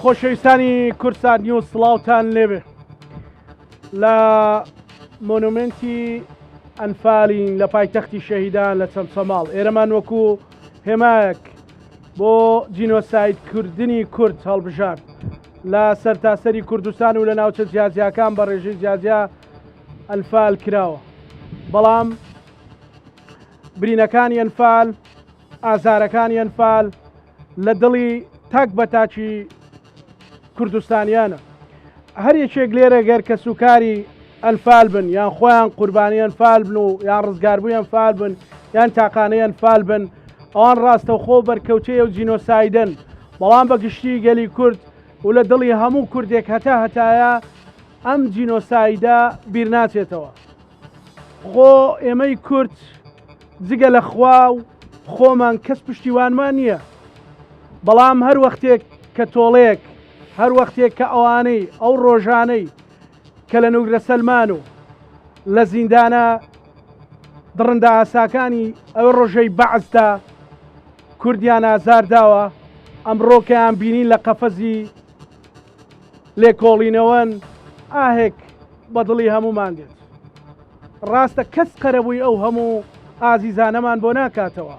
خۆشەویستانی کوردسات نیوز سڵاوتان لێبێ لە مۆنۆمێنتی ئەنفالین لە پایتەختی شەهیدان لە چەمچەماڵ ئێرەمان وەکو هێمایەک بۆ جینۆساید کردنی کورد هەڵبژارد لە سەرتاسەری کوردستان و لە ناوچە جیاجیاکان بە ڕێژەی جیاجیا ئەنفال کراوە بەڵام برینەکانی ئەنفال ئازارەکانی ئەنفال لە دڵی تاک بە تاکی کوردستانیانە. هەر یەکێک لێرە گەر کەسوکاری ئەنفال بن یان خۆیان قوربانی ئەنفال بن و یان ڕزگاربووی ئەنفال بن یان تاقانەی ئەنفال بن ئەوان ڕاستەوخۆ بەرکەوتەی ئەو جینۆسایدەن بەڵام بە گشتی گەلی کورد و لە دڵی هەموو کوردێک هەتا هەتایە ئەم جینۆسایدە بیر ناچێتەوە. خۆ ئێمەی کورد جگە لە خوا و خۆمان کەس پشتیوانمان نییە بەڵام هەر وەختێک کە تۆڵەیەک هەر وەختێک کە ئەوانەی ئەو ڕۆژانەی کە لە نوگرە سەلمان و لە زیندانە دڕندە ئاساکانی ئەو ڕۆژەی بەعسدا کوردیان ئازار داوە ئەمڕۆکەیان بینین لە قەفەزی لێکۆڵینەوەن ئاهێک بە دڵی هەموومان دێت. ڕاستە کەس قەرەبووی ئەو هەموو ئازیزانەمان بۆ ناکاتەوە.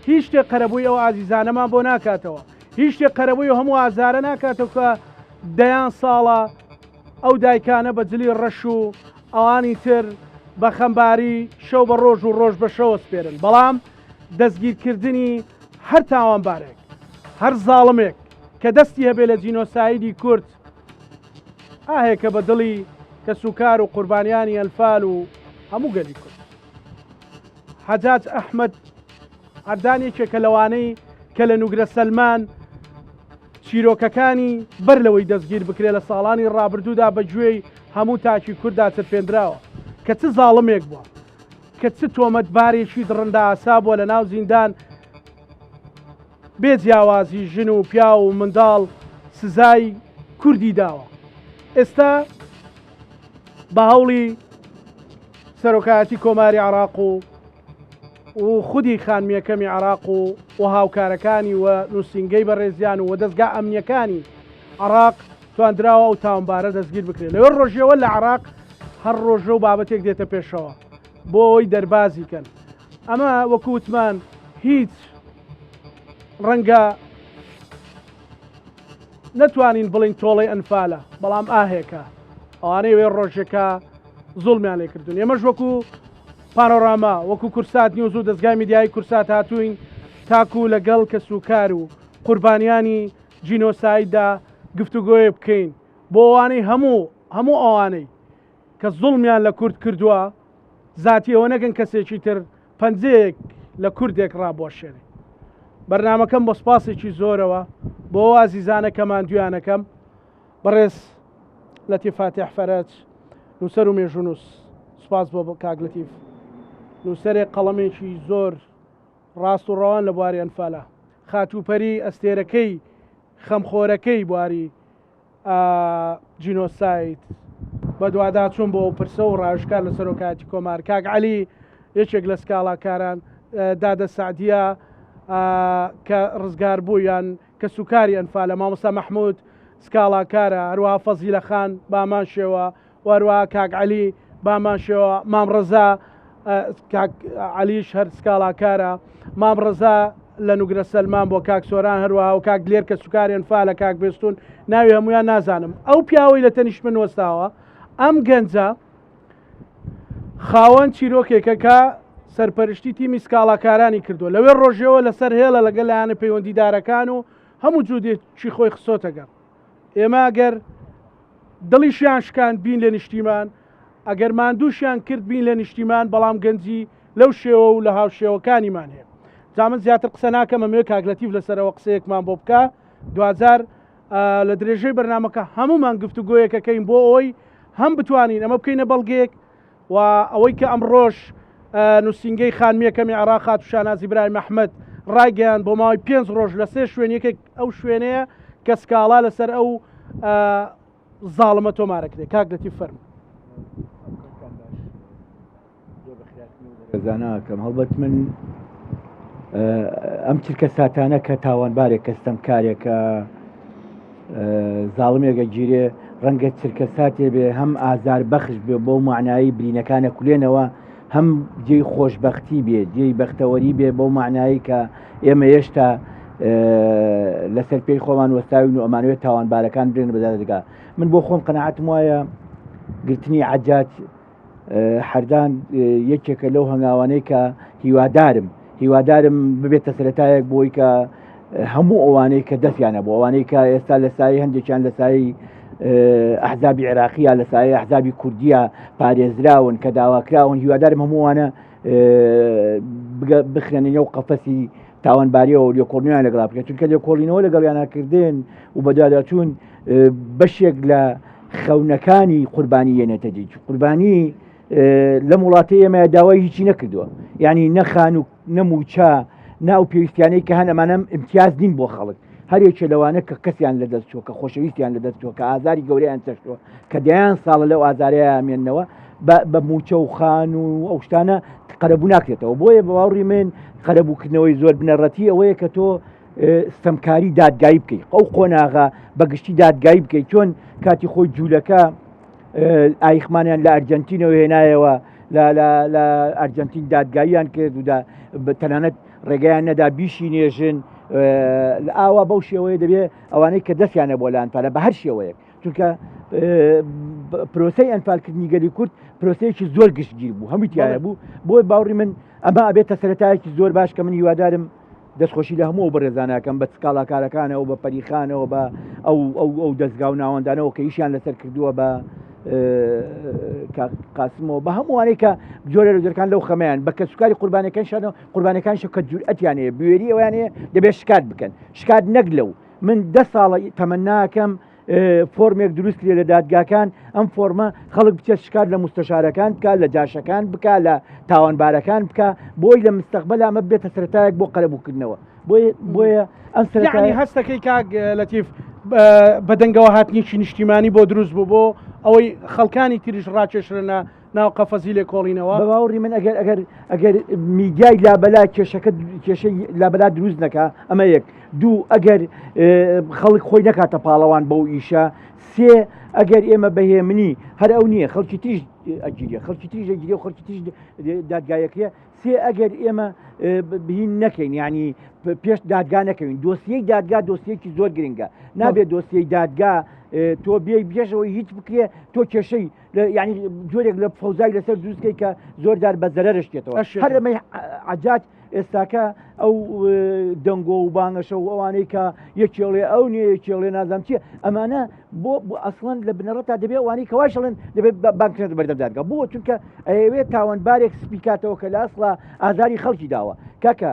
هیچ شتێک قەرەبووی ئەو ئازیزانەمان بۆ ناکاتەوە. هیچ شتێک قەرەبووی ئەو هەموو ئازارە ناکاتەوە کە دەیان ساڵە ئەو دایکانە بە جلی ڕەش و ئەوانی تر بە خەمباری شەو بە ڕۆژ و ڕۆژ بە شەوە سپێرن. بەڵام دەستگیرکردنی هەر تاوانبارێک، هەر زاڵمێک کە دەستی هەبێ لە جینۆسایدی کورد، ئاهێکە بە دڵی کەسوکار و قوربانیانی ئەنفال و هەموو گەلی کورد. حەجاج ئەحمەد عەردان یەکێکە لەوانەی کە لە نوگرە سەلمان چیرۆکەکانی بەر لەوەی دەستگیر بکرێت لە ساڵانی ڕابردوودا بە گوێی هەموو تاکی کورددا چرپێندراوە کە چ زاڵمێک بووە کە چ تۆمەتبارێکی دڕندە ئاسا بووە لە ناو زیندان بێ جیاوازی ژن و پیاو و منداڵ سزای کوردی داوە. ئێستا بە هەوڵی سەرۆکایەتی کۆماری عراق و و خودی خانمیەکەمی عراق و و هاوکارەکانی و نووسینگەی بەڕێزیان و دەستگا ئەمنیەکانی عراق تواندراوە ئەو تاوانبارە دەستگیر بکرێت لەوێ ڕۆژیەوە لە عراق هەر ڕۆژە و بابەتێک دێتە پێشەوە بۆ ئەوەی دەربازی کەن ئەمە وەکو وتمان هیچ ڕەنگە نەتوانین بڵین تۆڵەی ئەنفالە بەڵام ئاهێکە ئەوانەی وێ ڕۆژێکە زوڵمیان لێ کردوون ئێمەش وەکو پانۆراما وەکو کورسات نیوز و دەستگای میدیایی کورسات هاتوین تاکو لەگەڵ کەسوکار و قوربانیانی جینۆسایددا گفتوگۆیە بکەین بۆ ئەوانەی هەموو هەموو ئەوانەی کە زوڵمیان لە کورد کردووە زاتی ئەوە نەکەن کەسێکی تر پەنجەیەک لە کوردێک ڕابوەشێنێ. بەرنامەکەم بە سوپاسێکی زۆرەوە بۆ ئەو ئازیزانە کە ماندوویانەکەم، بەڕێز لەتیف فاتیح فەرەج، نووسەر و مێژوونووس، سوپاس بۆ کاک لەتیف، نووسەرێک قەڵەمێکی زۆر ڕاست و ڕەوان لە بواری ئەنفالە، خاتوو پەری ئەستێرەکەی خەمخۆرەکەی بواری جینۆساید بەدواداچوون بۆ ئەو پرسە و ڕاوێژکار لە سەرۆکایەتی کۆمار کاک عەلی یەکێک لە سکاڵاکاران دادە سەعدیە کە ڕزگار بوو یان کەسوکاری ئەنفالە مامۆستا مەحمود سکاڵاکارە هەروەها فەزیلە خان بامان شێوە و هەروەها کاک عەلی بامان شێوە مام ڕەزا کاک عەلیش هەر سکاڵاکارە مام ڕەزا لە نوگرە سەلمان بۆ کاک سۆران هەروەها و کاک دلێر کە سوکارێن فالە کاک بێستون ناوی هەمویان نازانم ئەو پیاوەی لە تەنیشت من وەستاوە ئەم گەنجە خاوەن چیرۆکێکە کە سەرپەرشتی تیمی سکاڵاکارانی کردووە لەوێ ڕۆژەوە لەسەر هێڵە لەگەڵ لایەنە پەیوەندیدارەکان و هەموو جودێکی خۆی خسۆتەگەڕ ئێمە گەر دڵیشیان شکاند بین لە نیشتیمان، ئەگەر ماندووشیان کرد بین لە نیشتیمان، بەڵام گەنجی لەو شێوە و لە هاوشێوەکانیمان هەیە. جا من زیاتر قسە ناکەم، ئەمەوێ کاک لەتیف لەسەرەوە قسەیەکمان بۆ بکا، دواجار لە درێژەی بەرنامەکە هەموومان گفتوگۆیەکەکەین بۆ ئەوەی هەم بتوانین ئەمە بکەینە بەڵگەیەک و ئەوەی کە ئەمڕۆش نووسینگەی خانمی یەکەمی عێراق خاتوو شاناز ئیبراهیم ئەحمەد ڕایگەیاند بۆ ماوەی پێنج ڕۆژ لە سێ شوێن یەکێک ئەو شوێنەیە کە سکاڵا لەسەر ئەو زاڵمە تۆمارەکرێت کاک لەتیف فەرموو. زاناکەم هەڵبەت من ئەم چرکە ساتانە کە تاوانبارێک کە ستەمکارێکە. زاڵمێک ئەگیرێ ڕەنگە چرکە ساتێ بێ هەم ئازار بەخش بێ بۆ معنایی برینەکانە کولێنەوە هەم جێی خۆشببختی بێ جێی بەختەوەری بێ بەو معنایی کە ئێمە هێشتا لەسەر پێی خۆمان وەستاوین و ئەمانوێت تاوانبارەکان برێن بەدادگا من بۆ خۆم قەنەعەتم وایە گرتنی عجات حەردان یەکێکە لەو هەنگاوانەی کە هیوادارم هیوادارم ببێتە سەرەتایەک بۆی کە هەموو ئەوانەی کە دەستیانە بۆ ئەوانەی کە ئێستا لە سای هەندێکیان لە سای ئەحزابی عێراقیە لە سای ئەحزابی کوردیە پارێزراون کە داواکراون هیوادارم هەمووانە بخرێنە نێو قەفەسی تاوانباریەوە لێکۆڵنیان لەگەڵا بکرێت چونکە لێکۆڵینەوە لەگەڵیاناکردن و بەدواداچوون بەشێک لە خەونەکانی قوربانی یەنێتە دی قوربانی لەم وڵاتی ئێمە داوای هیچی نەکردووە یعنی نەخان و نەموچە ناو پێویستیانەی کە هەن ئەمانەم امتیاز نین بۆ خەڵک هەرێکێ لەوانە کە کەسیان لەدەست چووە کە خۆشەویستیان لەدەست چووە کە ئازاری گەورەیان چەشتووە کە دەیان ساڵە لەو ئازارەیە مێنەوە بە موچە و خان و ئەو شتانە قەرەبوو ناکرێتەوە بۆیە بە باوەڕی من قەرەبووکردنەوەی زۆر بنەڕەتی ئەوەیە کە تۆ ستەمکاری دادگایی بکەیت ئەو قۆناغە بە گشتی دادگایی بکەیت چۆن کاتی خۆی جوولەکە ئایخمانیان لە ئەرجنتینەوە هێنایەوە لە ئەرجنتین دادگاییان کرد و تەنانەت ڕێگەیان نەدا بیشی نێژن لە ئاوا بەو شێوەیە دەبێت ئەوانەی کە دەستیانە بۆ لە ئەنفالە بە هەر شێوەیەک چونکە پرۆسەی ئەنفالکردنی گەلی کورد پرۆسەیەکی زۆر گشتگیر بوو هەمووی تایە بوو بۆی باوەڕی من ئەمە ئەبێتە سەرەتایەکی زۆر باش کە من هیوادارم دەستخۆشی لە هەموو ئەو بەڕێزانەکەم بە سکاڵاکارەکانەوە بە پەریخانەوە بە ئەو ئەو ئەو دەستگا و ناوەندانەوە کە ئیشیان لەسەر کردووە بە قاسمەوە بە هەمووانەی کە جۆرە لە جۆرەکان لەو خەمیان بە کەسوکاری قوربانەکان شانەوە قوربانەکان کە جورئەتیان هەیە بوێری ئەویان هەیە دەبێت شکات بکەن شکات نەک لەو من دە ساڵە تەمەناکەم فۆرمێک دروست کرێ لە دادگاکان ئەم فۆرمە خەڵک بچێت شکات لە مستەشارەکان بکە لە جاشەکان بکە لە تاوانبارەکان بکە بۆی لە مستەقبل ئەمە بێتە سەرەتایەک بۆ قەرەبووکردنەوە بۆیە ئەم سەرەتای هەستەکەی کاک لەتیف بەدەنگەوە هاتنێکی نیشتیمانی بۆ دروست بوو بۆ ئەوەی خەڵکانی تریش ڕاکێشرنە ناو قەفەزی لێکۆڵینەوە. بە باوەڕی من ئەگەر ئەگەر ئەگەر میدیای لابەلا کێشەکە کێشەی لابەلا دروست نەکا ئەمە یەک دوو ئەگەر خەڵک خۆی نەکاتە پاڵەوان بەو ئیشە سێ ئەگەر ئێمە بەهێمنی هەر ئەو نییە خەڵکی تریش ئەگیرێ خەڵکی تریش ئەگیرێ و خەڵکی تریش دادگایەکرێ سێ ئەگەر ئێمە بهین نەکەین ینی پێش دادگا نەکەوین دۆسیەی دادگا دۆسیەکی زۆر گرنگە نابێت دۆسیەی دادگا تۆ بێ بێژەوەی هیچ بکرێ تۆ کێشەی یعنی جۆرێک لە فەوزای لەسەر دروستکەی کە زۆر جار بە زەرەرش دێتەوە هەر ئەمەی عجاج ئێستاکە ئەو دەنگۆ و بانگەشە و ئەوانەی کە یەکێڵێ ئەو نیە یەکێڵێ نازانم چیە ئەمانە بۆ بۆ ئەسڵەن لە بنەڕەتا دەبێت ئەوانەی کە وایشڵێن دەبێت بانکرێت بەردەم دادگا بۆ چونکە ئەیەوێت تاوانبارێک سپی کاتەوە کە لە ئەسڵا ئازاری خەڵکی داوە کاکە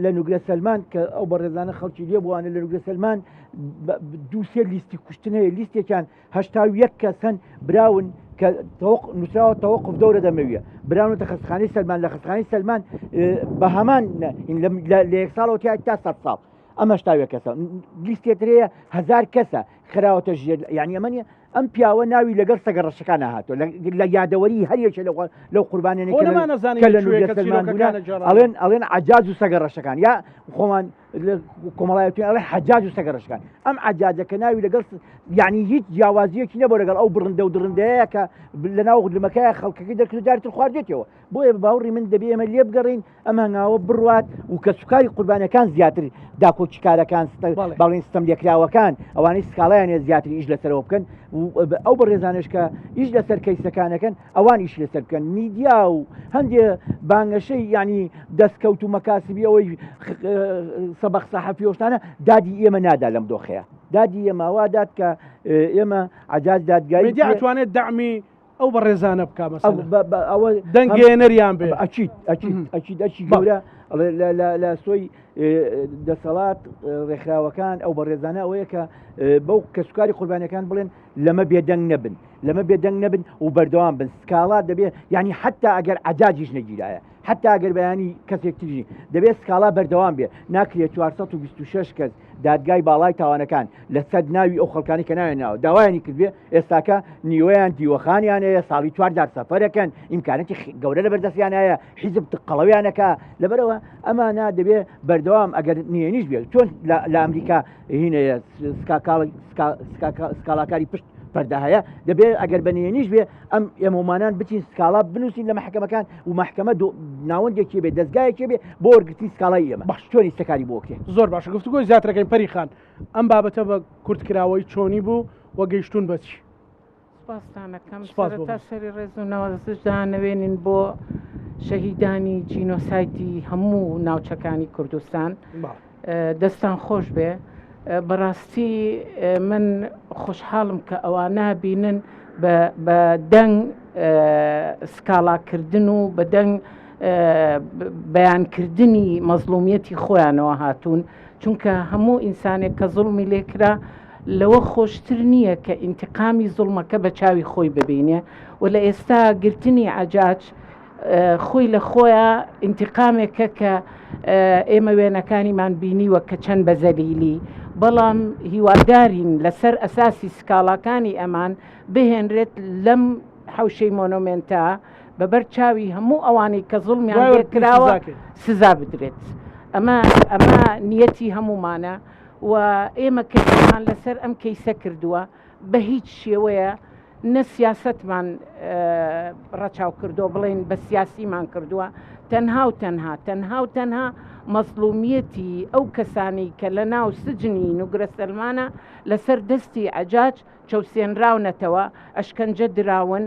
لە نوگرە سەلمان کە ئەو بەڕێزانە خەڵکی لێ بووانە لە نوگرە سەلمان دووسێ لیستی کوشتن هەیە لیستێکیان 81 کەس هەن براون کە نووسراوە تەوەقف دەورە دەمەویە براونەتە خەستخانەی سەلمان لە خەستخانەی سەلمان بە هەمان لە یەک ساڵەوە تیا تا 100 ساڵ ئەمە شتاوێ کەسە لیستێترەیە هزار کەسە خراوەتە ژێر یعنی ئەمە نیە ئەم پیاوە ناوی لەگەڵ سەگە ڕەشەکان هاتووە لە یادەوەری هەر یەکێ لەو قوربانیانەی کە لە سەلمان بوونە ئەڵێن ئەڵێن عەجاج و سەگە ڕەشەکان یا خۆمان کۆمەڵایەتی ئەڵێ حەجاج و سەگە ڕەشەکان ئەم عەجاجە کە ناوی لەگەڵ یعنی هیچ جیاوازیەکی نەبوو لەگەڵ ئەو بڕندە و دڕندەیە کە لەناو لمەکەیە خەڵکەکەی دەرکرد و جارتر خواردێتەوە بۆیە بە باوەڕی من دەبێ ئێمە لێبگەڕین ئەم هەنگاوە بڕوات و کەسوکاری قوربانەکان زیاتر داکۆکیکارەکان باڵین ستەم لێکراوەکان ئەوانەی سکاڵایان هەیە زیاتر ئیش لەسەرەوە بکەن و ئەو بەڕێزانش کە ئیش لەسەر کەیسەکانەکەن ئەوان ئیش لەسەر بکەن میدیا و هەندێ بانگەشەی ینی دەستکەوت و مەکاسبی ئەوەی سەبق سەحەفی شتانە دادی ئێمە نادا لەم دۆخەیە دادی ئێمە وا داد کە ئێمە عجاز دادگای میدیا ئەتوانێت دەعمی ئەو بەڕێزانە بکا مەسەلەن ئەوە دەنگێنەریان بێ ئەکید ئەکید ئەکید ئەکی گەورە لە سۆی دەسەڵات ڕێکخراوەکان ئەو بەڕێزانە ئەوەیە کە بەو کەسوکاری قوربانەکان بڵێن لەمە بێدەنگ نەبن لەمە بێدەنگ نەبن و بەردەوام بن سکاڵا دەبێ یعنی حتا ئەگەر عجاجیش نەگیرایە. حتا ئەگەر بەیانی کەسێک تری دەبێت سکاڵا بەردەوام بێ ناکرێت 426 کەس دادگای باڵای تاوانەکان لەسەر ناوی ئەو خەڵکانی کە ناویان ناوە داوایانی کردبێ ئێستاکە نیوەیان دیوەخانیان هەیە ساڵی چوارجار سەفەرەکەن ئیمکانەتی گەورە لە بەردەستیان هەیە حیزب قەڵەویانەکە لەبەرەوە ئەمانە دەبێ بەردەوام ئەگەر نهێنیش بێت چۆن لە ئەمریکا هینەیە سکاڵاکاری پشت پەردە هەیە دەبێت ئەگەر بە نهێنیش بێ ئەم ئێمەمانان بچین سکاڵا بنووسین لە محکەمەکان و محکەمە ناوەندێکی بێ دەستگایەکی بێ بۆ وەرگرتنی سکاڵای ئێمە باش چۆنی سەکاری بۆکرێ زۆر باشە گفتوگۆی زیاترەکەین پەری خان ئەم بابەتە بە کورتکراوەی چۆنی بوو و گەیشتوون بە چی؟ سپاستانەکەم سەرەتا سەری ڕێز و نەوازش دانەوێنین بۆ شەهیدانی جینۆسایدی هەموو ناوچەکانی کوردستان دەستان خۆش بێ بەڕاستی من خۆشحاڵم کە ئەوانە بینن بە دەنگ سکاڵاکردن و بە دەنگ بەیانکردنی مەزڵومیەتی خۆیانەوە هاتوون چونکە هەموو ئینسانێک کە زوڵمی لێکرا لەوە خۆشتر نییە کە ئینتقامی زوڵمەکە بە چاوی خۆی ببینێ و لە ئێستا گرتنی عەجاج خۆی لە خۆیان ئینتقامێکە کە ئێمە وێنەکانیمان بینیوە کە چەند بە زەلیلی بەڵام هیوادارین لەسەر ئەساسی سکاڵاکانی ئەمان بهێنرێت لەم حەوشەی مۆنۆمێنتە بەبەر چاوی هەموو ئەوانەی کە زوڵمیان لێ کراوە سزا بدرێت ئەمە ئەمە نیەتی هەموومانە و ئێمە کەمان لەسەر ئەم کەیسە کردووە بە هیچ شێوەیە نە سیاستمان ڕەچاو کردو بڵین بە سیاسیمان کردووە تەنها و تەنها تەنها و تەنها مەزڵومیەتی ئەو کەسانی کە لە ناو سجنی نوگرە سەلمانە لەسەر دەستی عەجاج چەوسێنراونەتەوە، ئەشکەنجە دراون،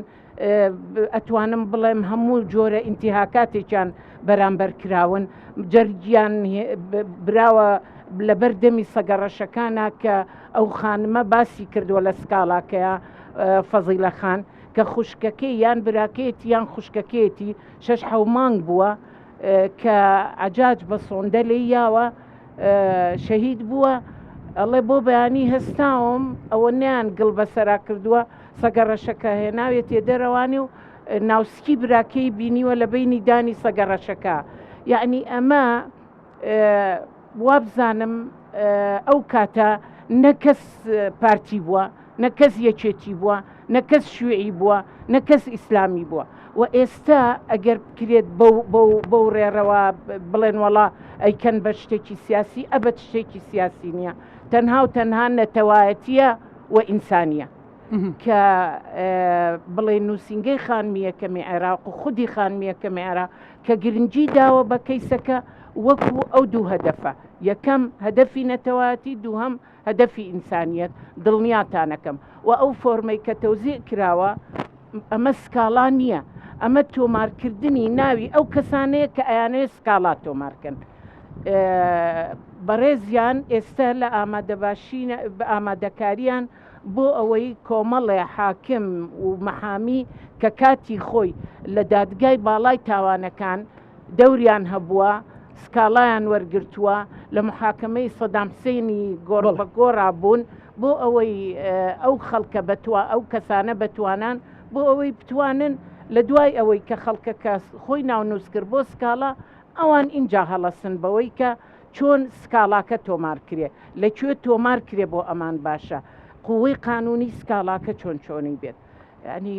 ئەتوانم بڵێم هەموو جۆرە ئینتیهاکاتێکیان بەرامبەر کراون، جەرگیان براوە لەبەر دەمی سەگە ڕەشەکانە کە ئەو خانمە باسی کردووە لە سکاڵاکەیا فەزیلە خان کە خوشکەکەی یان براکەیەتی یان خوشکەکەیەتی شەش حەو مانگ بووە کە عەجاج بە سۆندە لێی یاوە شەهید بووە ئەڵێ بۆ بەیانی هەستاوم ئەوە نیان گڵ بەسەرا کردووە سەگە ڕەشەکە هێناوێتێ دەرەوانی و ناوسکی براکەی بینیوە لە بینی دانی سەگە ڕەشەکە یعنی ئەمە وابزانم ئەو کاتە نە کەس پارتی بووە نە کەس یەکێتی بووە نە کەس شوعی بووە نە کەس ئیسلامی بووە و ئێستا ئەگەر بکرێت بەو ڕێڕەوە بڵێن وەڵا ئەیکەن بە شتێکی سیاسی ئەبەت شتێکی سیاسی نییە تەنها و تەنها نەتەوایەتیە و ئینسانیە کە بڵێ نووسینگەی خانمیەکەمی عێراق و خودی خانمیەکەمی عێراق کە گرنگی داوە بە کەیسەکە وەکو ئەو دوو هەدەفە یەکەم هەدەفی نەتەوایەتی دووهەم هەدەفی ئینسانیەت دڵنیاتانەکەم و ئەو فۆرمەی کە تەوزیع کراوە ئەمە سکاڵا نییە ئەمە تۆمارکردنی ناوی ئەو کەسانەیە کە ئەیانەوێت سکاڵا تۆمارکەن بەڕێزیان ئێستا لە ئامادەباشی ئامادەکاریان بۆ ئەوەی کۆمەڵێ حاکم و مەحامی کە کاتی خۆی لە دادگای باڵای تاوانەکان دەوریان هەبووە، سکاڵایان وەرگرتووە، لە محاکەمەی سەدام حسێنی گۆڕ بە گۆڕا بوون بۆ ئەوەی ئەو خەڵکە بەتوا ئەو کەسانە بەتوانان بۆ ئەوەی بتوانن لە دوای ئەوەی کە خەڵکەکە خۆی ناونووس کرد بۆ سکاڵا ئەوان ئینجا هەڵەسن بەوەی کە چۆن سکاڵاکە تۆمار کرێ لە کوێ تۆمار کرێ بۆ ئەمان باشە قووەی قانونی سکاڵاکە چۆن چۆنی بێت ینی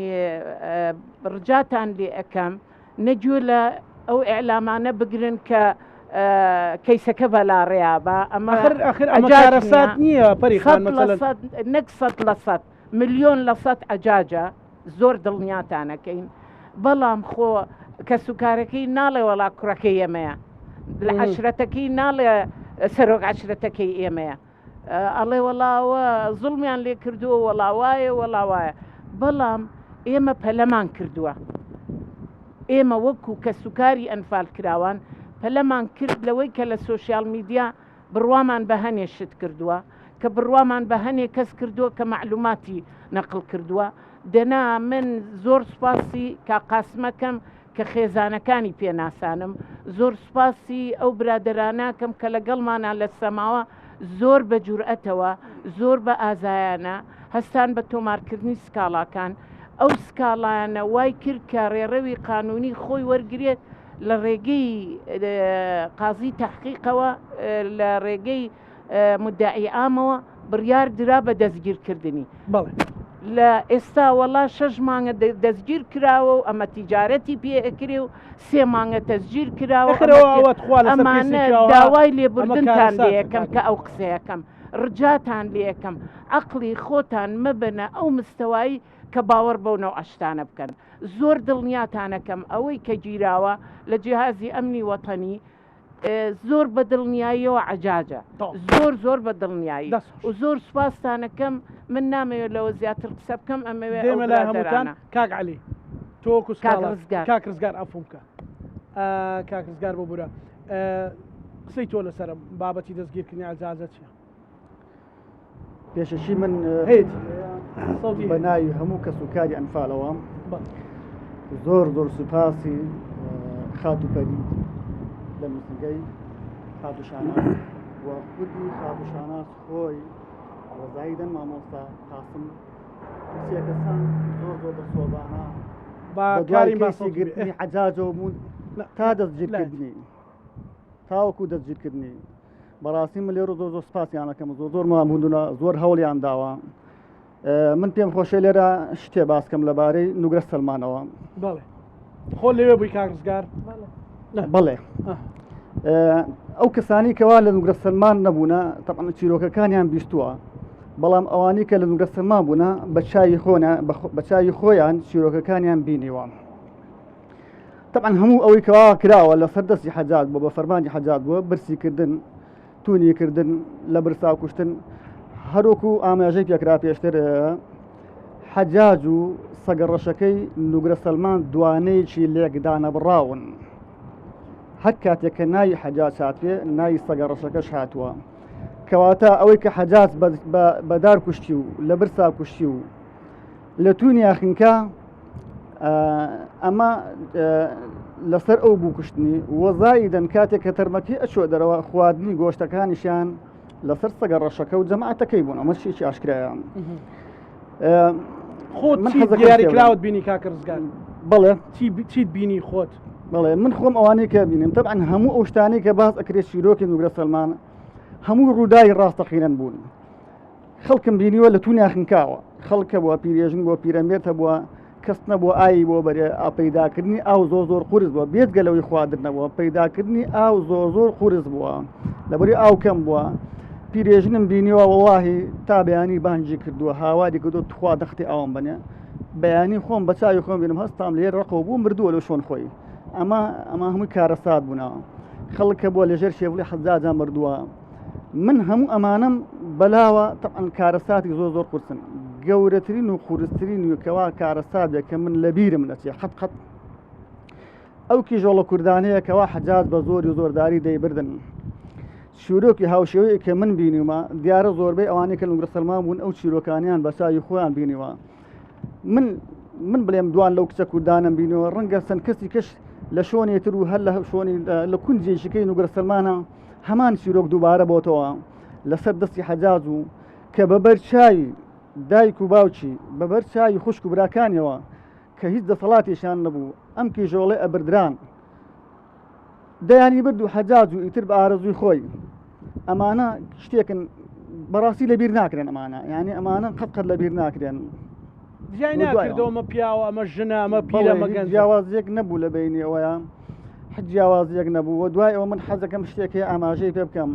ڕجاتان لێ ئەەکەم نە گوێ لە ئەو ئیعلامانە بگرن کە کەیسەکە بەلاڕێیا بە ئەمە ئەخر ئەمە کارەسات نییە پەری خان مەسەلەن نەک 100% 1,000,000% عەجاجە زۆر دڵنیاتانەکەین بەڵام خۆ کەسوکارەکەی ناڵێ وەڵا کوڕەکەی ئێمەیە لە عەشرەتەکەی ناڵێ سەرۆک عەشرەتەکەی ئێمەیە ئەڵێ وەڵا ئەوە زوڵمیان لێ کردووە وەڵا وایە وەڵا وایە بەڵام ئێمە پەلەمان کردووە ئێمە وەکو کەسوکاری ئەنفال کراوان پەلەمان کرد لەوەی کە لە سۆشیال میدیا بڕوامان بە هەنێ شت کردووە کە بڕوامان بە هەنێ کەس کردووە کە مەعلوماتی نەقل کردووە دەنا من زۆر سوپاسی کاک قاسمەکەم کە خێزانەکانی پێ ناسانم، زۆر سوپاسی ئەو برادەرانەکەم کە لەگەڵمانان لە سەماوە زۆر بە جورئەتەوە زۆر بە ئازایانە هەستان بە تۆمارکردنی سکاڵاکان، ئەو سکاڵایانە وای کرد کە ڕێڕەوی قانونی خۆی وەرگرێت. لە ڕێگەی قازی تەحقیقەوە لە ڕێگەی مدعی عامەوە بڕیار درا بە دەستگیرکردنی. بەڵێ. لە ئێستا وەڵا شەش مانگە دەستگیر کراوە و ئەمە تیجارەتی پێ ئەکرێ و سێ مانگە تەسجیل کراوە ئەخر ئەوە ئەوە تخوا لەسەر ئەمانە کەیسێکی ئاوها داوای ئەمە لێبوردنتان لێ کارەساتە ئەکەم کاک کە ئەو قسەیەکەم ڕجاتان لێ ئەکەم عەقڵی خۆتان مەبەنە ئەو مستەوای کە باوەڕ بەو نەوعە شتانە بکەن زۆر دڵنیاتانەکەم ئەوەی کە گیراوە لە جیهازی ئەمنی وەتەنی زۆر بە دڵنیاییەوە عەجاجە زۆر زۆر بە دڵنیایی و زۆر سوپاستانەکەم من نامەوێت لەوە زیاتر قسە بکەم ئەمەوێ دێمە لای هەمووتان کاک عەلی تۆ وەکو کاک سکاڵا ڕزگار. کاک ڕزگار عەفوم بکە کاک ڕزگار ببورە قسەی تۆ لەسەر بابەتی دەستگیرکردنی عەجاجە چییە؟ پێشەکی من هەیەتی سەوتی بە ناوی هەموو کەس و کاری ئەنفالەوە زۆر زۆر سوپاسی خاتو پەری لە نووسنگەی خاتو شاناز و خودی خاتو شاناز خۆی وەزایدن مامۆستا قاسم سێ کەسان زۆر زۆر دڵسۆزانە با بە دوای کاری با کەیسی سەوتی بێ. گرتنی عەجاجەوە بوون تا دەستگیرکردنی تاوەکو دەستگیرکردنی بەڕاستی من لێرە زۆر زۆر سپاسیان ئەکەم زۆر زۆر ماموندونە زۆر هەوڵیان داوە من پێم خۆشە لێرە شتێ باسکەم لەبارەی نوگرە سەلمانەوە بەڵێ خۆ لەوێ بووی کاک ڕزگار بەڵێ ئەو کەسانی کەوا لە نوگرە سەلمان نەبوونە تەبعەن چیرۆکەکانیان بیستووە بەڵام ئەوانی کە لە نوگرە سەلمان بوونە بە چاوی خۆنە بە چاوی خۆیان چیرۆکەکانیان بینیوە. تەبعەن هەموو ئەوەی کەوا کراوە لەسەر دەستی حەجاج بووە بە فەرمانی حەجاج بووە برسیکردن تونیکردن لە برسا کوشتن هەروەکو ئاماژەی پێکرا پێشتر حەجاج و سەگە ڕەشەکەی نوگرە سەلمان دوانەیەکی لێکدانەبڕاون هەر کاتێک کە ناوی حەجاج هاتوێ ناوی سەگە ڕەشەکەش هاتووە کەواتە ئەوەی کە حەجاج بەدار کوشتی و لە برسا کوشتی و لە تونیا خنکا ئەمە لەسەر ئەو بوو کوشتنی وەزایدەن کاتێک کە تەرمەکەی ئەچوە دەرەوە خواردنی گۆشتەکانیشیان لەسەر سەگە ڕەشەکە و جەماعەتەکەی بوون ئەمە شتێکی ئاشکرایە خۆت من حەزەکەم دیاری کراوت بینی کاکە ڕزگار بەڵێ چیت بینی خۆت بەڵێ من خۆم ئەوانەی کە بینیم تەبعەن هەموو ئەو شتانەی کە باس ئەکرێت چیرۆکی نوگرە سەلمان هەموو ڕووداوی ڕاستەقینەن بوون خەڵکم بینیوە لە تونیا خنکاوە، خەڵک هەبووە، پیرێژن بووە، پیرەمێرد هەبووە، کەس نەبووە ئاوی بۆ بەرێ، پەیداکردنی ئاو زۆر زۆر قورس بووە، بێجگە لەوەی خواردن نەبووە، پەیداکردنی ئاو زۆر زۆر قورس بووە، لەبەری ئاو کەم بووە. پیرێژنم بینیوە وەڵاهی تا بەیانی بانگی کردووە، هاواری کردووە تخوا دەختی ئاوم بەنێ. بەیانی خۆم بە چاوی خۆم بینم هەستام لێ ڕقەوە بوو مردووە لەو شۆن خۆی. ئەمە ئەمە هەمووی کارەسات بوونە. خەڵک هەبووە لەژێر شێڤڵی حەجاجا مردووە. من هەموو ئەمانەم بەلاوە تەبعەن کارەساتی زۆر زۆر قورسن گەورەترین و قورسترین و کەوا کارەسات بێ کە من لەبیرم نەچێ قەت قەت ئەو کیژۆڵە کوردانەیە کەوا حەجاج بە زۆری و زۆرداری دەیبردن چیرۆکی هاوشێوەیە کە من بینیومە دیارە زۆربەی ئەوانەی کە نوگرە سەلمان بوون ئەو چیرۆکانیان بە چاوی خۆیان بینیوە من من بڵێم دوان لەو کچە کوردانم بینیوە ڕەنگە چەند کەسی کەش لە شۆنێ تر و هەر لە شۆنی لە کونجێکیکەی نوگرە سەلمانە هەمان چیرۆک دووبارە بۆتەوە لەسەر دەستی حەجاج و کە بەبەر چاوی دایک و باوکی بەبەر چاوی خوشک و براکانیەوە کە هیچ دەسەڵاتێکیان نەبوو ئەم کیژۆڵێ ئەبردران دەیانی برد و حەجاج و ئیتر بە ئارەزووی خۆی ئەمانە شتێکن بەڕاستی لەبیر ناکرێن ئەمانە یعنی ئەمانە قەت قەت لەبیر ناکرێن جیای ناکردەوە ئەمە پیاوە ئەمە ژنە ئەمە پیرە ئەمە گەنجە. جیاوازیەک نەبوو لە بینی ئەوەیە حەج جیاوازیەک نەبوو و دوای ئەوە من حەزەکەم شتێک هەیە ئاماژەی پێ بکەم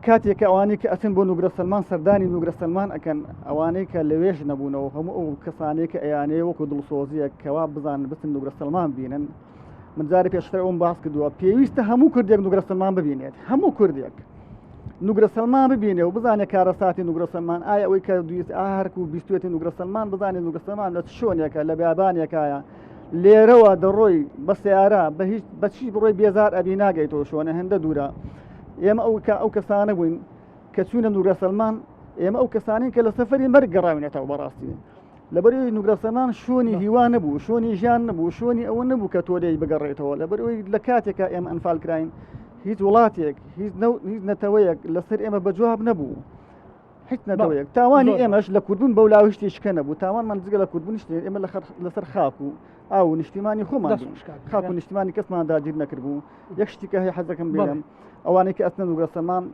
کاتێک کە ئەوانەی کە ئەچن بۆ نوگرە سەلمان سەردانی نوگرە سەلمان ئەکەن ئەوانەی کە لەوێش نەبوونەوە هەموو ئەو کەسانەی کە ئەیانەیە وەکو دڵسۆزیەک کەوا بزانن بچن نوگرە سەلمان بینن من جارێ پێشتر ئەوم باس کردووە پێویستە هەموو کوردێک نوگرە سەلمان ببینێت هەموو کوردێک نوگرە سەلمان ببینێ و بزانێ کارەساتی نوگرە سەلمان ئایا ئەوەی کە دویست ئاهرک و بیستێتی نوگرە سەلمان بزانێ نوگرە سەلمان لە چ شۆنێکە لە بیابانێکایە لێرەوە دەڕۆی بە سیارە بە هیچ بەچی بڕۆی بێزار ئەبی ناگەیتەوە شۆنە هەندە دوورە ئێمە ئەو کە ئەو کەسانە بووین کە چوونە نوگرە سەلمان ئێمە ئەو کەسانین کە لە سەفەری مەرگ گەڕاوینەتەوە بەڕاستی لەبەرئەوەی نوگرە سەلمان شوێنی هیوا نەبوو شوێنی ژیان نەبوو شوێنی ئەوە نەبوو کە تۆ لێی بگەڕێتەوە لەبەرئەوەی لە کاتێکا ئێمە ئەنفال کراین هیچ وڵاتێک هیچ نەتەوەیەک لەسەر ئێمە بە جواب نەبوو. هیچ نەتەوەیەک تاوانی ئێمەش لە کوردبوون بەو لاوە هیچ شتێکە نەبوو تاوانمان جگە لە کوردبوون شتێ ئێمە لەسەر خاک و ئاو و نیشتیمانی خۆمان خاک و نیشتیمانی کەسمان داگیر نەکردبوو یەک شتی کە هەیە حەزەکەم بێنم ئەوانەی کە ئەستن نوگرەسەمان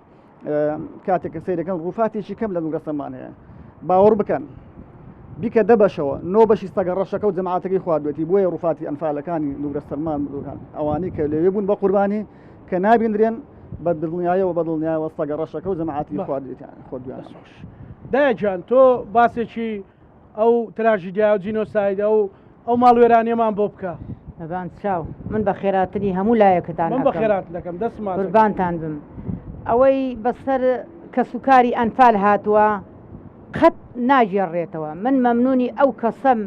کاتێک کە سەیرەکەن ڕووفاتێکی کەم لە نوگرەسەمان هەیە باوەڕ بکەن بیکە دەبەشەوە نۆ بەشی سەگە ڕەشەکە و جەماعەتەکەی خواردوێتی بۆیە ڕووفاتی ئەنفالەکانی نوگرە سەلمان ئەوانەی کە لەوێ بوون بە قوربانی کە نابیندرێن بە دڵنیایەوە بە دڵنیایەوە سەگە ڕەشەکە و جەماعەتی خواردوێتیان خۆدویان دایە گیان تۆ باسێکی ئەو تراژیدیا و جینۆسایدە و ئەو ماڵوێرانیەمان بۆ بکە. بەبان چاو من بە خێراتنی هەموو لایەکتان من بەخێرات دەکەم دەست قوربانتان بم ئەوەی بەسەر کەسوکاری ئەنفال هاتووە قەت ناگێڕێتەوە من مەمنونی ئەو کەسەم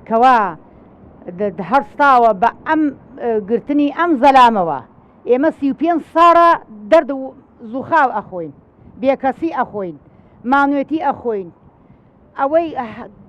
کەوا هەرستاوە بە ئەم گرتنی ئەم زەلامەوە ئێمە 35 ساڵە دەرد و زوخاو ئەخۆین بێکەسی ئەخۆین مانوێتی ئەخۆین ئەوەی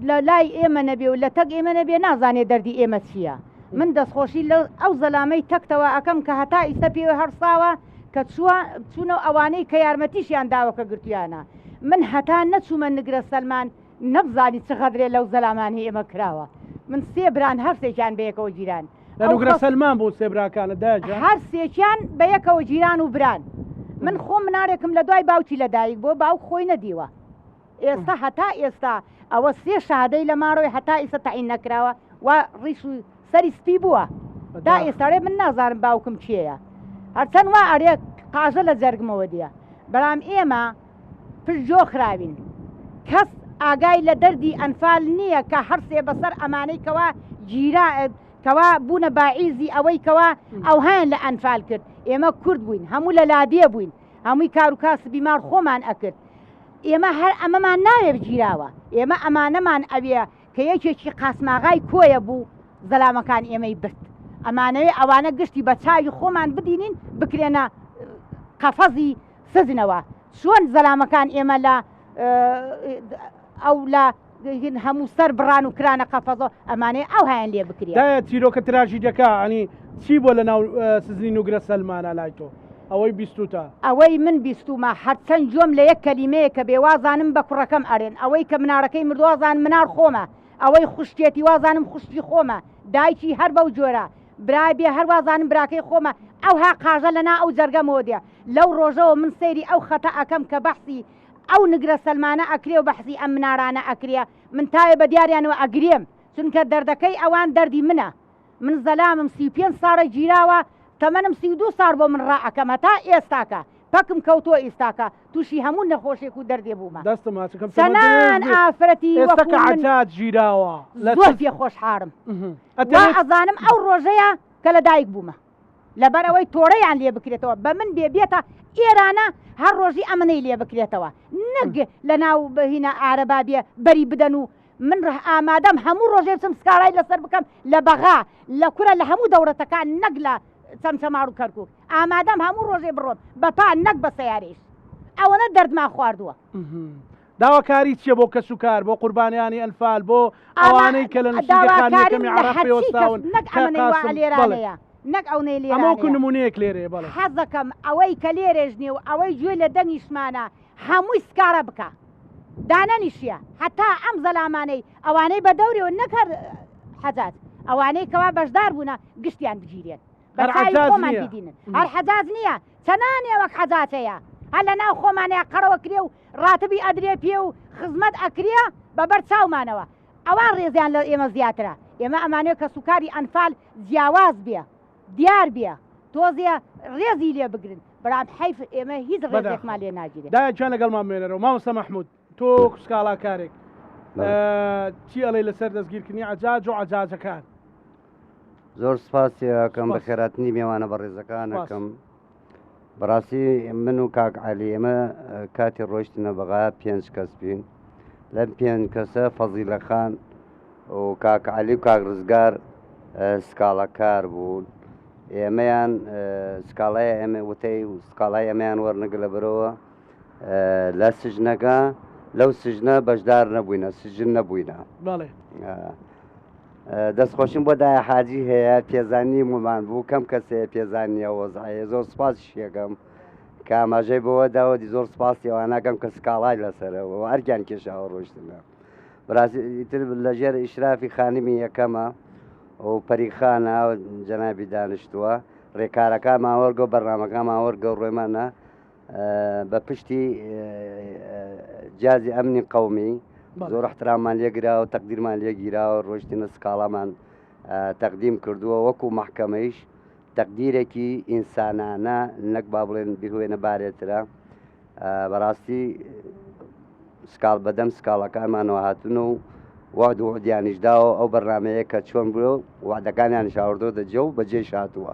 لە لای ئێمە نەبێ و لە تەک ئێمە نەبێ نازانێ دەردی ئێمە چییە من دەستخۆشی لە ئەو زەلامەی تەکتەوە ئەکەم کە هەتا ئیستە پێوە هەرساوە کە چووە چوونە ئەوانەی کە یارمەتیشیان داوە کە گرتویانە من هەتا نەچوومە نگرە سەلمان نەمزانی چ غەدرێ لەو زەلامانەی ئێمە کراوە من سێ بران هەرسێکیان بەیەکەوە گیران لە نوگرە سەلمان بوو سێ براکانت دایە گیان؟ هەر سێکیان بەیەکەوە گیران و بران من خۆم منارێکم لە دوای باوکی لەدایک بووە باوک خۆی نەدیوە ئێستا هەتا ئێستا ئەوە سێ شەهادەی لە ماڕۆی هەتا ئیستا تەعین نەکراوە و ڕیش و سەری سپی بووە تا ئێستا ئەرێ من نازانم باوکم کێیە هەرچەند وا ئەرێ قاژە لە جەرگمەوە دیە بەڵام ئێمە پشتگۆ خراوین کەس ئاگای لە دەردی ئەنفال نییە کە هەرسێ بەسەر ئەمانەی کەوا گیرا کەوا بوونە باعیزی ئەوەی کەوا ئەوهایان لە ئەنفال کرد ئێمە کورد بووین هەموو لە لادێ بووین هەمووی کار و کاسبی ماڵ خۆمان ئەکرد ئێمە هەر ئەمەمان ناوێ بگیراوە ئێمە ئەمانەمان ئەوێ کە یەکێکی قاسماغای کۆیە بوو زەلامەکان ئێمەی برد ئەمانەوێ ئەوانە گشتی بە چاوی خۆمان بدینین بکرێنە قەفەزی سزنەوە چۆن زەلامەکان ئێمە لە ئەو لە هەموو سەر بڕان و کرانە قەفەزەوە ئەمانەی ئەوهایان لێ بکرێ. دایە چیرۆکە تراژیدیەکە ئەنی چی بووە لە ناو سزنی نوگرە سەلمانە لای تۆ ئەوەی بیستوتە؟ ئەوەی من بیستومە هەرچەند گوێم لە یەک کەلیمەیە کە بێ وازانم بە کوڕەکەم ئەرێن ئەوەی کە منارەکەی مرد وازانم منار خۆمە ئەوەی خوشکێتی وازانم خوشکی خۆمە دایکی هەر بەو جۆرە برای بێ هەر وازانم براکەی خۆمە ئەوها قاژە لە نا ئەو جەرگەمەوە دێ لەو ڕۆژەوە من سەیری ئەو خەتە ئەکەم کە بەحسی ئەو نگرە سەلمانە ئەکرێ و بەحسی ئەم منارانە ئەکرێ من تاوێ بە دیاریانەوە ئەگرێم چونکە دەردەکەی ئەوان دەردی منە من زەلامم 35 ساڵە گیراوە تەمەنم 32 ساڵ بۆ من ڕائەکەم هەتا ئێستاکە پەکم کەوتووە ئیستاکە تووشی هەموو نەخۆشێک و دەردێ بوومە دەستم ماچەکەم چەنان ئافرەتی ئێستا کە عەجاج گیراوە زۆر پێ خۆشحاڵم وا ئەزانم ئەو ڕۆژەیە کە لەدایک بوومە لەبەر ئەوەی تۆرەیان لێ بکرێتەوە بە من بێ بێتە ئێرانە هەر ڕۆژی ئەمنەی لێ بکرێتەوە نەک لە ناو بهینە عارەبا بێ بەری بدەن و من ڕه ئامادەم هەموو ڕۆژێ بچم سکاڵای لەسەر بکەم لە بەغا لە کورە لە هەموو دەوڵەتەکان نەک لە چەمچەماڵ و کەرکوک ئامادەم هەموو ڕۆژێ بڕۆم بە پا نەک بە سەیارەیش ئەوەنە دەردمان خواردووە. داواکاری چیە بۆ کەسوکار، بۆ قوربانیانی ئەنفال، بۆ ئەوانەی کە لە نووسینگەکانی یەکەمی عێراق پێوەستاون نەک کاک ئەمەنەی وا قاسم، بەڵێ. لێرانەیە نەک ئەونەی ئەمە وەکو لێرانەیە. نموونەیەک لێرەیە، بەڵێ. حەزەکەم ئەوەی کە لێرەش نیە و ئەوەی گوێی لە دەنگیشمانە هەمووی سکاڵا بکا دانەنیشیە هەتا ئەم زەلامانەی ئەوانەی بە دەورێوە نەک هەر حەجاج ئەوانەی کەوا بەشدار بوونە گشتیان بگیرێن بە هەر چاوی حەجاج خۆمان نییە. بیدینن هەر حەجاج نییە چەنانێ وەک حەجاج هەیە هەر لە ناو خۆمانەیە قەرەوە کرێ و ڕاتبی ئەدرێ پێ و خزمەت ئەکرێ بە بەر چاومانەوە ئەوان ڕێزیان لە ئێمە زیاترە ئێمە ئەمانەوێ کەسوکاری ئەنفال جیاواز بێ دیار بێ تۆزێ ڕێزی لێ بگرن بەڵام حەیف ئێمە هیچ ڕێزێکمان لێ ناگیرێ. دایە گیان لەگەڵمان بمێنەرەوە مامۆستا مەحمود تۆ وەکو سکاڵاکارێک چی ئەڵێی لەسەر دەستگیرکردنی عەجاج و عەجاجەکان؟ زۆر سپاسی ئەکەم بەخێراتنی مێوانە بەڕێزەکانەکەم بەڕاستی من و کاک عەلی ئێمە کاتی ڕۆیشتنە بەغا پێنج کەس بین لەم پێنج کەسە فەزیلە خان و کاک عەلی و کاک ڕزگار سکاڵاکار بوون ئێمەیان سکاڵای ئێمە وتەی و سکاڵای ئێمەیان وەرنەگە لە بەرەوە لە سژنەکە لەو سژنە بەشدار نەبووینە سژن نەبووینە بەڵێ دەستخۆشیم بۆ دایە حاجی هەیە پێزانی ممان بوو کەم کەسەیە پێزانیە وەزعەیە زۆر سپاسیشیەکەم. کە ئاماژەی بەوە داوە دی زۆر سپاسی ئەوانەکەم کە سکاڵای لەسەرە و ئەرکیان کێشاوە ڕۆشتنە بەڕاستی ئیتر لەژێر ئیشرافی خانمی یەکەمە و پەریخانە جەنابی دانیشتووە ڕێکارەکانمان وەرگە و بەرنامەکانمان وەرگە و ڕۆیمانە بە پشتی جازی ئەمنی قومی زۆر احترامان لێگرا و تەقدیرمان لێگیراوە ڕۆشتینە سکاڵامان تەقدیم کردووە وەکو محکەمەیش تەقدیرێکی ئینسانانە نەک با بڵێن بهوێنە بارێترە بەڕاستی سکاڵ بەدەم سکاڵەکانمانەوە هاتون و وعد و وعدیانیش داوە ئەو بەرنمەیە کە چۆن بووە و وعدەکانیان شاوردۆ دەجێ و بەجێش هاتووە.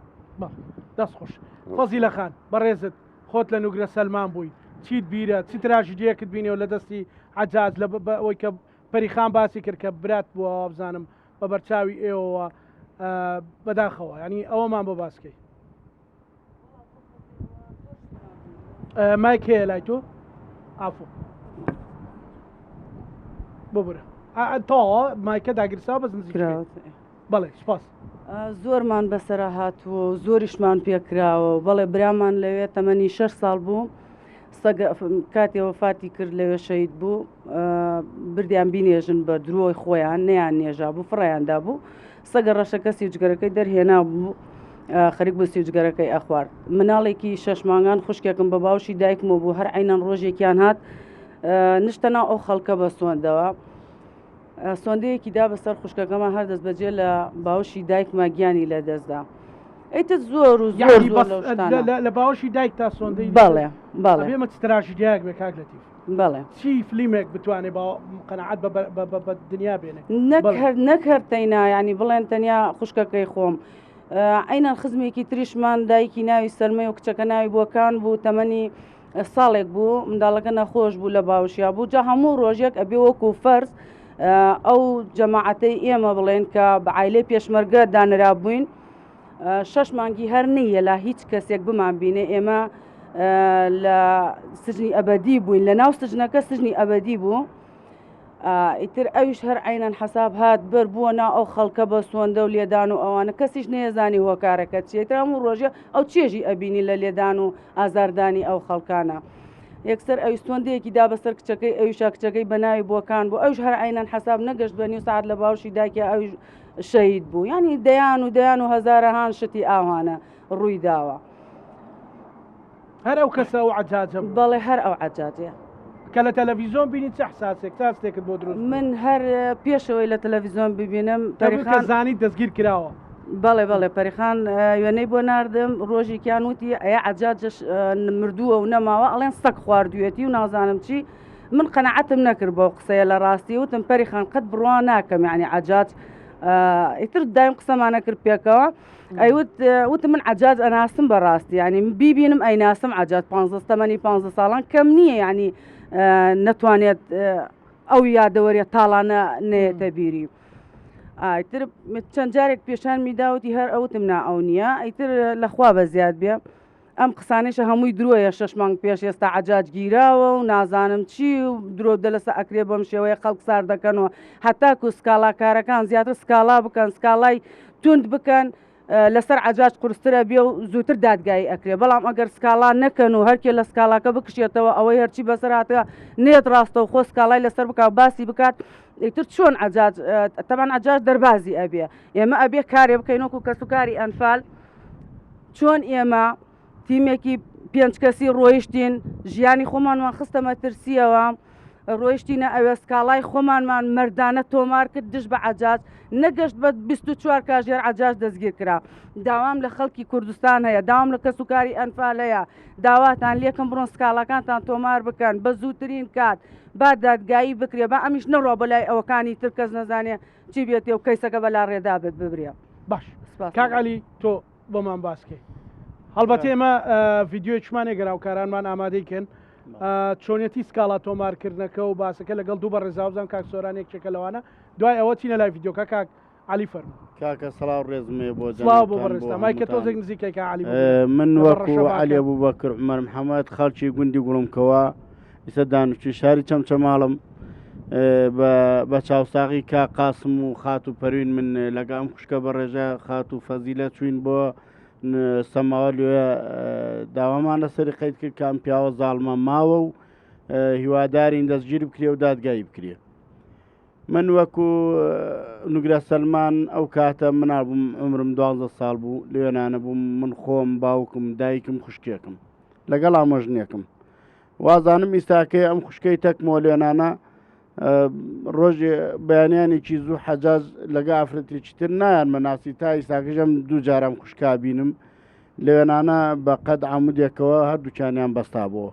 دەست خۆش فەزیلە خان بەڕێزت خۆت لە نوگرە سەلمان بووی چیت بیرە چ تراژیدیەکت بینیەوە لە دەستی عەجاج لە ئەوەی کە پەریخان باسی کرد کە برات بووە وابزانم بە بەرچاوی ئێوەوە بەداخەوە ینی ئەوەمان بۆ باسکەی مایک هەیە لای تۆ ئافۆ ببورە تەواوە مایکە داگیرسا بەس نزیک بەڵێ سپاس. زۆرمان بەسەرا هاتووە و زۆریشمان پێکراوە و بەڵێ برامان لەوێ تەمەنی شەش ساڵ بوو سەگە کاتێ وەفاتی کرد لەوێ شەهید بوو بردیان بینێژن بە درۆی خۆیان نەیان نێژا بوو فڕیان دابوو سەگە ڕەشەکە سیوجگەرەکەی دەرهێنا بوو خەریک بوو سیوجگەرەکەی ئەخوارد مناڵێکی شەش مانگان خوشکێکم بە باوشی دایکمەوە بوو هەر عینەن ڕۆژێکیان هات نشتە ناو ئەو خەڵکە بە سۆندەوە سۆندەیەکی دا بەسەر خوشکەکەمان هەر دەست بەجێ لە باوشی دایکما گیانی لە دەستدا ئیتر زۆر و زۆر لە باوەشی دایک تا سۆندەی بەڵێ بەڵێ ئێمە چ تراژیدیایەک بێ کاک لەتیف بەڵێ چی فلیمێک بتوانێ با قەناعەت بە دنیا بێنێ نەک هەر نەک هەر تەینا ینی بڵێن تەنیا خوشکەکەی خۆم عینەن خزمێکی تریشمان دایکی ناوی سەرمەی و کچەکە ناوی بۆکان بوو تەمەنی ساڵێک بوو منداڵەکە نەخۆش بوو لە باوشیا بوو جا هەموو ڕۆژێک ئەبێ وەکو فەرز ئەو جەماعەتەی ئێمە بڵێن کە بە عیلەی پێشمەرگە دانرا بووین شەش مانگی هەر نییە لا هیچ کەسێک بمان بینێ ئێمە لە سجنی ئەبدی بووین لە ناو سجنەکە سجنی ئەبدی بوو ئیتر ئەویش هەر عەینەن حەساب هات بەر بووە ناو ئەو خەڵکە بە سۆندە و لێدان و ئەوانە کەسیش نەیەزانی هۆکارەکە چیە ئیتر هەموو ڕۆژێ ئەو چێژی ئەبینی لە لێدان و ئازاردانی ئەو خەڵکانە یەکسەر ئەوی سۆندەیەکی دا بەسەر کچەکەی ئەویشا کچەکەی بە ناوی بۆکان بوو ئەوش هەر عەینەن حەساب نەگەشت بە نیو سەعات لە باوشی دایکیا ئەویش شەهید بوو یانی دەیان و دەیان و هەزارەهان شتی ئاوانە ڕووی داوە. هەر ئەو کەسە ئەو عەجاجە بوو؟ بەڵێ هەر ئەو عەجاجەیە. کە لە تەلەڤیزۆن بینی چ احساسێک چ هەستێکت بۆ دروست من هەر پێشەوەی لە تەلەڤیزۆن ببینم پەریخان زانیت دەستگیر کراوە. بەڵێ بەڵێ پەریخان وێنەی بۆ ناردم ڕۆژێکیان وتی ئەیا عەجاج مردووە و نەماوە ئەڵێن سەگ خواردوویەتی و نازانم چی من قەناعەتم نەکرد بەو قسەیە لە ڕاستی وتم پەریخان قەت بڕوا ناکەم یعنی عەجاج ئیتر دایم قسەمانە کرد پێکەوە ئەیوت وتم من عەجاج ئەناسم بەڕاستی یعنی بیبینم ئەیناسم عەجاج پ تەمەنی پ ساڵان کەم نییە یعنی نەتوانێت ئەو یادەوەریە تاڵانە نێتە بیری. ئایتر چەند جارێک پێشان میداوتی هەر ئەوتم نا ئەو نییە ئیتر لەخوا بە زیاد بێ ئەم قسانەیشە هەمووی درۆیە شەش مانگ پێش ئێستا عەجاج گیراوە و نازانم چی و درۆ دەلەسە ئەکرێ بەم شێوەیە خەڵک سار دەکەن و هەتاکو سکاڵاکارەکان زیاتر سکاڵا بکەن سکاڵای توند بکەن لەسەر عەجاج قورسترە بێ و زووتر دادگایی ئەکرێ بەڵام ئەگەر سکاڵا نەکەن و هەرکێ لە سکاڵاکە بکشێتەوە ئەوەی هەرچی بەسەر هاتە نێت ڕاستەوخۆ سکاڵای لەسەر بکا و باسی بکات ئیتر چۆن عەجاج تەبان عەجاج دەربازی ئەبێ ئێمە ئەبێ کارێ بکەین وەکو کەسوکاری ئەنفال چۆن ئێمە تیمێکی پێنج کەسی ڕۆیشتین ژیانی خۆمانمان خستە مەترسیەوە ڕۆیشتینە ئەوێ سکاڵای خۆمانمان مەردانە تۆمار کرد دژ بە عەجاج نەگەشت بە 24 کاژێر عەجاج دەستگیر کرا داوام لە خەڵکی کوردستان هەیە داوام لە کەس و کاری ئەنفال هەیە داواتان لێکم بڕۆن سکاڵاکانتان تۆمار بکەن بە زووترین کات با دادگایی بکرێ با ئەمیش نەڕوا بۆ لای ئەوەکانی تر کەس نەزانێ چی بێتێ و کەیسەکە بەلا ڕێدا ببرێ باش کاک عەلی تۆ بۆمان باس کەی هەڵبەت ئێمە ڤیددیویشمانێ گەراوکارانمان ئامادەی کەن چۆنیەتی سکاڵا تۆمارکردنەکە و باسەکە لەگەڵ دوو بە ڕێزاوزان کاک سۆران یەکێکە لەوانە دوای ئەوە چینە لای ڤیددیوکە کاک علی فەرموو کاکە سڵاو ڕێزمێ بۆ سڵاو بۆ بەڕێزتان مایکە تۆزێک نزیکەی کاک علی من وەکو علی ئەبوبەکر عومەر محەمەد خەڵکی گوندی گوڵمکەوە ئیسە دانیشتوی شاری چەمچەماڵم بە چاوساغی کا قاسم و خاتوو پەروین من لەگە ئەم خوشکە بەڕێژە خاتوو فەزیلە چوین بۆ سەماوە لێ داوامان لەسەری قەید کرد کام پیاوە زاڵمە ماوە و هیوادارین دەستگیر بکرێ و دادگایی بکرێ. من وەکو نوگرە سەلمان ئەو کاتە مناڵ بووم عمرم دوازدە ساڵ بوو لێنانە بووم من خۆم باوکم دایکم خوشکێکم لەگەڵ ئامۆژنێکم وازانم ئیستاکەی ئەم خوشکەی تەکمەوە لێنانە ڕۆژێ بەیانیانێکی زوو حەجاز لەگە ئافرەتێکی تر نایان مەناسی تا ئیستاکەشم دوو جارم خوشکا بینم لەوێنانە بە قەد عمودێکەوە هەردووکیانیان بەستا بۆ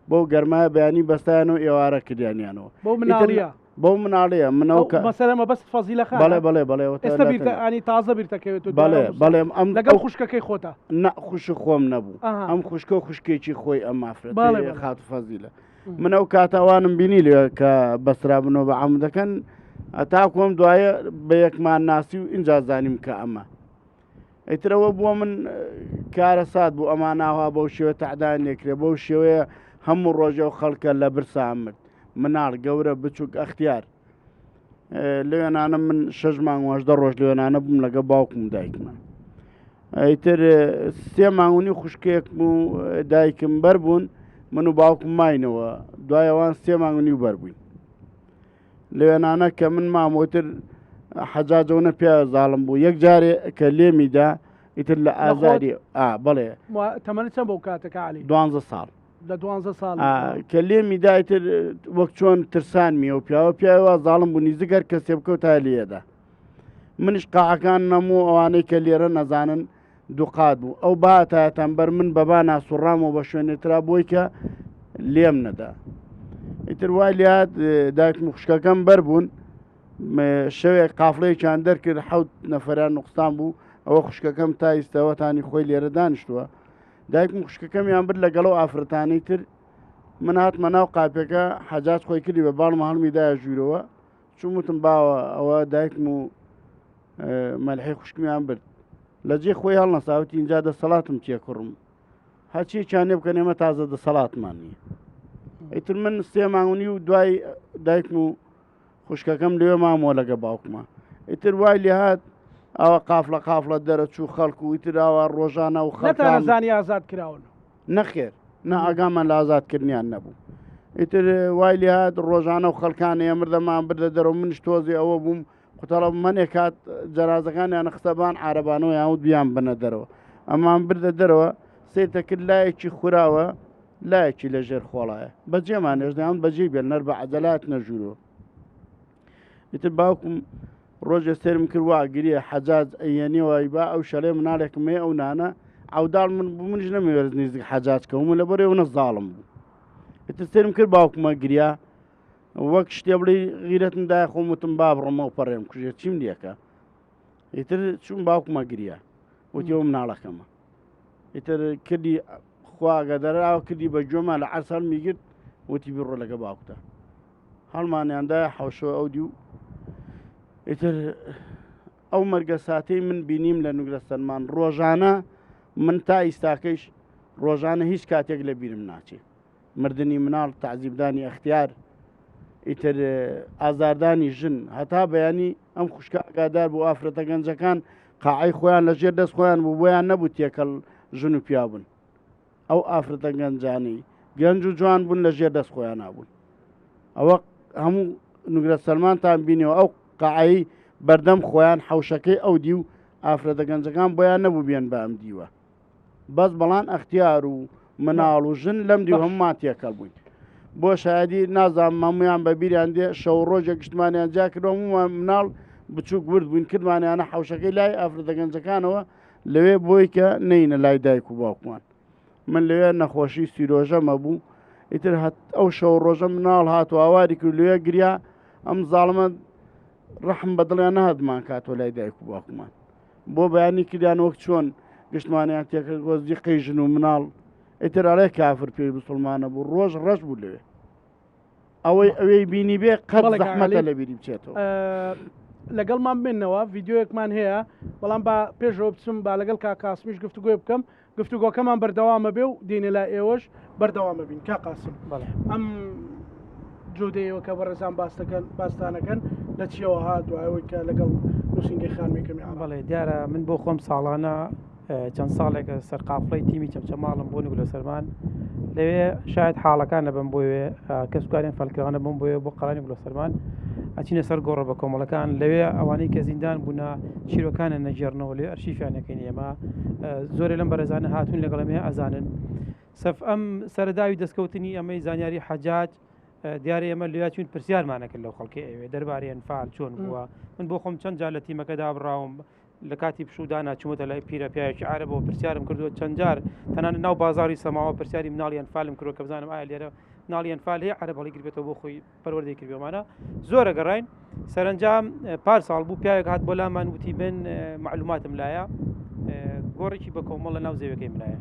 بۆ گەرمایە بەیانی بەستایان و ئێوارە کردیانیانەوە بۆ مناڵیە بۆ مناڵیە منەوە کە مەسەلە مەبەست فەزیلە خان بەڵێ بەڵێ بەڵێ ئێستا بیرتە ئانی تازە بیرتەکەوێت و بەڵێ بەڵێ ئەم لەگەڵ خوشکەکەی خۆتە نە خوش خۆم نەبوو ئەم خوشکە و خوشکێکی خۆی ئەم ئافرەت خات فەزیلە من ئەو کاتەوانم بینی لێ کە بەسرابنەوە بە عەم دەکەن تا کۆم دوایە بە یەکمان ناسی و ئینجا زانیم کە ئەمە ئیترەوە بۆ من کارەسات بوو ئەماناوا بەو شێوە تەعدان لێکرێ بەو شێوەیە هەموو ڕۆژە و خەڵکە لە برسا مرد مناڵ گەورە بچووک ئەختیار لەوێنانە من شەش مانگ واژدە ڕۆژ لەوێنانە بووم لەگە باوکم و دایکمە ئیتر سێ مانگونی خوشکێک و دایکم بەر بوون من و باوکم ماینەوە دوایەوان سێ مانگونی و بەر بووین لەوێنانە کە من مامۆتر حەجاجەوە پیا زاڵم بوو یەک جارێ کە لێمیدا ئیتر لە ئازاری ئا بەڵێ تەمەنت چەند بەو کاتەکە علی دوانزە ساڵ لە دوانزە ساڵ کە لێمی دایتر وەک چۆن ترسانمی و پیاوە پیاوە زاڵم بوو نیزک هەر کەسێ بکەوت تا لێدا منیش قاعەکان نەموو ئەوانەی کە لێرە نەزانن دووقات بوو ئەو باتایەتان بەر من بەبا ناسوڕامەوە بە شوێنێترا بۆی کە لێم نەدا ئیتر وای لات دایکم و خوشکەکەم بەر بوون شەوێک قافلەیەکیان دەرکرد حەوت نەفران نقستان بوو ئەوە خوشکەکەم تا ئیستەوەتانی خۆی لێرە دانیشتووە دایکم خوشکەکەمیان برد لەگەڵەوە ئافرەتانی تر من هاتمە ناو قاپەکە حەجاج خۆی کردی بە باڵم هەڵمی دایە ژوورەوە چوم وتم باوە ئەوە دایکم و مەلحی خوشکمیان برد لە جێ خۆی هەڵنەساوتی اینجا دەسەڵاتم چیە کوڕم هەرچیەکیان لێ بکەن ئێمە تازە دەسەڵاتمان نییە ئیتر من سێ مانگونی و دوای دایکم و خوشکەکەم لێ مامۆ لەگە باوکمە ئیتر وای لێهات ئەوە قافلە قافلە دەرەچوو خەڵک و ئیتر ئاوا ڕۆژانە و خەڵکان زانی ئازاد کراون نەخێر نا ئاگامان لە ئازادکردنیان نەبوو ئیتر وای لێهات ڕۆژانە و خەڵکان ئێمردەمان بردە دەرەوە منش تۆزی ئەوە بووم قوتەڵە مەنێ کات جەنازەکانیان خستە بان عارەبانەوە یان وت بیان بنە دەرەوە ئەمان بردە دەرەوە سێتە کرد لایەکی خوراوە لایەکی لە ژێر خۆڵایە بەجێمان هێشتیان بەجێ بێن نەر بە عەجەلات نەژوورەوە ئیتر باوکم ڕۆژێ سەرم کرد وا گریە حەجاج ئەیەنیەوە با ئەو شەلێ مناڵێکم هەیە ئەو نانە عەوداڵ من بوو منیش نەمەوێرز نزیک حەجاج کەوم و لەبەر ئەوە زاڵم بوو ئیتر سەرم کرد باوکمە گریا وەک شتێ بڵێ غیرەتم دای خۆم وتم با بڕۆمەوە پەڕێم کوژێ چیم لەکە ئیتر چوون باوکمە گریا وتی ئەو مناڵەکەمە ئیتر کردی خوا ئاگادارە کردی بە گوێمان لە عەرز هەڵمیگرت وتی بڕۆ لەگە باوکتە هەڵمانیاندا حەوشەوە ئەو دی و ئیتر ئەو مەرگە ساتەی من بینیم لە نوگرە سەلمان ڕۆژانە من تا ئیستاکەیش ڕۆژانە هیچ کاتێک لە بیرم ناچێ مردنی مناڵ تەعزیبدانی ئەختیار ئیتر ئازاردانی ژن هەتا بەیانی ئەم خوشکە ئاگادار بوو ئافرەتە گەنجەکان قاعی خۆیان لە ژێر دەست خۆیان بوو بۆیان نەبوو تێکەڵ ژن و پیا بوون ئەو ئافرەتە گەنجانی گەنج و جوان بوون لە ژێر دەست خۆیان نابوون ئەوە هەموو نوگرە سەلمانتان بینیەوە ئەو قاعی بەردەم خۆیان حەوشەکەی ئەو دی و ئافرەتە گەنجەکان بۆیان نەبوو بێن بە ئەم دیوە بەس بەڵان ئەختیار و مناڵ و ژن لەم دیو هەمومان تێکەڵ بووین بۆ شایدی نازانم هەمویان بە بیریان دێ شەو ڕۆژێک گشتمانیان جیا کردەوە هەمومان مناڵ بچووک ورد بووین کردمانیانە حەوشەکەی لای ئافرەتە گەنجەکانەوە لەوێ بۆی کە نەینە لای دایک و باوکمان من لەوێ نەخۆشی سیرۆژەمە بوو ئیتر هەت ئەو شەو ڕۆژە مناڵ هات و ئاواری کرد لەوێ گریا ئەم زاڵمە ڕەحم بە دڵیان نەهاتمان کاتەوە لای دایک و باوکمان بۆ بەیانی کردیان وەک چۆن گشتمانیان تێکرد گۆ زیقەی ژن و مناڵ ئیتر ئەڵێ کافر پێی مسلمانە بوو ڕۆژ ڕەش بوو لەوێ ئەوەی ئەوەی بینی بێ قەت زەحمەتە لە بیری بچێتەوە. لەگەڵمان بمێنەوە ڤیددیوەکمان هەیە بەڵام با پێشەوە بچم با لەگەڵ کا قاسمیش گفتوگۆی بکەم گفتوگۆکەمان بەردەوامە بێ و دێنە لای ئێوەش بەردەوامە بین کا قاسم ئەم جۆدەیەوە کە بەڕێزان باستەکەن باستانەکەن لە چیەوە هات دوایەوەی کە لەگەڵ نووسینگەی خانمی کەمی بەڵێ دیارە من بۆ خۆم ساڵانە. چەند ساڵێکە سەرقافڵەی تیمی چەمچەماڵم بۆ نوگرە سەلمان لەوێ شاید حاڵەکان نەبم بۆیێ کەسوکاریان فەلکراوە نەبم بۆیە بۆ قەڵانی گولە سەلمان ئەچینە سەر گۆڕە بە کۆمەڵەکان لەوێ ئەوانەی کە زیندان بوونە چیرۆکانە نەگێڕنەوە لێ ئەرشیفیانەکەین ئێمە زۆرێ لەم بەڕێزانە هاتوون لەگەڵم هەیە ئەزانن سەف ئەم سەرداوی دەستکەوتنی ئەمەی زانیاری حەجاج دیارە ئێمە لێ چوین پرسیارمانە کرد لەو خەڵکی ئەوێ دەربارەی ئەنفال چۆن بووە من بۆ خۆم چەند جار لە تیمەکە دابڕاوم لە کاتی پشوودانا چوومەتە لای پیرە پیاوێکی عەرەبەوە پرسیارم کردووە چەند جار تەنانەت ناو بازاڕی سەماوە پرسیاری مناڵی ئەنفالم کردووە کە بزانم ئایا لێرە مناڵی ئەنفال هەیە عەرەب هەڵیگربێتەوە بۆ خۆی پەروەردەی کردبێ ئەمانە زۆرە گەڕاین سەرەنجام پار ساڵ بوو پیاوێک هات بۆ لامان وتی من معلوماتم لایە گۆڕێکی بە کۆمەڵ لە ناو زەویەکەی منایە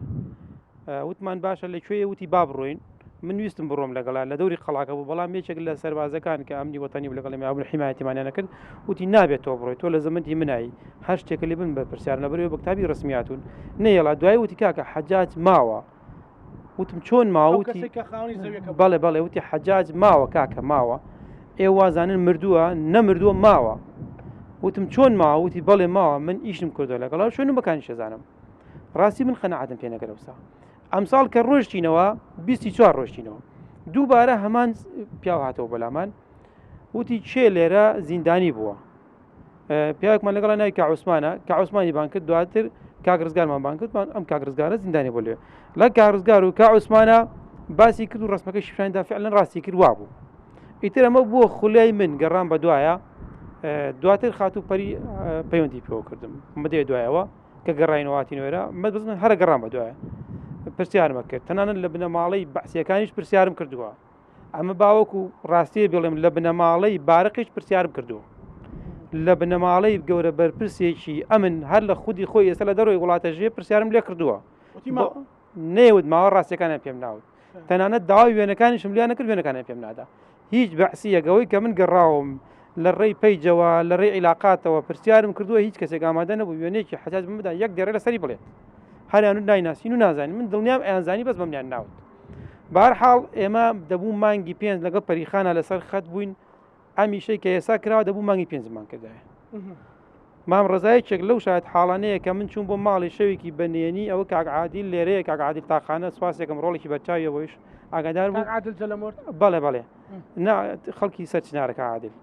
وتمان باشە لە کوێیە وتی با بڕۆین من ویستم بڕۆم لەگەڵا لە دەوری قەڵاکە بوو بەڵام یەکێک لە سەربازەکان کە ئەمنی وەتەنی بوو لەگەڵی مابوون حیمایەتیمانیان نەکرد وتی نابێت تۆ بڕۆی تۆ لە زەمەنتی منایی هەر شتێکە لێ بن بەرپرسیارم لەبەرئەوەی بە کتابی ڕەسمی هاتوون نەیەڵا دوای وتی کاکە حەجاج ماوە وتم چۆن ماوە ئەو وتی کەسێک کە خاوەنی زەویەکە بوو. بەڵێ بەڵێ وتی حەجاج ماوە کاکە ماوە ئێوە وازانن مردووە نەمردووە ماوە وتم چۆن ماوە وتی بەڵێ ماوە من ئیشم کردووە لەگەڵ شوێنم بەکانیش دەزانم ڕاستی من قەناعەتم پێ نەکرد ئەوسا ئەمساڵ کە ڕۆشتینەوە 24 ڕۆشتینەوە دووبارە هەمان پیاو هاتەوە بەلامان وتی چێ لێرە زیندانی بووە پیاوێکمان لەگەڵ ناوی کە عوسمانە کە عوسمانی بان کرد دواتر کاک ڕزگارمان بان کردمان ئەم کاک ڕزگارە زیندانی بۆ لێ لە کاک ڕزگار و کا عوسمانە باسی کرد و ڕسمەکەی شیشاندا فعلەن ڕاستی کرد وابوو ئیتر ئەمە بووە خولیای من گەڕان بە دوایە دواتر خاتوو پەری پەیوەندی پێوە کردم مدەیە دوایەوە کە گەڕاینەوە هاتینەوە مە بزن هەرە گەڕان بە دوایە پرسیارمە کرد تەنانەت لە بنەماڵەی بەعسیەکانیش پرسیارم کردووە ئەمە باوەکو ڕاستیە بڵێم لە بنەماڵەی بارقیش پرسیارم کردووە لە بنەماڵەی گەورە بەرپرسێکی ئەمن هەر لە خودی خۆی ئێستا لە دەرەوەی وڵاتە ژێ پرسیارم لێ کردووە نەیوت ماوە ڕاستیەکانیان پێم ناوت تەنانەت داوای وێنەکانیشم لیان نەکرد وێنەکانیان پێم نادا هیچ بەعسیەک ئەوەی کە من گەڕاوم لە ڕێی پەیجەوە لە ڕێی عیلاقاتەوە پرسیارم کردووە هیچ کەسێک ئامادە نەبوو وێنەیەکی حەجاج بم بدا یەک دێڕێ لەسەری بڵێت هەریان و نایناسین و نازانین من دڵنیام ئەیانزانی بەس بەمنیان ناوت بارحاڵ ئێمە دەبوو مانگی پێنج لەگەڵ پەریخانە لەسەر خەت بووین ئەمیشەی کە ئێستا کراوە دەبوو مانگی پێنجمان کردایە مام ڕەزا یەکێک لەو شایەت حاڵانەیە کە من چوون بۆ ماڵی شەوێکی بە نهێنی ئەوە کاک عادیل لێرەیە کاک عادیل تاقانە سوپاسێکم ڕۆڵێکی بەرچاویە بۆیش ئاگادار بوو کاک عادل جەلەمۆرد بەڵێ بەڵێ نا خەڵکی سەرچنارە کاک عادل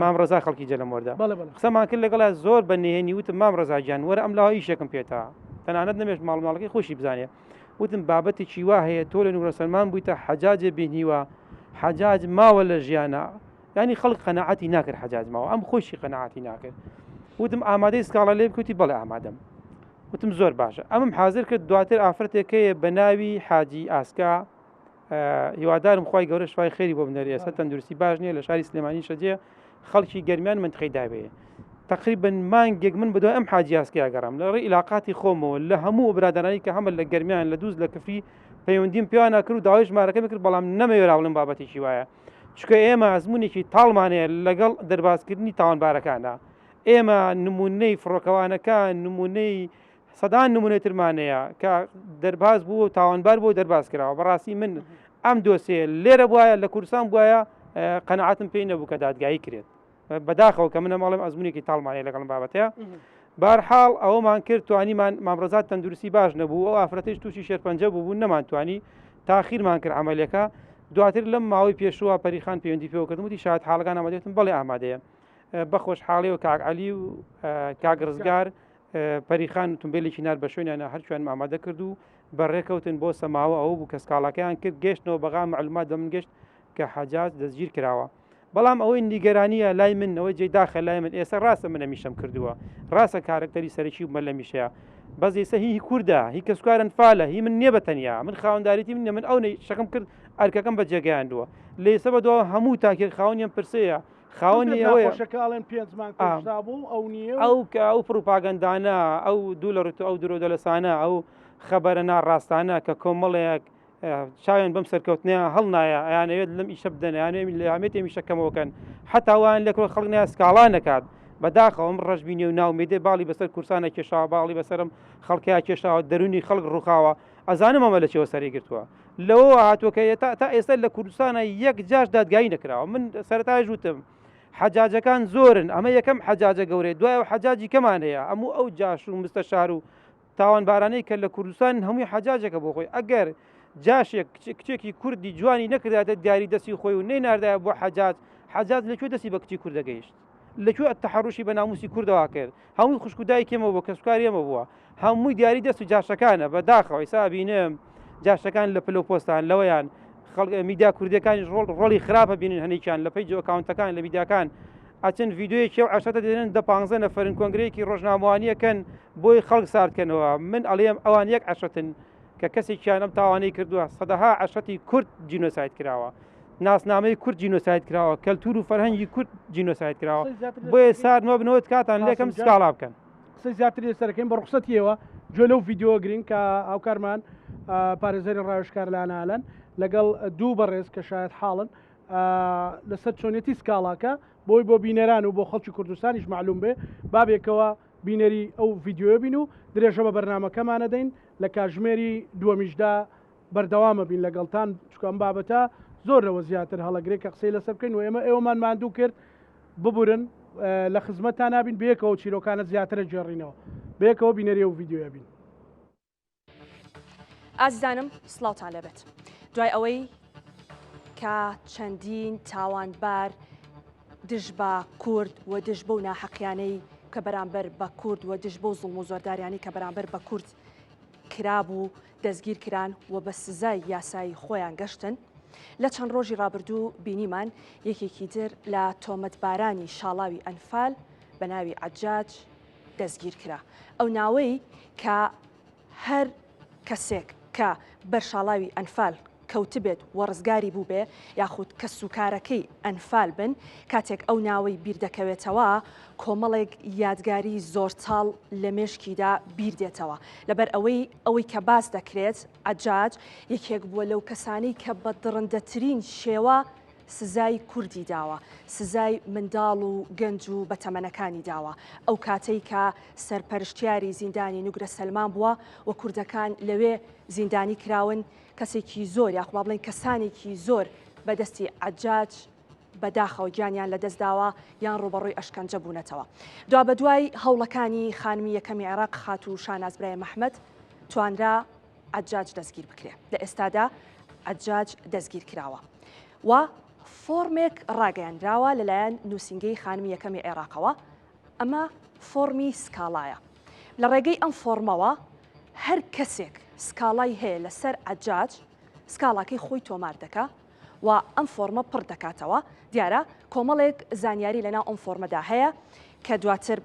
مام ڕەزا خەڵکی جەلەمۆردە بەڵێ بەڵێ قسەمان کرد لەگەڵا زۆر بە نهێنی وتم مام ڕەزا گیان وەرە ئەم لاوە ئیشێکم پێتە تەنانەت نەمێشت ماڵ ماڵەکەی خۆشی بزانێ وتم بابەتێکی وا هەیە تۆ لە نورە سەلمان بوویتە حەجاجێ بینیوە حەجاج ماوە لە ژیانە یانی خەڵک قەناعەتی ناکرد حەجاج ماوە ئەم خۆشی قەناعەتی ناکرد وتم ئامادەی سکاڵا لێ بکەوتی بەڵێ ئامادەم وتم زۆر باشە ئەمم حاضر کرد دواتر ئافرەتێکەیە بە ناوی حاجی ئاسکا هیوادارم خی گەورە شفای خێری بۆ بنەری ئێستا تەندروستی باش نییە لە شاری سلێمانی شەجێ خەڵکی گەرمیان منتقی داوێ تقریبا مانگێک من بەدوای ئەم حاجی ئاسکیا گەڕام لە ڕێی علاقاتی خۆمەوە لە هەموو برادرانی کە هەمە لە گەرمیان لە دووز لە کفری پەیوەندیم پێوانە کرد و داوای ژمارەکەم کرد بەڵام نەمەوێرا بڵێم بابەتێکی وایە چونکە ئێمە ئەزموونێکی تاڵمان هەیە لەگەڵ دەربازکردنی تاوانبارەکاندا ئێمە نمونەی فڕۆکەوانەکان نمونەی سەدان نمونەی ترمان هەیە کە دەرباز بوو و تاوانبار بۆ دەرباز کراوە بەڕاستی من ئەم دۆسێ لێرە بواە لە کوردستان بواە قەنەعاتم پێی نەبوو کە دادگایی کرێت بەداخەوە کە منە ماڵم ئەزمونێکی تاڵمانەیە لەگەڵم بابەتەیە بارحاڵ ئەوەمان کرد توانیمان مامڕزاد تەندروستی باش نەبوو ئەو ئافرەتیش تووشی شێرپەنجە بوو بوو نەمانتوانی تاخیرمان کرد عملیەکە دواتر لەم ماوەی پێشووە پەریخان پەیوەندی پێوە کردم وتی شاهد حاڵەکان ئامادەێتم بەڵێ ئامادەیە بە خۆشحاڵی و کاک عەلی و کاک ڕزگار پەریخان ئۆتۆمبیلێکی نار بە شوێنیانە هەرچوان ئامادە کرد و بەڕێکەوتن بۆ سەماوە ئەوە بوو کە سکاڵاکەیان کرد گەشتنەوە بەغا معلومات بە من گەشت کە حەجاج دەستگیر کراوە بەڵام ئەوەی نیگەرانیە لای من ئەوەی جێی داخە لای من ئێستا ڕاستە من ئەمیشەم کردووە ڕاستە کارەکتەری سەرەکی بوومە لەمیشەیە بەس ئێستا هی کوردە هی کەسوکارن فالە هی من نییە بە تەنیا من خاوەنداریتی من نییە من ئەو شەکەم کرد ئەرکەکەم بە جێگەیاندووە لە ئێستا بە دواوە هەموو تاکێک خاوەنی ئەم پرسەیە خاوەنی ئەوەیە ناخۆشەکە ئەڵێن پێنج مانگ کوژرا بوو ئەو نییە و ئەو کە ئەو پڕوپاگەندانە ئەو دوو لە ڕوت ئەو درۆ دەلەسانە ئەو خەبەرە ناڕاستانە کە کۆمەڵێک چاویان بەم سەرکەوتنەیان هەڵنایە ئەیانەوێت لەم ئیشە بدەن ئەیانەوێت لە ئامێت ئەم ئیشە کەمەوە کەن حتا وایان لێکرۆ خەڵک نایە سکاڵا نەکات بەداخەوە ئەم ڕەشبینی و ناومێدێ باڵی بەسەر کورسانە کێشاوە باڵی بەسەرم خەڵکیا کێشاوە دەرونی خەڵک ڕووخاوە ئەزانم ئەمە لە چێوە سەری گرتووە لەوەوە هاتووە کە تا تا ئێستا لە کوردستانە یەک جاش دادگایی نەکراوە من سەرەتایش وتم حەجاجەکان زۆرن ئەمە یەکەم حەجاجە گەورەیە دوای ئەو حەجاجی کەمان هەیە هەموو ئەو جاش و مستەشار و. تاوانبارانەی کە لە کوردستان هەمووی حەجاجێکە بۆ خۆی ئەگەر جاشێک کچێکی کوردی جوانی نەکرداتە دیاری دەستی خۆی و نەیناردایە بۆ حەجاج حەجاج لەکوێ دەستی بە کچی کوردە گەیشت لەکوێ تەحەڕوشی بە ناموسی کوردەوە کرد هەمووی خوشک و دایکی ئێمە بووە کەسوکاری ئێمە بووە هەمووی دیاری دەست و جاشەکانە بە داخەوە ئیسا ئەبینم جاشەکان لە پلە و پۆستان لەوەیان خەڵک میدیا کوردیەکانیش ڕۆڵ ڕۆڵی خراپە بینن هەنێکیان لە page و account ەکان لە میدیاکان ئەچن ڤیدیۆیەکی ئەو عەشرەتە دێنن دە پانزە نەفەرن کۆنگرەیەکی ڕۆژنامەوانیەکەن بۆی خەڵک ساردکەنەوە من ئەڵێم ئەوان یەک عەشرەتن کە کەسێکیان ئەم تاوانەی کردووە سەدەها عەشرەتی کورد جینۆساید کراوە ناسنامەی کورد جینۆساید کراوە کەلتور و فەرهەنگی کورد جینۆساید کراوە بۆیە سارد مەبنەوە تکاتان لێکەم سکاڵا بکەن. قسەی زیاتری لەسەر ئەکەین بە ڕوخسەتی ئێوە گوێ لەو ڤیدیۆ گرین کە هاوکارمان پارێزەری ڕاوێژکار لانا ئالەن لەگەڵ دوو بەڕێز کە شایەت حاڵن لەسەر چۆنیەتی سکاڵاکە بۆی بۆ بینەران و بۆ خەڵکی کوردستانیش معلوم بێ بابێکەوە بینەری ئەو ڤیدیۆیە بین و درێژە بە بەرنمەکەمانەدەین لە کاژمێری دووەمیشدا بەردەوامە بین لەگەڵتان چونکە ئەم بابەتە زۆر لەوە زیاتر هەڵەگرێت کە قسەی لەسەر بکەین و ئێمە ئێوەمان ماندوو کرد ببورن لە خزمەتتان نابین بەیەکەوە چیرۆکانە زیاترە گێڕینەوە بەیەکەوە بینەری ئەو ڤیدیۆیە بین. ئازیزانم سڵاوتان لێبێت دوای ئەوەی کە چەندین تاوانبار دژ بە کورد و دژ بەو ناحەقیانەی کە بەرامبەر بە کورد و دژ بەو زوڵم و زۆرداریانی کە بەرامبەر بە کورد کرابوو دەستگیر کران و بە سزای یاسایی خۆیان گەشتن، لە چەند ڕۆژی ڕابردوو بینیمان یەکێکی تر لە تۆمەتبارانی شاڵاوی ئەنفال بە ناوی عەجاج دەستگیر کرا. ئەو ناوەی کە هەر کەسێک کە بەر شاڵاوی ئەنفال کەوتبێت و ڕزگاری بووبێ یاخود کەسوکارەکەی ئەنفال بن، کاتێک ئەو ناوەی بیردەکەوێتەوە کۆمەڵێک یادگاری زۆر تاڵ لە مێشکیدا بیردێتەوە، لەبەر ئەوەی ئەوەی کە باس دەکرێت عەجاج یەکێک بووە لەو کەسانەی کە بە دڕندەترین شێوە سزای کوردی داوە، سزای منداڵ و گەنج و بەتەمەنەکانی داوە، ئەو کاتەی کە سەرپەرشتیاری زیندانی نوگرە سەلمان بووە و کوردەکان لەوێ زیندانی کراون، کەسێکی زۆر یاخۆ با بڵێین کەسانێکی زۆر بە دەستی عەجاج بە داخەوە گیانیان لە دەست داوە یان ڕووبەڕووی ئەشکەنجە بوونەتەوە. دوابەدوای هەوڵەکانی خانمی یەکەمی عێراق خاتوو شاناز برایم ئەحمەد توانرا عەجاج دەستگیر بکرێ. لە ئێستادا عەجاج دەستگیر کراوە و فۆرمێک ڕاگەیەنراوە لەلایەن نووسینگەی خانمی یەکەمی عێراقەوە، ئەمە فۆرمی سکاڵایە. لە ڕێگەی ئەم فۆرمەوە هەر کەسێک سکاڵای هەیە لەسەر عەجاج، سکاڵاکەی خۆی تۆمار دەکا و ئەم فۆرمە پڕ دەکاتەوە. دیارە کۆمەڵێک زانیاری لەناو ئەم فۆرمەدا هەیە کە دواتر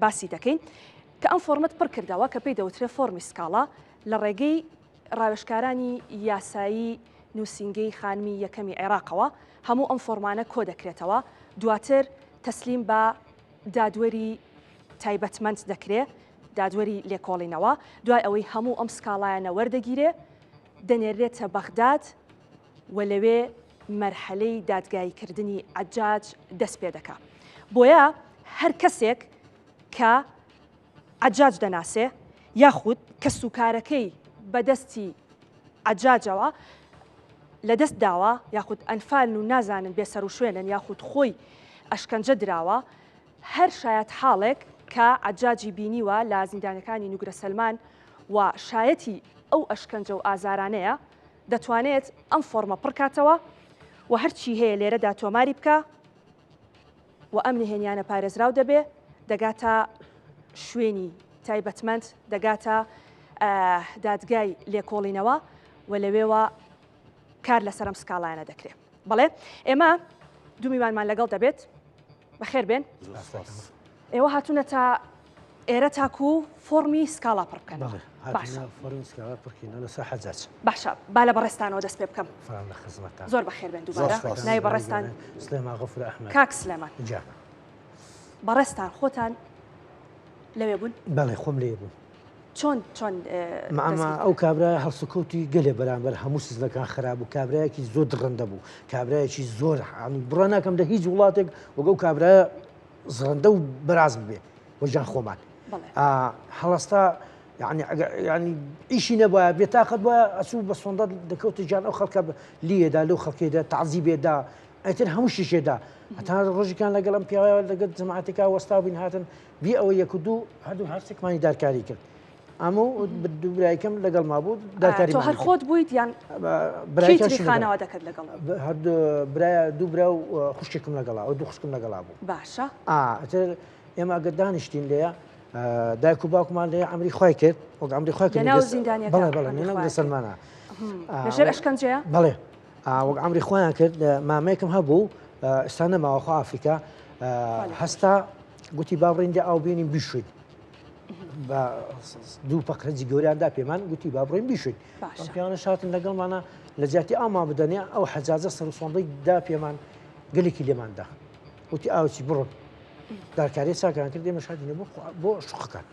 باسی دەکەین. کە ئەم فۆرمەت پڕ کردەوە کە پێی دەوترێ فۆرمی سکاڵا، لە ڕێگەی ڕاوێژکارانی یاسایی نووسینگەی خانمی یەکەمی عێراقەوە هەموو ئەم فۆرمانە کۆ دەکرێتەوە، دواتر تەسلیم بە دادوەری تایبەتمەند دەکرێ، دادوەری لێکۆڵینەوە، دوای ئەوەی هەموو ئەم سکاڵایانە وەردەگیرێ دەنێررێتە بەغداد و لەوێ مەرحەلەی دادگاییکردنی عەجاج دەست پێ دەکا. بۆیە هەر کەسێک کە عەجاج دەناسێ یاخود کەسوکارەکەی بە دەستی عەجاجەوە لە دەست داوە یاخود ئەنفالن و نازانن بێسەروشوێنن یاخود خۆی ئەشکەنجە دراوە هەر شایەتحاڵێک کە عەجاجی بینیوە لە زیندانەکانی نوگرە سەلمان و شایەتی ئەو ئەشکەنجە و ئازارانەیە دەتوانێت ئەم فۆرمە پڕکاتەوە و هەرچی هەیە لێرەدا تۆماری بکە و ئەم نهێنیانە پارێزراو دەبێ، دەگاتە شوێنی تایبەتمەند، دەگاتە دادگای لێکۆڵینەوە و لەوێوە کار لەسەر ئەم سکاڵایانە دەکرێ. بەڵێ ئێمە دوو میوانمان لەگەڵ دەبێت، بەخێر بێن. ئێوە هاتوونەتە ئێرە تاکو فۆڕمی سکاڵا پڕ بکەنەوە. بەڵێ، هاتووینە فۆڕمی سکاڵا پڕ بکەینەوە لەسەر حەجاج. باشە، با لە بەڕێزتانەوە دەست پێ بکەم. سڵام لە خزمەتتان. زۆر بەخێر بێن دووبارە. زۆر سوپاس. ناوی بەڕێزتان؟ سلێمان غەفور ئەحمەد. کاک سلێمان. گیان. بەڕێزتان خۆتان لەوێ بوون؟ بەڵێ، خۆم لەوێ بووم. چۆن چۆن ماما ئەو کابرایە هەڵسوکەوتی گەلێ بەرامبەر هەموو سزنەکان خراپ بوو کابرایەکی زۆر دڕندە بوو کابرایەکی زۆر حاڵی بڕا ناکەم لە هیچ وڵاتێک وەک ئەو کابرایە زڕندە و بەراز ببێ وەجان خۆمان هەڵستا یعنی ینی ئیشی نەبایە بێتاقەت وایە ئەچوو بە سۆندە دەکەوتە گیان ئەو خەڵکە لیێدا لەو خەڵکێدا تعزیبێدا ئەتر هەموو شتێکێدا هەتا ڕۆژێکان لەگەڵ ئەم پیاوە لەگەڵ جەماعەتێکا وەستا بووین هاتن بی ئەوە یەک و دوو هەردوو هەرسێکمانی دارکاری کرد. ئەمە و دوو برایکەم لەگەڵ ما بوو دارکاری تۆ هەر خۆت بوویت یان برایکەشی خانەوادەکەت لەگەڵ هەر برای دوو برا و خوشکێکم لەگەڵا ئەو دوو خوشکم لەگەڵا بوو باشە ئا ئێمە ئەگەر دانیشتین لێە دایک و باوکمان لێ ئەمری خۆی کرد وەک ئەمری خۆی کرد لەناو زیندانیەکە بەڵێ بەڵێ لەناو سەلمانە لەژێر ئەشکەنجەیە بەڵێ وەک ئەمری خۆیان کرد مامەیەکم هەبوو ئێستا نەماوە خۆ ئافریکا هەستا گوتی با بڕین دە ئاو بێنین بیشوین بە دوو پەقرەجی گەوریان دا پێمان گوتی با بڕین بیشوین پیانە شاتن لەگەڵمانە لە جیاتی ئامان بدەنێ ئەو حەجاجە سەر و سۆندەی دا پێمان گەلێکی لێماندا وتی ئاوچی بڕۆن دارکاری چاکان کرد ئێمەش هاتینە بۆ بۆ شقەکان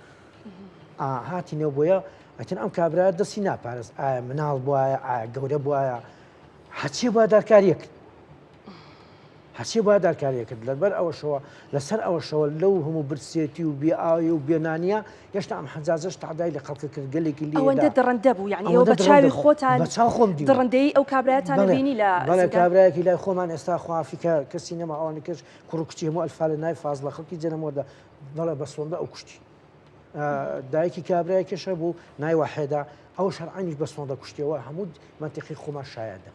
هاتینەوە بۆیە ئەتن ئەم کابرا دەستی ناپارست ئایا مناڵ بواە ئایا گەورە بواە هەچی بە دارکاریە کرد هەچی با دارکاریە کرد لەبەر ئەوەشەوە لەسەر ئەوەشەوە لەو هەموو برسێتی و بێ ئاوی و بێنانیە هێشتا ئەم حەجاجەش تەعدای لە خەڵکە کرد گەلێکی لێ ئەوەندە دڕندە بوو یعنی ئێوە بە چاوی خۆتان بە چاو خۆم دیوە. دڕندەیی ئەو کابرایەتان بینی لە بەڵێ کابرایەکی لای خۆمان ئێستا خوافیکە کەسی نەما ئەوانی کەش کوڕ و کچی هەموو ئەلفالە نای فازڵە خەڵکی جەنەمۆردە بەڵێ بە سۆندە ئەو کوشتی دایکی کابرای کێشە بوو نای وحێدا ئەو شەرعانیش بە سۆندە کوشتیەوە هەموو منتیقی خۆمان شایەدە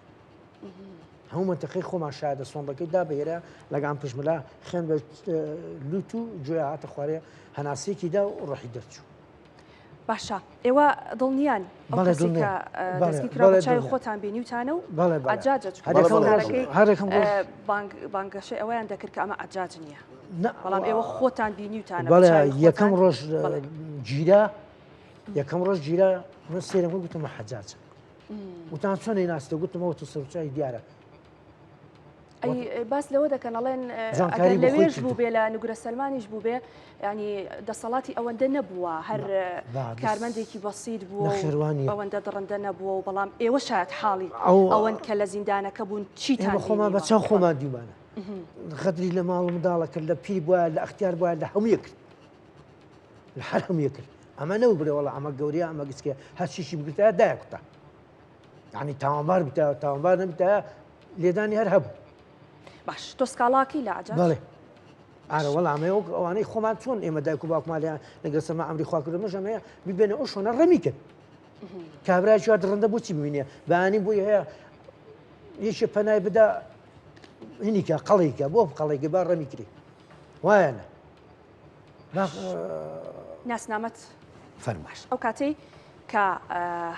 هەموو منتیقی خۆمان شایەدە سۆندەکەی دا بەێرە لەگەڵ پشملا خوێن بە لوت و گوێ هاتە خوارێ هەناسەیەکی دا و ڕۆحی دەرچوو. باشە ئێوە دڵنیان ئەو کەسەی کە دەستگیر کرا بە چاوی خۆتان بینیوتانە و عەجاجە چونکە دەسەڵاتدارەکەی بانگەشەی ئەوەیان دەکرد کە ئەمە عەجاج نییە بەڵام ئێوە خۆتان بینیوتانە بەڵێ یەکەم ڕۆژ گیرا یەکەم ڕۆژ گیرا من سێرم گوتم حەجاج وتان چۆن ناستە گوتمەوە تو سەرچوی دیارە ئەی باس لەوە دەکەن ئەڵێن ئەگەر لەوێش بوو بێ لە نوگرە سەلمانیش بوو بێ ینی دەسەڵاتی ئەوەندە نەبووە هەر کارمەندێکی بەسیت بووە ئەوەندە دڕندە نەبووە و بەڵام ئێوە شاید حاڵی ئەوەن کە لە زیندانەکە بوون چیتان خۆمان بە چاو خۆمان دیمانە غەدری لە ماڵ منداڵە کرد لە پیر بووە لە ئەختیار بووە لە هەموویە کرد لە هەر هەموویە کرد ئەمە نەبوو بڵێ وەڵا ئەمە گەورەیە ئەمە گچکە هەرچیشی بگرتایە دایەکوتا یعنی تاوانبار بتایە تاوانبار نەبتایە لێدانی هەر هەبوو باش تۆ سکاڵاکەی لە عەجاج بەڵێ ئارە وەڵا ئەمە وەک ئەوانەی خۆمان چۆن ئێمە دایک و باوکمان لێیان لەگەڵ سەما ئەمری خوا کردو مەژەمەیە بیبێنە ئەو شۆنە ڕەمی کرد کابرای چوار دڕندە بۆچی ببینێ بەیانی بۆی هەیە یەکێ پەنای بدا هینیکە قەڵیکە بۆ قەڵێکە با ڕەمی کری وایە ناسنامەت فەرماش ئەو کاتەی کە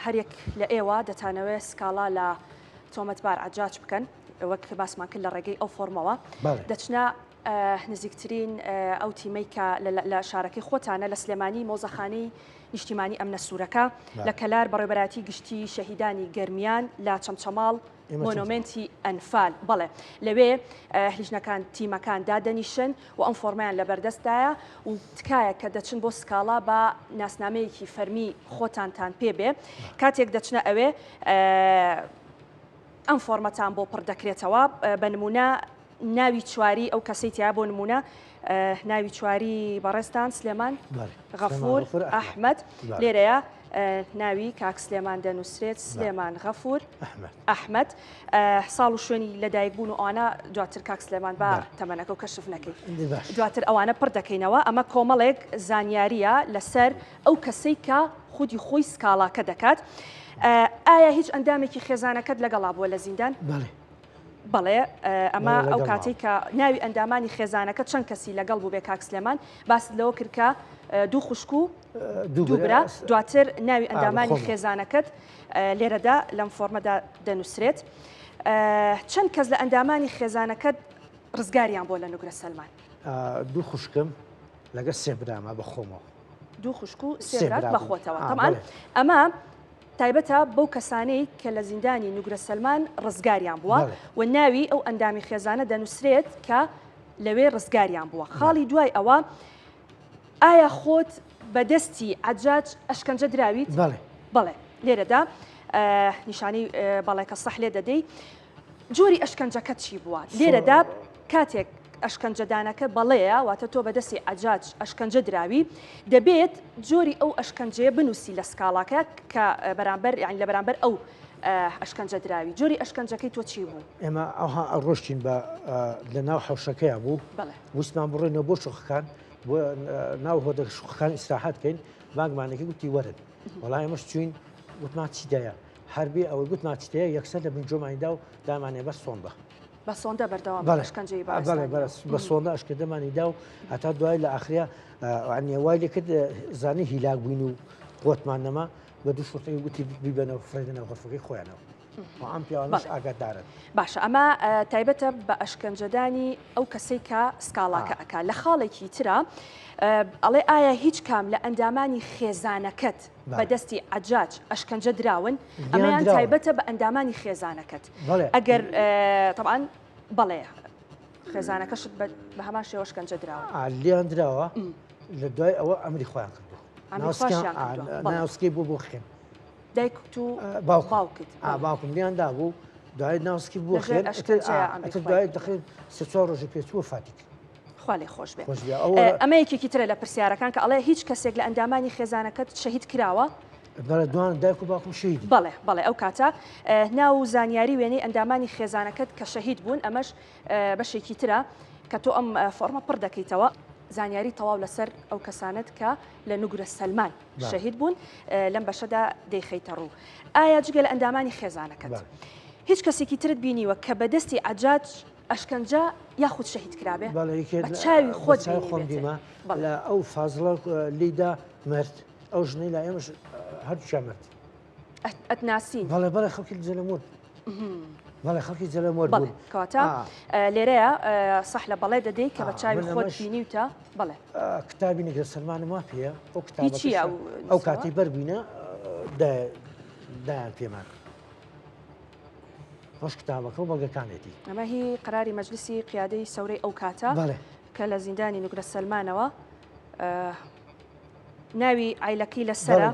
هەریەک لە ئێوە دەتانەوێت سکاڵا لە تۆمەتبار عەجاج بکەن وەک باسمان کرد لە ڕێگەی ئەو فۆرمەوە دەچنە نزیکترین ئەو تیمەی کە لە شارەکەی خۆتانە لە سلێمانی مۆزەخانەی نیشتیمانی ئەمنە سوورەکە لە کەلار بەڕێبەراتی گشتی شەهیدانی گەرمیان لە چەمچەماڵ مۆنۆمێنتی ئەنفال بەڵێ لەوێ لیژنەکان تیمەکان دادەنیشن و ئەم فۆرمەیان لەبەردەستدایە و تکایە کە دەچن بۆ سکاڵا با ناسنامەیەکی فەرمی خۆتانتان پێ بێ کاتێک دەچنە ئەوێ ئەم فۆرمەتان بۆ پڕ دەکرێتەوە بە نمونە ناوی چواری ئەو کەسەی تیا بۆ نمونە ناوی چواری بەڕێزتان سلێمان غەفور ئەحمەد لێرەیە ناوی کاک سلێمان دەنووسرێت سلێمان غەفور ئەحمەد ساڵ و شوێنی لەدایک بوون و ئەوانە دواتر کاک سلێمان با تەمەنەکە و کەشف نەکەی دواتر ئەوانە پڕ دەکەینەوە ئەمە کۆمەڵێک زانیاریە لەسەر ئەو کەسەی کە خودی خۆی سکاڵاکە دەکات ئایا هیچ ئەندامێکی خێزانەکەت لەگەڵا بووە لە زیندان؟ بەڵێ بەڵێ ئەمە ئەو کاتەی کە ناوی ئەندامانی خێزانەکە چەند کەسی لەگەڵ بوو بێ کاک سلێمان باست لەوە کرد کە دوو خوشک و دوو برا دواتر ناوی ئەندامانی خێزانەکەت لێرەدا لەم فۆرمەدا دەنووسرێت چەند کەس لە ئەندامانی خێزانەکەت ڕزگاریان بۆ لە نوگرە سەلمان دوو خوشکم لەگە سێ برامە بە خۆمەوە دوو خوشک و سێ برات بە خۆتەوە تەمان ئەمە تایبەتە بەو کەسانەی کە لە زیندانی نوگرە سەلمان ڕزگاریان بووە و ناوی ئەو ئەندامی خێزانە دەنووسرێت کە لەوێ ڕزگاریان بووە. خاڵی دوای ئەوە ئایا خۆت بە دەستی عەجاج ئەشکەنجە دراویت؟ بەڵێ. بەڵێ. لێرەدا نیشانەی بەڵێکە سەح لێ دەدەی. جۆری ئەشکەنجەکە چی بووە؟ لێرەدا کاتێک ئەشکەنجەدانەکە بەڵێیە، واتە تۆ بەدەستی عەجاج ئەشکەنجە دراوی، دەبێت جۆری ئەو ئەشکەنجەیە بنووسی لە سکاڵاکە کە بەرامبەر یانی لە بەرامبەر ئەو ئەشکەنجە دراوی. جۆری ئەشکەنجەکەی تۆ چی بوو؟ ئێمە ئەوها ڕۆشتین بە لە ناو حەوشەکەیا بوو ویستمان بڕۆینەوە بۆ شوقەکان. بۆ ناو هۆدە شوقەکان ئیسراحەت کەین بانگمانەکە گوتی وەرن وەڵای ئێمەش چوین گوتمان چی دایە هەر بێ ئەوەی گوتمان چی دایە یەکسەر لە بن جۆمانی دا و دامانێ بە سۆندە. بە سۆندە بەردەوام بەڵێ ئەشکەنجەی بەڵێ بەڵێ بە سۆندە ئەشکەنجەمانی دا و هەتا دوای لە ئاخریا ئەنیە وای لێ کرد زانی هیلاک بووین و قوتمان نەما بە دوو شورتەکەی گوتی بیبەنەوە فڕێدەنەوە غرفەکەی خۆیانەوە. ئەم پیاوانەش ئاگادارن. باشە ئەمە تایبەتە بە ئەشکەنجەدانی ئەو کەسەی کە سکاڵاکە ئەکا لە خاڵێکی ترا ئەڵێ ئایا هیچ کام لە ئەندامانی خێزانەکەت بە دەستی عەجاج ئەشکەنجە دراون ئەمەیان تایبەتە بە ئەندامانی خێزانەکەت ئەگەر تەبعەن بەڵێ خێزانەکەشت بە هەمان شێوە ئەشکەنجە دراون لێیان دراوە لە دوای ئەوە ئەمری خۆیان کردووە ناوسکی بۆ بۆ خوێن دایکت و باوکت باوکم لیان دابوو دوای ناوسکی بۆ خوێن دوای دەخێن سێ چوار ڕۆژی پێچووە فاتی کرد خوا لێ خۆش بێ ئەمە یەکێکی ترە لە پرسیارەکان کە ئەڵێ هیچ کەسێک لە ئەندامانی خێزانەکەت شەهید کراوە؟ بەڵێ دوان دایک و باوکم شەهید بەڵێ بەڵێ ئەو کاتە ناو و زانیاری وێنەی ئەندامانی خێزانەکەت کە شەهید بوون ئەمەش بەشێکی ترە کە تۆ ئەم فۆرمە پڕ دەکەیتەوە زانیاری تەواو لەسەر ئەو کەسانت کە لە نوگرە سەلمان شەهید بوون لەم بەشەدا دەیخەیتە ڕوو ئایا جگە لە ئەندامانی خێزانەکەت هیچ کەسێکی ترت بینیوە کە بەدەستی عەجاج ئەشکەنجە یاخود شەهید کرابێ؟ بەڵێ یەکێ بە چاوی خۆت چاوی خۆم بینیبێتێ. دیمە بەڵێ. لە ئەو فازڵە لیدا مرد ئەو ژنەی لای ئێمەش هەردووکیان مرد. ئەت ئەتناسین؟ بەڵێ بەڵێ خەڵکی جەلەمۆر بەڵێ خەڵکی جەلەمۆر بەڵێ بوون. کەواتە ئا. لێرەیە سەح لە بەڵێ دەدەی کە بە ئا، چاوی من خۆت ئەمەش بینیوتە بەڵێ. کتابی نگرە سەلمانم وا پێیە ئەو هی کتابەکەش چییە ئەو ئەو نووسراوە؟ کاتەی بەربووینە دایان پێمان. خۆش کتابەکە و بەڵگەکانێتی. ئەمە هی قەراری مەجلیسی قیادەی سەورەی ئەو کاتە کە لە زیندانی نوگرە سەلمانەوە ناوی عیلەکەی لەسەرە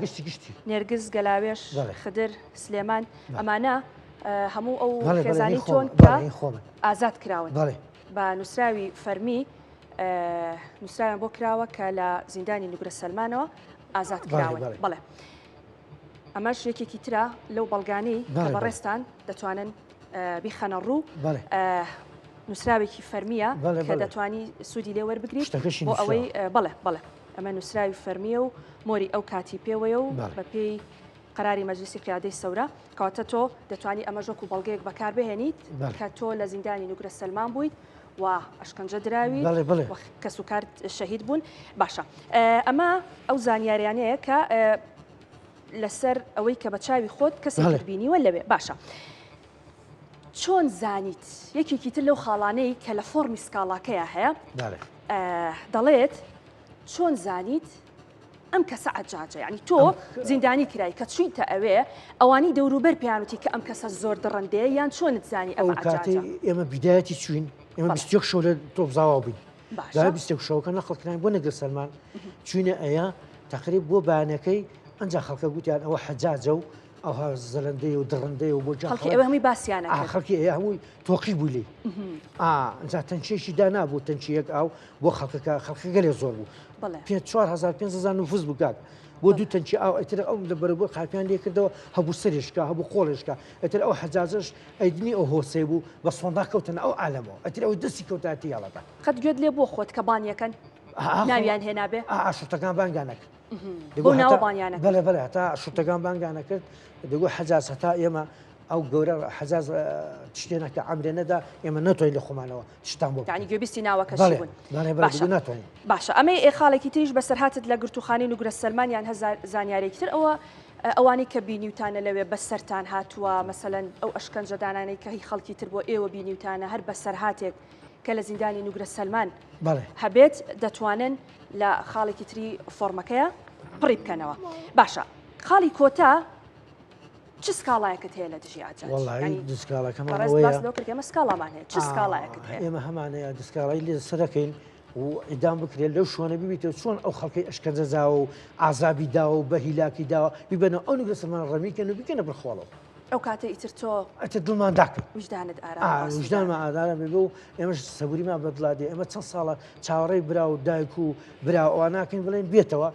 نێرگز گەلاوێش خدر سلێمان ئەمانە هەموو ئەو خێزانی تۆن کە ئازاد کراون بە نووسراوی فەرمی نووسراویان بۆ کراوە کە لە زیندانی نوگرە سەلمانەوە ئازاد کراون بەڵێ. ئەمەش یەکێکی ترە لەو بەڵگانەی کە بەڕێزتان دەتوانن بیخەنە ڕوو نووسراوێکی فەرمیە کە دەتوانی سوودی لێ وەربگریت بۆ ئەوەی بەڵێ بەڵێ ئەمە نووسراوی فەرمیە و مۆری ئەو کاتی پێوەیە و بەپێی قراری مەجلیسی قیادەی سەورە کەواتە تۆ دەتوانی ئەمەش وەکو بەڵگەیەک بەکاربهێنیت کە تۆ لە زیندانی نوگرە سەلمان بوویت و ئەشکەنجە دراوی کەسوکارت شەهید بوون باشە ئەمە ئەو زانیاریانەیە کە لەسەر ئەوەی کە بە چاوی خۆت کەسێکت بینیوە لەوێ باشە چۆن زانیت یەکێکی تر لەو خاڵانەی کە لە فۆڕمی سکاڵاکەیە هەیە دەڵێت چۆن زانیت ئەم کەسە عەجاجە یعنی تۆ زیندانی کرای کە چویتە ئەوێ ئەوانی دەوروبەر پێیانوتی کە ئەم کەسە زۆر دڕندەیە یان چۆنت زانی ئەم ئەو کاتەی عەجاجە؟ ئێمە بیدایەتی چوین ئێمە بەڵێ. 21 شەو لە تۆپزاوا بووین باشە. دوای 21 شەوەکە نەقڵ کراین بۆ نەگرە سەلمان چوینە ئەیە تەقریب بۆ بەیانەکەی ئەنجا خەڵکە گوتیان ئەوە حەجاجە و ئەوها زەلەندەیە و دڕندەیە و بۆ جا خەڵکی خەڵک ئەوێ هەمووی باسیان ئا ئەکرد. خەڵکی ئەیە هەمووی تۆقی بوو لێی ئا ئەنجا تەنکیەکی دانابوو تەنکیەک ئاو بۆ خەڵکەکە خەڵکە گەلێ زۆر بوو بەڵێ. پێ 4000 5000 نفوس بوو کاک بۆ دوو تەنکی ئاو ئیتر ئەو لە بەرەبوو قاپیان لێ کردەوە هەبوو سەرێشکا هەبوو قۆڵێشکا ئیتر ئەو حەجاجەش ئەیدنی ئەو هۆسەی بوو بە سۆندا کەوتنە ئەو عالەمەوە ئیتر ئەو دەستی کەوتایەتی یاڵەدا. قەت گوێت لێ بووە خۆت کە بانیەکەن ناویان هێنابێ؟ ئا شورتەکان بانگیان ئەکرد. بەو ناوە بانگیان ئەکرد. بەڵێ بەڵێ هەتا شورتەکان بانگیان ئەکرد دەگوت حەجاج هەتا ئێمە ئەو گەورە حەجاج شتێ نەکە ئەمرێ نەدا ئێمە نەتوانین لە خۆمانەوە شتان بۆ یعنی گوێبیستی ناوەکەشی بوون بەڵێ بەڵێ ناتوانین باشە ئەمەی ئێ خاڵێکی تریش بەسەرهاتت لە گرتوخانەی نوگرە سەلمان یان هەزار زانیارێکی تر ئەوە ئەوانەی کە بینیوتانە لەوێ بەسەرتان هاتووە مەسەلەن ئەو ئەشکەنجەدانانەی کە هی خەڵکی تر بۆ ئێوە بینیوتانە هەر بەسەرهاتێک کە لە زیندانی نوگرە سەلمان هەبێت دەتوانن لە خاڵێکی تری فۆرمەکەیە پڕی بکەنەوە باشە خاڵی کۆتا چ سکاڵایەکت هەیە لە دژی عەجاج؟ وەڵایی یانی دسکاڵەکەمان بەڕێز ئەوەیە باس لەوە کرد کە ئێمە سکاڵامان هەیە چ سکاڵایەکت هەیە؟ ئێمە هەمانەیە دسکاڵای لێ سەرەکەین و ئیدام بکرێت لەو شوێنە ببیتەوە چۆن ئەو خەڵکەی ئەشکەنجە داوە و ئازابی داوە و بە هیلاکی داوە بیبەنەوە ئەو نوگرە سەلمان ڕەمیکەن و بیکەنە بەر خۆڵەوە. ئەو کاتە ئیتر تۆ ئەتر دڵمان داکرد ویژدانت ئارام و ئاسوودە. ویژدانمان ئارام بێ و ئێمەش سەبوریمان بەدڵا دێ ئێمە چەند ساڵە چاوەڕێی برا و دایک و برا و ئەوان ناکەین بڵێن بێتەوە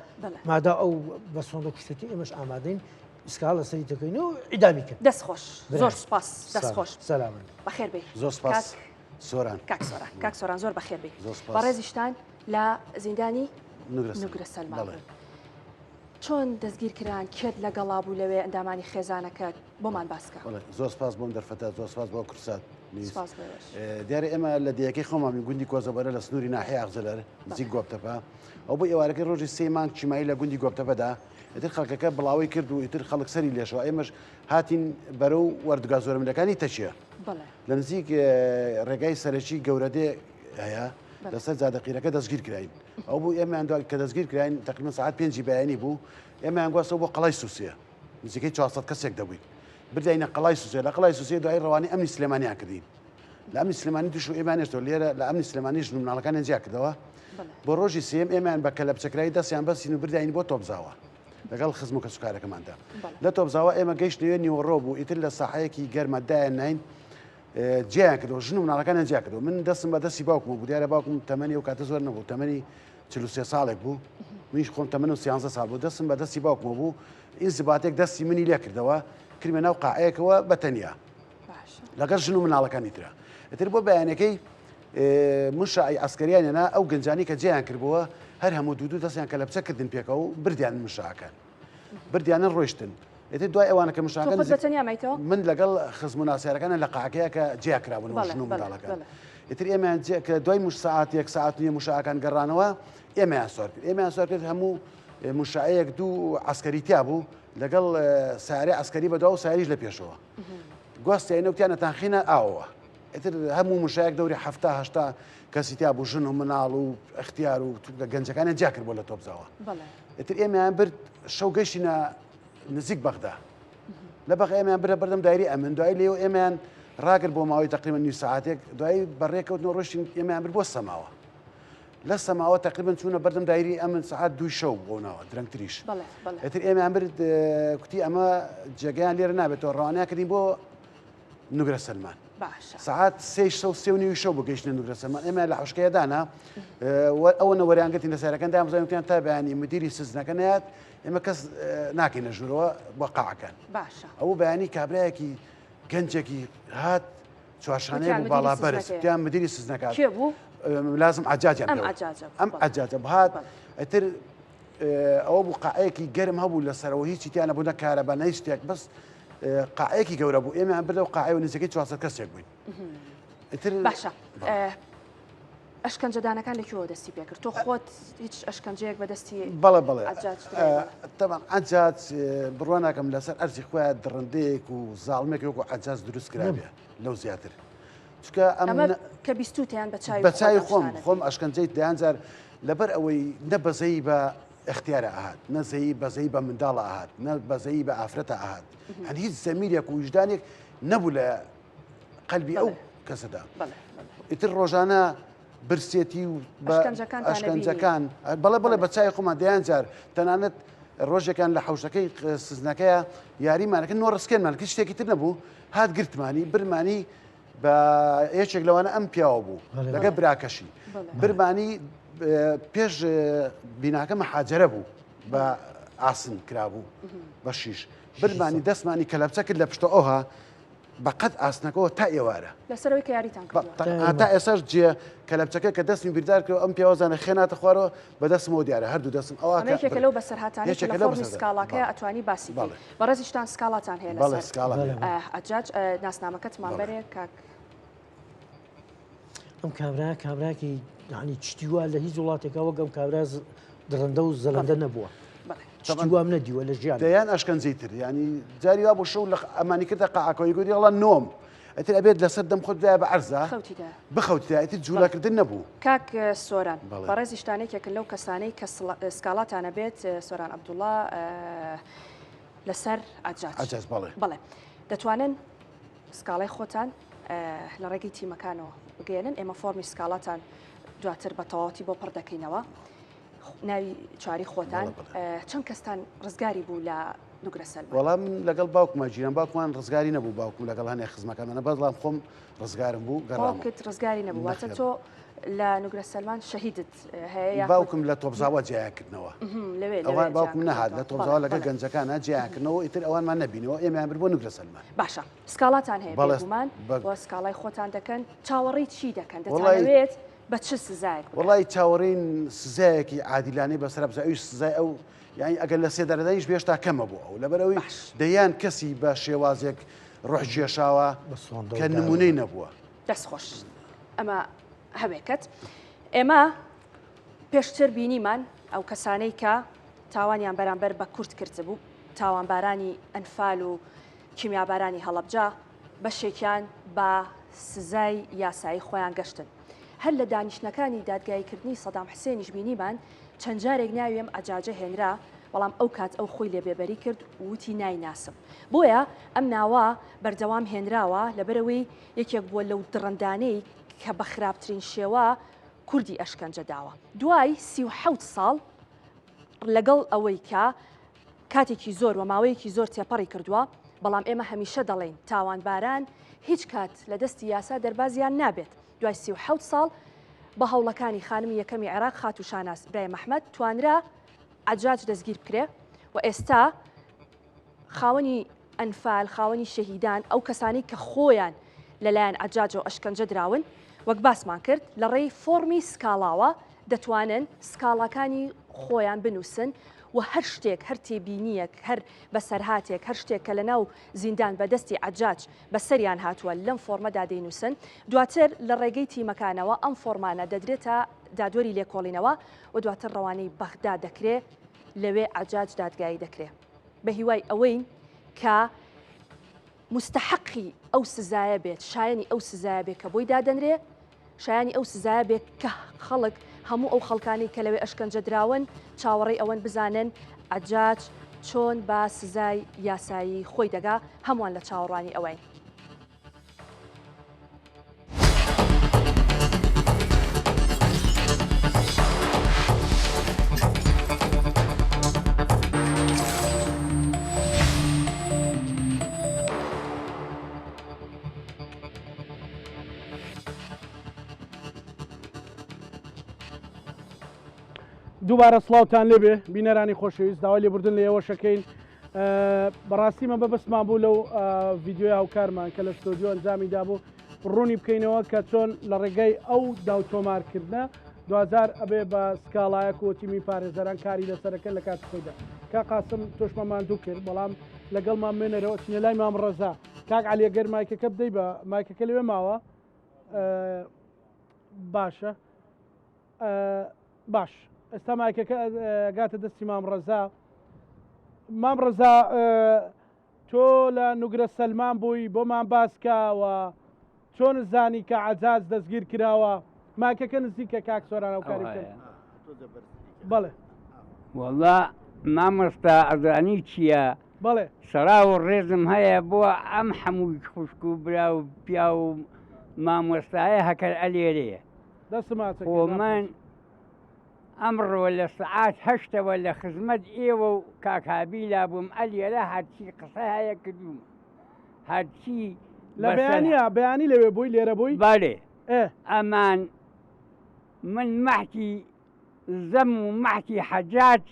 مادا ئەو بە سۆندە کوشتێتی ئێمەش ئامادەین سکاڵ لەسەری دەکەین و ئیدامی کەن. دەست خۆش زۆر سوپاس دەست خۆش سەلامن بەخێر بێی زۆر سوپاس سۆران کاک سۆران کاک سۆران زۆر بەخێر بێی زۆر سوپاس بەڕێزیشتان. لە زیندانی نوگرە سەلمان بوون. چۆن دەستگیر کران کێت لەگەڵا بوو لەوێ ئەندامانی خێزانەکەت بۆمان باسکە. زۆر سپاس بۆم دەرفەتە زۆر سپاس بۆ کورسات دیارە ئێمە لە دێیەکەی خۆمان گوندی کۆزەبەرە لە سنووری ناحیە ئاغجەلەر نزیک گۆپتەپە ئەو بۆ ئێوارەکەی ڕۆژی سێ مانگ چیمایی لە گوندی گۆپتەپەدا ئیتر خەڵکەکە بڵاوەی کرد و ئیتر خەڵک سەری لێشەوە ئێمەش هاتین بەرەو وەردگا زۆرەملەکانی تەکیە لە نزیک ڕێگای سەرەکی گەورەدێ هەیە لەسەر جادە قیرەکە دەستگیر کراین ئەو بوو ئێمەیان دوای کە دەستگیر کراین تقریبا ساعت پێنجی بەیانی بوو ئێمەیان گواستەوە بۆ قەڵای سوسیە نزیکەی 400 کەسێک دەبووین بردینە قەڵای سوسیە لە قەڵای سوسیە دوای ڕەوانی ئەمنی سلێمانیان کردین لە ئەمنی سلێمانی دوش و ئێمەیان نێشتەوە لێرە لە ئەمنی سلێمانی ژن و مناڵەکانیان جیا کردەوە بۆ ڕۆژی سێم ئێمەیان بە کەلەپچەکرایی دەستیان بەستین و بردین بۆ تۆپزاوە لەگەڵ خزم و کەسوکارەکەماندا لە تۆپزاوە ئێمە گەیشتنەوێ نیوەڕۆ بوو ئیتر لە ساحەیەکی گەرمە دایان ناین جیایان کردەوە ژن و مناڵەکانیان جیا کردەوە من دەستم بە دەستی باوکم بوو دیارە باوکم تەمەنی ئەو کاتە زۆر نەبوو تەمەنی 43 ساڵێک بوو منیش خۆم تەمەنم 13 ساڵ بوو دەستم بە دەستی باوکمەوە بوو این زباتێک دەستی منی لێ کردەوە کردمە ناو قاعەیەکەوە بە تەنیا لەگەڵ ژن و مناڵەکانی ترا ئیتر بۆ بەیانەکەی مشاعی عسکەریانە ئەو گەنجانی کە جیان کردبووە هەر هەموو دوو دوو دەستیان کە لە بچە کردن پێکەوە و بردیان مشاکەن بردیانە ڕۆیشتن ئیتر دوای ئەوانە کە مشاکە خۆت بە تەنیا مایتەوە؟ من لەگەڵ خزم و ناسیارەکانە لە قاعەکەیە کە جیا کرابوون بەڵێ، ژن و بەڵێ، منداڵەکان بەڵێ. ئیتر ئێمەیان جێ کە دوای مش سەعات یەک سەعات و نیوە مشاعەکان گەڕانەوە ئێمەیان سوار کرد ئێمەیان سوار کرد هەموو مشاعەیەک دوو عەسکەری تیا بوو لەگەڵ سارێ عەسکەری بەدوا و ساریش لە پێشەوە گواستیانە وتیانە تانخینە ئاوەوە ئیتر هەموو مشایەک دەوری 70 هەشتا کەسی تیا بوو ژن و مناڵ و اختیار و گەنجەکانیان جیا کرد بۆ لە تۆپزاوە ئیتر ئێمەیان برد شەو گەشتینە نزیک بەغدا لە بەغ ئێمەیان برە بەردەم دایری ئەمن دوای لێو ئێمەیان ڕاگر بۆ ماوەی تقریبا نیو ساعتێک دوایی بەڕێکەوتنەوە ڕۆشتین ئێمەیان برد بۆ سەماوە لە سەماوە تقریبا چوونە بەردەم دایری ئەمن سەعات دووی شەو بۆ ناوە درەنگتریش ئیتر ئێمەیان برد کوتی ئەمە جێگەیان لێرە نابێتەوە ڕەوانەیان کردین بۆ نوگرە سەلمان باشە سەعات سێ شەو سێ و نیوی شەو بۆ گەیشتنە نوگرە سەلمان ئێمە لە حوشکەیە دانا ئەوە نەوەریان گرتین لە سەیارەکان دایان بزانین وتیان تا بەیانی مدیری سزنەکە نەیات ئێمە کەس ناکەینە ژوورەوە بۆ قاعەکان باشە ئەو بەیانی کابرایەکی گەنجێکی هات چوارشانەیە وتیان بوو مدیری باڵا بەرز سزنەکەیە. وتیان مدیری سزنەکە کێ بوو؟ لازم عەجاجیان ئەم پێ وت. عەجاجە بوو. ئەم بەڵێ. عەجاجە بوو هات بەڵێ. ئیتر ئەوە بوو قاعەیەکی گەرم هەبوو لەسەرەوە هیچی تیا نەبوو نە کارەبا نە هیچ شتێک بەس قاعەیەکی گەورە بوو ئێمەیان بردەوە قاعەیەوە نزیکەی 400 کەسێک بووین ئیتر باشە ئەشکەنجەدانەکان لە کوێوە دەستی پێکرد تۆ خۆت هیچ ئەشکەنجەیەک بەدەستی بەڵێ بەڵێ عەجاج تەبعەن عەجاج بڕوا ناکەم لەسەر ئەرزی خۆیان دڕندەیەک و زاڵمێک وەکو عەجاج دروست کرابێ لەو زیاتر چونکە ئەم ئەمە کە بیستوتیان بە چاوی بە چاوی خۆم خۆم ئەشکەنجەی دەیان جار لەبەر ئەوەی نە بەزەیی بە ئەختیارە ئەهات نە زەیی بەزەیی بە منداڵە ئەهات نە بەزەیی بە ئافرەتە ئەهات هەن هیچ زەمیرێک و ویژدانێک نەبوو لە قەلبی ئەو کەسەدا ئیتر ڕۆژانە برسێتی و ئەشکەنجەکان بەڵێ بڵێ بە چای خۆمان دەیان جار تەنانەت ڕۆژێکان لە حوشەکەی سزنەکەیە یاریمانەکە نۆڕسکێنمان کە شتێکی تر نەبوو هات گرتمانی برمانی بە یەکێک لەوانە ئەم پیاوە بوو لەگە براکەشی برمانی پێش بیناکە مەحاجرە بوو بە ئاسن کرابوو بە شیش برمانی دەستمانی کەلەپچە کرد لە پشتە ئەوها بە قەد ئاسنەکەەوە تا ئێوارە لەسەرەوەی کە یاریتان تا ئێساش جێ کەلەپچەکە کە دەستمی بیردار کرد ئەم پیاوەزانە خێناتە خوارەوە بە دەستمەوە دیارە هەردوو دەستم ئەوە یەکێکە لەو بەسەرهاتانەی کە لە فۆرمی سکاڵاکەی ئەتوانی باسی بکەی بەڕێزیشتان سکاڵاتان هەیە لەسەر عەجاج ناسنامەکەتمان بەرێ کاک ئەم کابرا کابراکی یعنی شتی وا لە هیچ وڵاتێکا وەک ئەم کابرا دڕندە و زەلەندە نەبووە شتی وام نەدیوە لە ژیان دەیان ئەشکەنجەی تر ینی جاری وا بۆ شەو لە ئەمانی کردە قاعەکەی گوتی ئەڵە نۆم ئەتر ئەبێت لەسەر دەم خۆت بدایە بە عەرزا بخەوتیدا ئیتر جوولەکردن نەبوو. کاک سۆران بەڕێزیشتان یەکێکن لەو کەسانەی کە سکاڵاتان ئەبێت سۆران عەبدوڵا لەسەر عەجاج عەجاج بەڵێ بەڵێ دەتوانن سکاڵای خۆتان لە ڕێگەی تیمەکانەوە بگەێنن ئێمە فۆرمی سکاڵاتان دواتر بە تەواوەتی بۆ پڕ دەکەینەوە ناوی چواری خۆتان چەند کەستان ڕزگاری بوو لە نوگرە سەلمان؟ وەڵا من لەگەڵ باوکما جیران باوکمان ڕزگاری نەبوو باوکم لەگەڵ هەنێ خزمەکانمانە بەڵام خۆم ڕزگارم بوو گەڕامەوە. باوکت ڕزگاری نەبوو واتە تۆ لە نوگرە سەلمان شەهیدت هەیە یاخود؟ باوکم لە تۆپزاوە جیایان کردنەوە. لەوێ ئەوان باوکم نەهات لە تۆپزاوە لەگەڵ گەنجەکانە جیایان کردنەوە ئیتر ئەوانمان نەبینەوە ئێمەیان برد بۆ نوگرە سەلمان. باشە سکاڵاتان هەیە بێگومان و سکاڵای خۆتان دەکەن چاوەڕێی چی دەکەن دەتانەوێت؟ بە چ سزایەک بگات؟ وەڵی چاوەڕێین سزایەکی عادیلانەی بەسەرا بچێت ئەویش سزای ئەو یانی ئەگەر لە سێدارەدانیش بێ هێشتا کەمە بۆ ئەو لەبەرئەوەی باش. دەیان کەسی بە شێوازێک ڕۆح کێشاوە بە سۆندە و کە داوە. نمونەی نەبووە. دەست خۆش ئەمە هەوێکەت ئێمە پێشتر بینیمان ئەو کەسانەی کە تاوانیان بەرامبەر بە کورد کردبوو تاوانبارانی ئەنفال و کیمیابارانی هەڵەبجە بەشێکیان بە سزای یاسایی خۆیان گەشتن. هەر لە دانیشتنەکانی دادگاییکردنی سەدام حسێنیش بینیمان چەند جارێک ناوی ئەم عەجاجە هێنرا، بەڵام ئەو کات ئەو خۆی لێ بێبەری کرد و وتی نایناسم. بۆیە ئەم ناوە بەردەوام هێنراوە، لەبەرئەوەی یەکێک بووە لەو دڕندانەی کە بە خراپترین شێوە کوردی ئەشکەنجە داوە. دوای 37 ساڵ لەگەڵ ئەوەی کە کاتێکی زۆر و ماوەیەکی زۆر تێپەڕی کردووە، بەڵام ئێمە هەمیشە دەڵێین تاوانباران هیچ کات لە دەستی یاسا دەربازیان نابێت. دوای 37 ساڵ بە هەوڵەکانی خانمی یەکەمی عێراق خاتوو شاناز برایم ئەحمەد توانرا عەجاج دەستگیر بکرێ و ئێستا خاوەنی ئەنفال، خاوەنی شەهیدان، ئەو کەسانەی کە خۆیان لەلایەن عەجاجەوە ئەشکەنجە دراون، وەک باسمان کرد لە ڕێی فۆڕمی سکاڵاوە دەتوانن سکاڵاکانی خۆیان بنووسن و هەر شتێک، هەر تێبینییەک، هەر بەسەرهاتێک، هەر شتێک کە لەناو زیندان بە دەستی عەجاج بەسەریان هاتووە لەم فۆڕمەدا دەینووسن. دواتر لە ڕێگەی تیمەکانەوە ئەم فۆڕمانە دەدرێتە دادوەری لێکۆڵینەوە و دواتر ڕەوانەی بەغدا دەکرێ، لەوێ عەجاج دادگایی دەکرێ. بە هیوای ئەوەین کە موستەحەقی ئەو سزایە بێت، شایەنی ئەو سزایە بێت کە بۆی دادەنرێ، شایانی ئەو سزایە بێت کە خەڵک، هەموو ئەو خەڵکانەی کە لەوێ ئەشکەنجە دراون، چاوەڕێی ئەوەن بزانن عەجاج چۆن بە سزای یاسایی خۆی دەگا، هەمووان لە چاوەڕوانی ئەوەین. دووبارە سڵاوتان لێبێ بینەرانی خۆشەویست داوای لێبوردن لە ئێوەشەکەین بەڕاستی مە بەبستمان بوو لەو ڤیددیوی هاوکارمان کە لە ستۆدیۆ ئەنجامی دابوو ڕوونی بکەینەوە کە چۆن لە ڕێگەی ئەو داو تۆمارکردە دوجار ئەبێ بە سکاڵایەک و تیمی پارێزەران کاری لەسەرەکە لە کاتی خۆیدا کا قاسم تۆشمە ماندوو کرد بەڵام لەگەڵمان مێنەرەوە چینە لای مام ڕەزا کاک عەلی گەر مایکەکە بدەی بە مایکەکە لەوێ ماوە باشە باش ئێستا مایکەکە گاتە دەستی مام ڕەزا مام ڕەزا تۆ لە نوگرە سەلمان بووی بۆمان باسکەوە چۆن زانی کە عەجاج دەستگیر کراوە مایکەکە نزیکە کاک سۆران ئەو کاری بکەن بەڵێ وەڵا مامۆستا ئەزانی چییە بەڵێ سڵاو و ڕێزم هەیە بۆ ئەم حەمووی خوشک و برا و پیاو و مامۆستایە هەکەر ئەلێرەیە دەستم ماچەکەی خۆ من ئەمڕۆ لە سەعات هەشتەوە لە خزمەت ئێوە و کاک هابیلا بووم ئەلێرە هەرچی قسە هەیە کردوومە هەرچی لە بەیانە بەیانی لەوێ بووی لێرە بووی بەێ ئەمان من مەحکی زەم و مەحکی حەجاج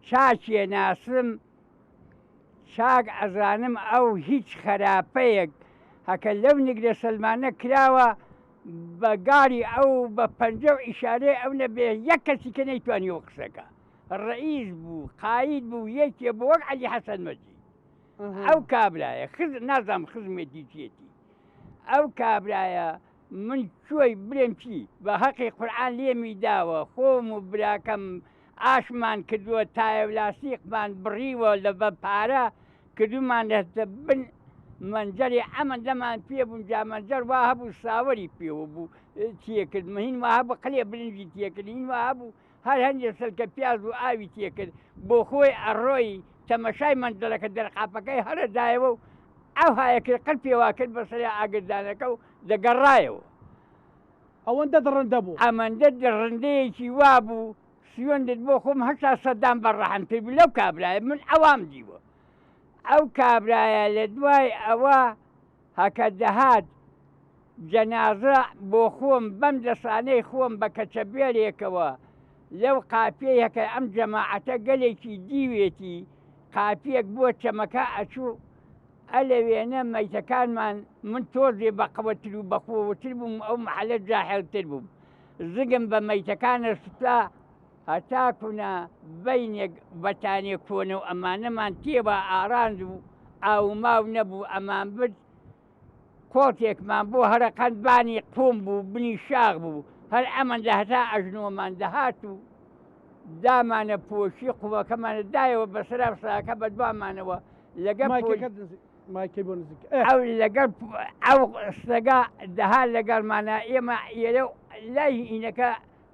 چاکێ ناسم چاک ئەزانم ئەو هیچ خەراپەیەک هەکە لەو نگرە سەلمانە کراوە بە گاری ئەو بە پەنجە و ئیشارەی ئەو نەبێ یەک کەسی کە نەیتوانیەوە قسەکە ڕئیس بوو قاید بوو یەکێ بوو وەک عەلی حەسەن مەجید ئەو کابرایە خز نازانم خزمێتی چیەتی ئەو کابرایە من کوێی بلێم چی بە هەقی قورعان لێمی داوە خۆم و براکەم ئاشمان کردووە تایەولاسیقمان بڕیوە لە بە پارە کردومانەتە بن مەنجەری ئەمەندەمان پێ بوون جا مەنجەر وا هەبوو ساوەری پێوە بوو تێکرد مهین وا هەبوو قلێ برنجی تێکرد هین وا هەبوو هەر هەندێ سەلکە پیاز و ئاوی تێکرد بۆ خۆی ئەڕۆی تەمەشای مەنجەرەکە دەرقاپەکەی هەرە دایەوە و ئەو هایە کرد قل پێوا کرد بەسەر ئاگردانەکە و دەگەڕایەوە. ئەوەندە دڕندە بوو. ئەمەندە دڕندەیەکی وا بوو سوێندت بۆ خۆم هەشتا سەدام بە ڕەحمتر بوو لەو کابرایە من ئەوام دیوە ئەو کابرایە لە دوای ئەوە هەکە دەهات جەنازە بۆ خۆم بەم دەسانەی خۆم بە کەچەبێلێکەوە لەو قاپیەی هەکە ئەم جەماعەتە گەلێکی دیوێتی قاپیەک بۆ چەمەکە ئەچوو ئەلەوێنە مەیتەکانمان من تۆزێ بەقوەتر و بەخۆوەتر بووم ئەو محلە جاحێلتر بووم. زگم بە مەیتەکانە سوتا هەتاکونا بەینێک بەتانیە کۆنە و ئەمانەمان تێوە ئاراند و ئاو و ماو نەبوو ئەمان برد قۆتێکمان بۆ هەرەقەند بانی قوم بوو بنی شاخ بوو هەر ئەمەندە هەتا ئەژنۆمان دەهات و دامانە پۆشی قومەکەمانە دایەوە بەسەرا ساکە بە دوامانەوە لەگە مایکەی بۆ نزیک ئەو لەگەڵ ئەو سەگا دەها لەگەڵمانە ئێمە ئێرە لای ئینەکە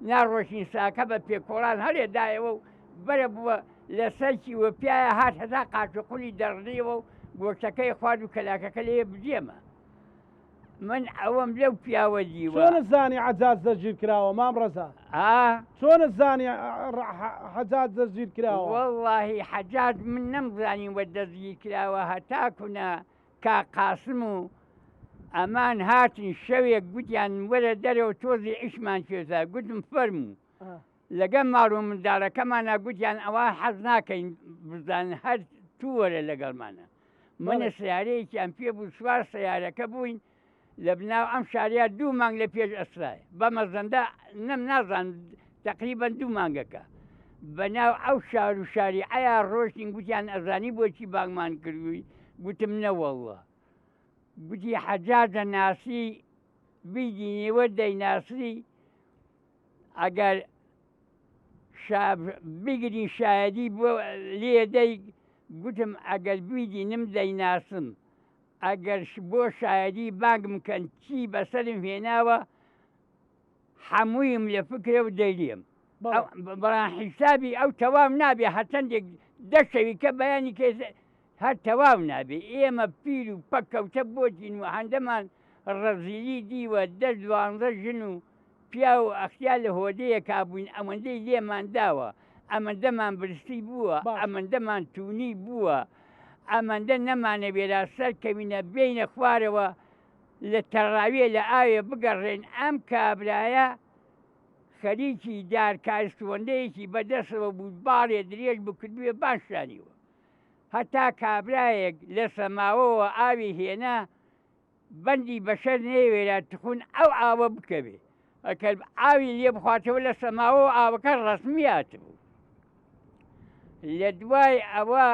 ناڕۆشین ساکە بە پێکۆڵان هەرێ دایەوە و بەرە بووە لەسەرکی و پیاە هات هەتا قاچ و قولی دەڕنیەوە و گۆشتەکەی خوارد و کەلاکەکە لێ بجێمە من ئەوەم لەو پیاوە دیوە. چۆنت زانی عەجاج دەستگیر کراوە مام ڕەزا؟ ئا؟ چۆنت زانی حەجاج دەستگیر کراوە؟ وەڵڵاهی حەجاج من نەمزانیوە دەستگیر کراوە هەتاکونا کاک قاسم و ئەمان هاتن شەوێک گوتیان وەرە دەرەوە تۆزی ئیشمان کێشا گوتم فەرموو لەگەڵ ماڵ و منداڵەکەمانا گوتیان ئەوە حەز ناکەین بزانن هەر تو وەرە لەگەڵمانە منە سیارەیەکیان پێ بوو سوار سیارەکە بووین لە بناو ئەم شاریا دوو مانگ لە پێش ئەسرای بە مەزەندە نەم نازان تقریبا دوو مانگەکە بەناو ئەو شار و شاری ئایا ڕۆشتین گوتیان ئەزانی بۆچی بانگمان کردووی گوتم نەوەڵڵە گوتی حەجاجە ناسی بیدینیوە دەیناسی ئەگەر بگرین شایەدی بۆ لێ دەی گوتم ئەگەر بیدینم دەیناسم ئەگەر بۆ شایەدی بانگم کەن چی بەسەرم هێناوە حەموویم لە فکرە و دەیلێم بەڵام حیسابی ئەو تەواو نابێ هەرچەندێک دەشەوی کە بەیانی کە هەر تەواو نابێ ئێمە پیر و پەککەوتە بۆتین و هەندەمان ڕەزیلی دیوە دە دوانزە ژن و پیاو و ئەختیار لە هۆدەیەکا بووین ئەوەندەی لێمان داوە ئەمەندەمان برسی بووە ئەمەندەمان توونی بووە ئەمەندە نەمانەوێرا سەرکەوینە بێینە خوارەوە لە تەڕاویە لە ئاوێ بگەڕێن ئەم کابرایە خەریکی دار کارستوەندەیەکی بەدەسەوە بوو باڵێ درێژ بکردوێ بان شانیوە هەتا کابرایەک لە سەماوەوە ئاوی هێنا بەندی بەشەر نەیەوێرا تخون ئەو ئاوە بکەوێ ئەکەر ئاوی لێ بخواتەوە لە سەماوە ئاوەکە ڕەسمی هاتبوو لە دوای ئەوە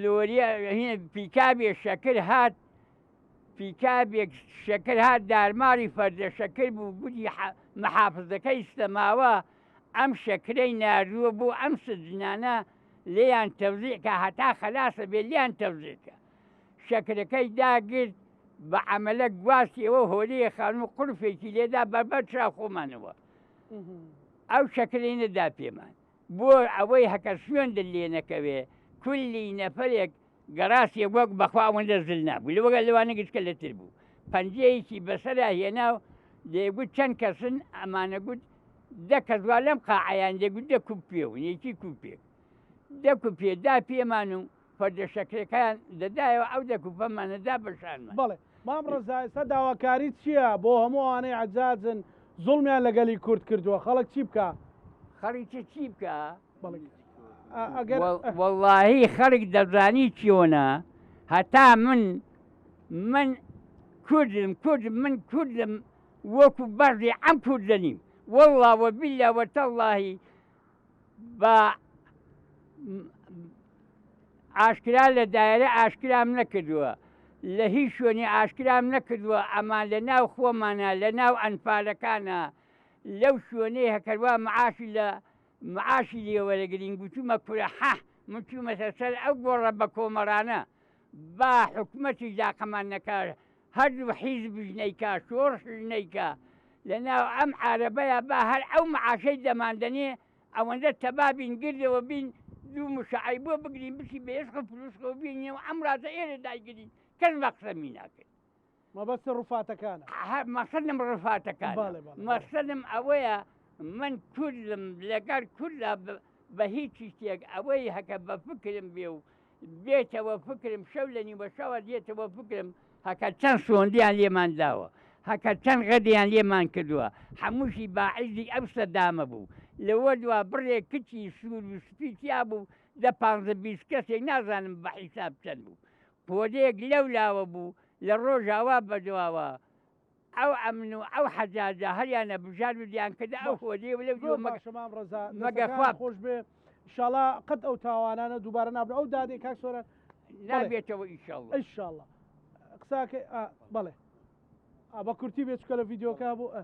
لۆریە پیکابێ شەکر هات پیکابێک شەکر هات دارماری فەردە شەکر بوو گوتی محافزەکەی سەماوە ئەم شەکرەی ناردووە بۆ ئەم سجنانە لێیان تەوزیع کە هەتا خەلاسە بێ لێیان تەوزیع کە شەکرەکەی داگرت بە عەمەلە گواستیەوە هۆلەیە خانوو قورفێکی لێدا بەربەر چرا خۆمانەوە ئەو شەکرەی نەدا پێمان بۆ ئەوەی هەکە سوێندت لێ نەکەوێ کولی نەفەرێک گەڕاسیە وەک بەخوا ئەوەندە زل نابوو لەوەگە لەوانە گچکە لەتر بوو پەنجەیەکی بەسەرا هێنا و دەیگوت چەند کەسن ئەمانە گوت دە کەس وا لەم قاعەیان دەگوت دە کوپ پێون یەکی کوپێک دە کوپێ دا پێمان و فەردە شەکرەکەیان دەدایەوە ئەو دە کوپەمان دەدا بە شانمان. بەڵێ مام ڕەزا ئێستا داواکاریت چییە بۆ هەموو ئەوانەی عەجاجن زوڵمیان لە گەلی کورد کردووە خەڵک چی بکا؟ خەڵک چ چی بکا؟ بەڵێ ئەگەر وەڵڵاهی خەڵک دەزانی چۆنە هەتا من من کوردم کوردم من کوردم وەکو بەڕی ئەم کوردە نیم وەڵڵا وەبیلا وەتەڵڵاهی بە ئاشکرا لە دایرە ئاشکرام نەکردووە لە هیچ شوێنی ئاشکرام نەکردووە ئەمان لە ناو خۆمانە لە ناو ئەنفالەکانە لەو شوێنەی هەکەروا معاشی لە معاشی لێوەرەگرین گوتومە کورە حە من چوومەتە سەر ئەو گۆڕە بە کۆمەڕانە با حکومەتی داقەمان نەکار هەردوو حیزبیش نەیکا شۆڕشیش نەیکا لەناو ئەم عارەبەیا با هەر ئەو معاشەی دەماندەنێ ئەوەندە تەبا بین گردەوە بین دوو مشەعەی بۆ بگرین بچی بە ئێسق و پروسکەوە بینیەوە ئەم ڕاتە ئێرە دایگرین کەس بە قسەمی ناکرد. مەبەست ڕوفاتەکانە. مەقسەدم ڕفاتەکانە مەقسەدم ئەوەیە من کوردم لەگەڵ کوردا بە هیچ شتێک ئەوەی هەکە بە فکرم بێ و بێتەوە فکرم شەو لە نیوەشەوە دێتەوە فکرم هەکە چەند سۆندیان لێمان داوە هەکە چەند غەدیان لێمان کردووە هەمووشی باعیزی ئەو سەدامە بوو لەوە دوا بڕێک کچی سوور و سپی تیا بوو دە پانزە 20 کەسێک نازانم بە حیساب چەند بوو پۆلێک لەو لاوە بوو لە ڕۆژاوا بەدواوە. ئەو ئەمن و ئەو حەجاجە هەریانە بژار و دیان کردە ئەو هۆدەی و لەو زۆر دیوە باشە مام ڕەزا مەگە دەستەکانت خوا خۆش بێ ئیشاڵا قەت ئەو تاوانانە دووبارە نابن ئەو دادەی کاک سۆران بەڵێ نابێتەوە ئیشەڵڵا. ئیشاڵا قساکەی ئا بەڵێ ئا بە کورتی بێ چکە لە ڤیدیۆکە بوو ئە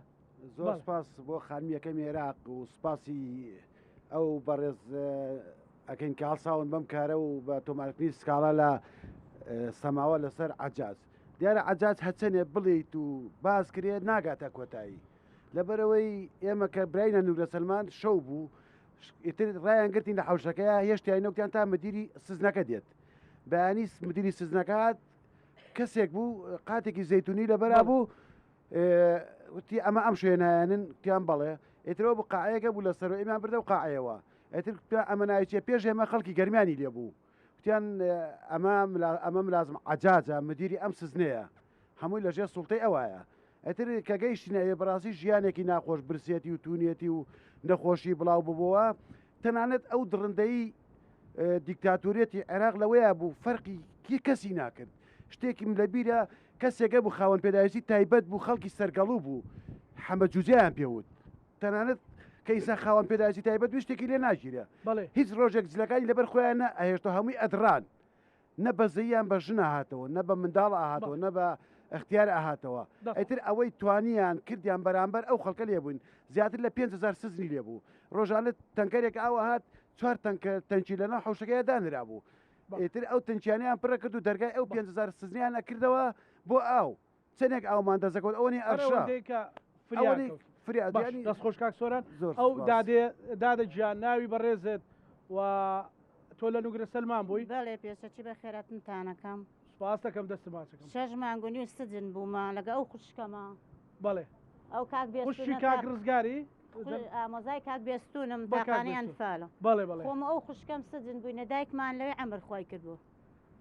زۆر بەڵێ سپاس بۆ خانمی یەکەمی عێراق و سپاسی ئەو بەڕێز ئەکەین کە هەڵساون بەم کارە و بە تۆمارکردنی سکاڵا لە سەماوە لەسەر عەجاج دیارە عەجاج هەچەنێ بڵیت و باس کرێت ناگاتە کۆتایی لەبەرەوەی ئێمە کە براینە نورە سەلمان شەو بوو ئیتر ڕایان گرتین لە حوشەکەیە هێشتیان نەوتیان تا مدیری سزنەکە دێت بەیانی مدیری سزنەکە هات کەسێک بوو قاتێکی زەیتونی لەبەرا بوو وتی ئەمە ئەم شوێنایانن تیان بەڵێ ئیترەوە بوو قاعەیەکە بوو لەسەر ئێمان بردە و قاعەیەوە ئیتر ئەمە ناویچێ پێش ئێمە خەڵکی گەرمیانی لێ بوو وتیان ئەمە ئەمە ملازم عەجاجە مدیری ئەم سزنەیە هەمووی لەژێر سوڵتەی ئەوایە ئیتر کە گەیشتینە ئەوێ بەڕاستی ژیانێکی ناخۆش برسێتی و تونیەتی و نەخۆشی بڵاو ببووە تەنانەت ئەو دڕندەی دیکتاتۆریەتی عێراق لەوەیە بوو فەرقی کی کەسی ناکرد شتێکیم لەبیرە کەسێکە بوو خاوەن پێداویستی تایبەت بوو خەڵکی سەرگەڵو بوو حەمە جوجیان پێوت تەنانەت کە ئینسان خاوەن پێداویستی تایبەت بێ شتێکی لێ ناگیرێ بەڵێ. هیچ ڕۆژێک جلەکانی لەبەر خۆیان نە ئەهێشتەوە هەمووی ئەدڕان نە بەزەییان بە ژن ئەهاتەوە نە بە منداڵ ئەهاتەوە نە بە ئەختیار ئەهاتەوە دەست ئیتر ئەوەی توانیان کردیان بەرامبەر ئەو خەڵکە لێ بووین زیاتر لە 5000 سزنی لێ بوو ڕۆژانە تەنکەرێک ئاو ئەهات چوار تەنکە تەنکی لەناو حەوشەکەیا دانرابوو ئیتر ئەو تەنکیانەیان پڕە کرد و دەرگای ئەو 5000 سزنیان ئەکردەوە بۆ ئاو چەندێک ئاومان دەست دەکەوت ئەوەنی هەر ئەرشا ئەوەندەی کە فریا ئەوەنەی کەوت. فریا باش یانی دەست خۆش کاک سۆران زۆر ئەو سوپاس. دادێ دادە گیان ناوی بەڕێزت و تۆ لە نوگرە سەلمان بووی؟ بەڵێ پێشەکی بەخێراتنتان ئەکەم. سوپاست ئەکەم دەستت ماچەکەم. شەش مانگ و نیو سجن بوومە لەگە ئەو خوشکەمە. بەڵێ. ئەو کاک خوشکی بێستوونە کاک تا ڕزگاری؟ ئامۆزای کاک بێستوونم بە کاک تاقانەی بێستوون. ئەنفالە. بەڵێ بەڵێ. خۆم و ئەو خوشکەم سجن بووینە دایکمان لەوێ عەمر خوای کردبوو.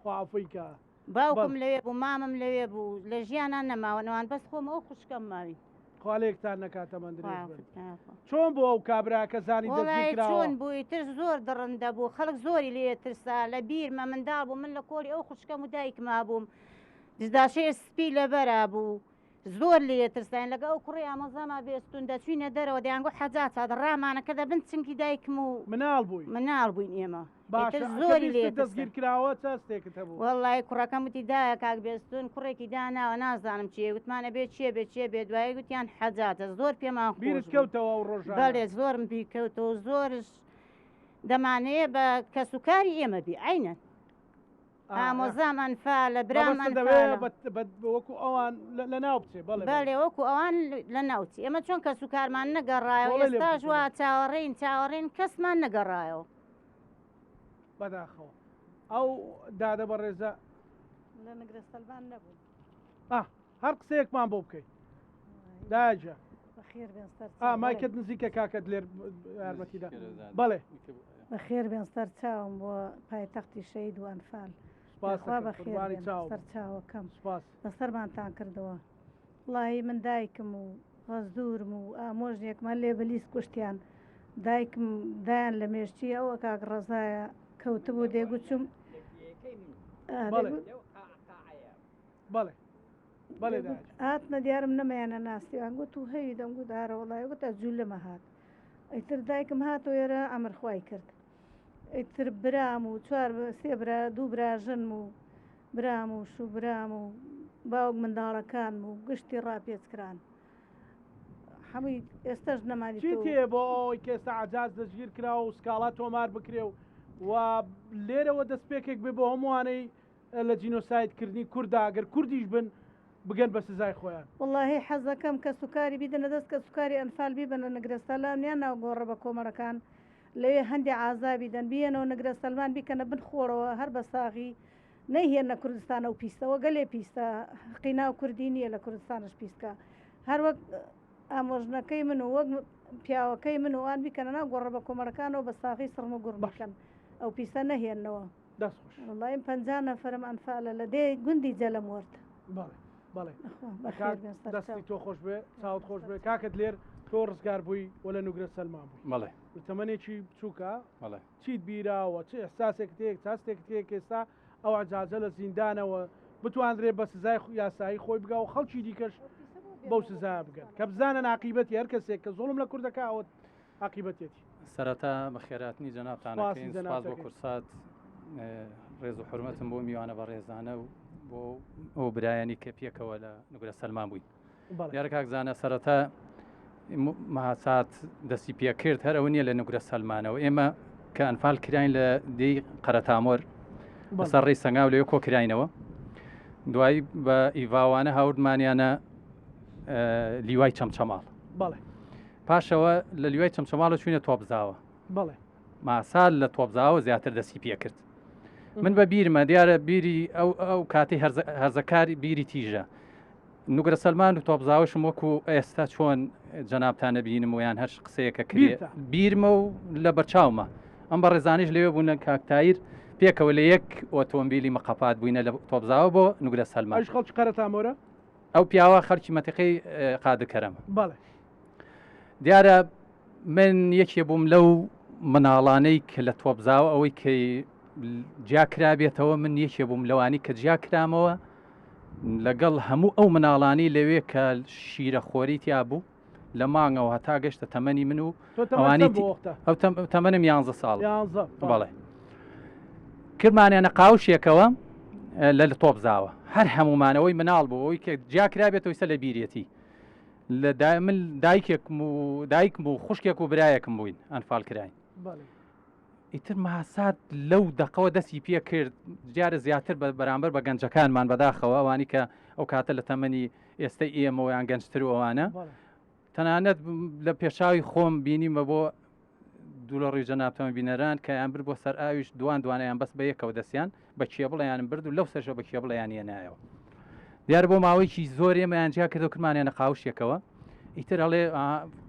خوا عەفوی کا. باوکم بەڵێ. لەوێ بوو مامم لەوێ بوو لە ژیانا نەماون ئەوان بەس خۆم و ئەو خوشکەم ماوین. خوا لێکتان نەکا تەمەن خوا درێژ بن. عەفوت کا یاخوا. چۆن بوو ئەو کابرا کە زانی دەستگیر وەڵای کراوە؟ چۆن بوو ئیتر زۆر دڕندە بوو خەڵک زۆری لێ ترسا لە بیرمە منداڵ بووم من لە کۆڵی ئەو خوشکەم و دایکما بووم دزداشەیە سپی لەبەرا بوو زۆر لێ ترساین لەگە ئەو کوڕی ئامۆزاما بێستون دەچوینە دەرەوە دەیانگوت حەجاج هات ڕامانەکردە بن چنگی دایکم و مناڵ بووی؟ مناڵ بووین ئێمە باشە ئیتر کە زۆری لێ بیستت ترسا. دەستگیر کراوە چ هەستێکت هەبوو؟ وەڵڵاهی کوڕەکەم وتی دایە کاک بێستون کوڕێکی داناوە نازانم چیە وتمان ئەبێ چیە بێ چیە بێ دوایی وتیان حەجاجە زۆر پێمان خۆش بیرت بوو کەوتەوە ئەو ڕۆژانە؟ بەڵێ زۆرم بیر کەوتەوە زۆرش دەمانەیە بە کەسوکاری ئێمە بی عەینەن ئامۆزام ئەنفالە برام مەبەستت ئەوەیە ئەنفالە بە- بە- وەکو ئەوان لە- لەناو بچێ بەڵێ بەڵێ. بەڵێ وەکو ئەوان لەناو چی ئێمە چۆن کەسوکارمان نەگەڕایەوە تۆڵەی لێ ئێستاش وا بکەیتەوە. چاوەڕێین چاوەڕێین کەسمان نەگەڕایەوە بەداخەوە ئەو دادە بەڕێزە لە نگرە سەلمان نەبوو ئا هەر قسەیەکمان بۆ بکەیت داجە بەخێر بێن سەر ئا مایکت نزیکە کاکە دلێر یارمەتیدا بەڵێ بەخێر بێن سەر چاوم بۆ پایتەختی شەهید و ئەنفال سپاس یاخوا دەکەم بەخێر قوربانی بێن چاوم سەر چاوەکەم سپاس بەسەرمانتان کردەوە وڵاهی من دایکم و غەزدورم و ئامۆژنێکم هەر لێ بلیس کوشتیان دایکم دایان لە مێشکی ئەوە کاک ڕەزایە کەوتبوو دەیگوت چوم بەڵێ بەڵێ بەڵێ دایە هاتنە دیارم نەمایانە ناسیان گوت و هەوی دەمگوت ئارە وڵای گوت ئەجولمە هات ئیتر دایکم هاتەوە ئێرە ئەمر خوای کرد ئیتر برام و چوار سێ برا دوو براژنم و برام و شوبرام و باوک منداڵەکانم و گشتی ڕاپێچ کران هەمووی ئێستاش نەمانی چی تێ بۆ ئەوەی کە ئێستا عەجاز دەستگیر کراوە و سکاڵا تۆمار بکرێ و و لێرەوە دەستپێکێک بێ بۆ هەمووانەی لە جینۆساید کردنی کورددا گەر کوردیش بن بگەن بە سزای خۆیان. وەڵاهی حەزەکەم کەسوکاری بیدەنە دەست کەسوکاری ئەنفال بیبەنە نگرە سەلام یان ناو گۆڕە بە کۆمەڵەکان لەوێ هەندێ عازابی دەن بیەنەوە نگرە سەلمان بیکەنە بن خۆڵەوە هەر بە ساغی نەیهێننە کوردستان ئەو پیسە وە گەلێ پیسە هەقی ناو کوردی نییە لە کوردستانش پیسکە هەر وەک ئامۆژنەکەی من و وەک پیاوەکەی من و ئەوان بیکەنە ناو گۆڕە بە کۆمەڵەکانەوە بە ساغی سڕم و گوڕم بکەن ئەو پیسە نەهێننەوە. دەست خۆش. وەڵای من 50 نەفەرم ئەنفالە لە دێ گوندی جەلەم وەرد. بەڵێ بەڵێ بەخێر بێن سەر دەستی تۆ خۆش بێ چاوت خۆش بێ کاکە دلێر تۆ ڕزگار بووی و لە نوگرە سەلمان بووی بەڵێ تەمەنێکی بچووکە بەڵێ چیت بیراوە چ ئیحساسێکت هەیە چ هەستێکت هەیە کە ئێستا ئەو عەجاجە لە زیندانەوە بتواندرێ بە سزای یاسایی خۆی بگا و خەڵکی دیکەش. بەو سزایە بگەن کە بزانن عاقیبەتی هەر کەسێک کە زوڵم لە کورد دەکا ئەوە عاقیبەتێتی. سەرەتا بەخێراتنی جەنابتان سوپاسی ئەکەین، جەنابت سوپاس بۆ ئەکەین. کورسات، ڕێز و حورمەتم بۆ میوانە بەڕێزانە و بۆ ئەو برایانی کە پێکەوە لە نوگرە سەلمان بووین. بەڵێ. دیارە کاک زانا سەرەتا مەهاسات دەستی پێکرد هەر ئەوە نییە لە نوگرە سەلمانەوە ئێمە کە ئەنفال کراین لە دێی قەرەتامۆر لەسەر ڕێی سەنگاو لەوێ کۆ کراینەوە دوایی بە ئیڤاوانە هاوردمانیانە لیوای چەمچەماڵ بەڵێ پاشەوە لە لیوای چەمچەماڵە چوینە تۆپزاوە بەڵێ ماسال لە تۆپزاوە زیاتر دەستی پێکرد من بە بیرمە دیارە بیری ئەو ئەو کاتی هەرزەکاری بیری تیژە نوگرە سەلمان و تۆپزاوەشم وەکو ئێستا چۆن جەنابتان نەبینم و یان هەر قسەیەکە کرێ بیرمە و لە بەرچاومە ئەم بەڕێزانیش لەوێ بوون کاک تایر پێکەوە لە یەک ئۆتۆمبیلی مقەپات بووینە لە تۆپزاوە بۆ نوگرە سەلمان. ئەویش خەڵکی قەرەتامۆرە؟ ئەو پیاوە خەڵکی مەنتیقەی قادر کەرەمە. بەڵێ. دیارە من یەکێ بووم لەو مناڵانەی کە لە تۆپزاوە ئەوەی کە جیا کرابێتەوە من یەکێ بووم لەوانی کە جیا کرامەوە لەگەڵ هەموو ئەو مناڵانەی لەوێ کە شیرەخۆری تیا بوو لە مانگەوە هەتا گەشتە تەمەنی من و ئەوانی ئەو تەمەنم یانزە ساڵ بەڵێ کرمانیانە قاوشێکەوە لە لە تۆپزاوە هەر هەمومانەوەی مناڵ بوو ئەوی کە جیا کرابێتەوە ئیسە لە بیرێتی لە من دایکێکم و دایکم و خوشکێک و برایەکم بووین ئەنفال کراین ئیتر ماسات لەو دەقەوە دەستی پێ کرد، دیارە زیاتر بە بەرامبەر بە گەنجەکانمان بەداخەوە ئەوانی کە ئەو کاتە لە تەمەنی ئێستەی ئێمەوە یان گەنجتر و ئەوانە تەنانەت لە پێشاوی خۆم بینیمە بۆ دوو لە ڕووی جەنابتەوە بینەران کە یان برد بۆ سەر ئاویش دوان دوانیان بەس بە یەکەوە دەستیان بە کێبڵیان برد و لەو سەرشە بە کێبڵیان هێنایەوە دیار بۆ ماوەیەکی زۆر ئێمەیان جیا کردو کردمانیانە قاوشێکەوە ئیتر ئەڵێ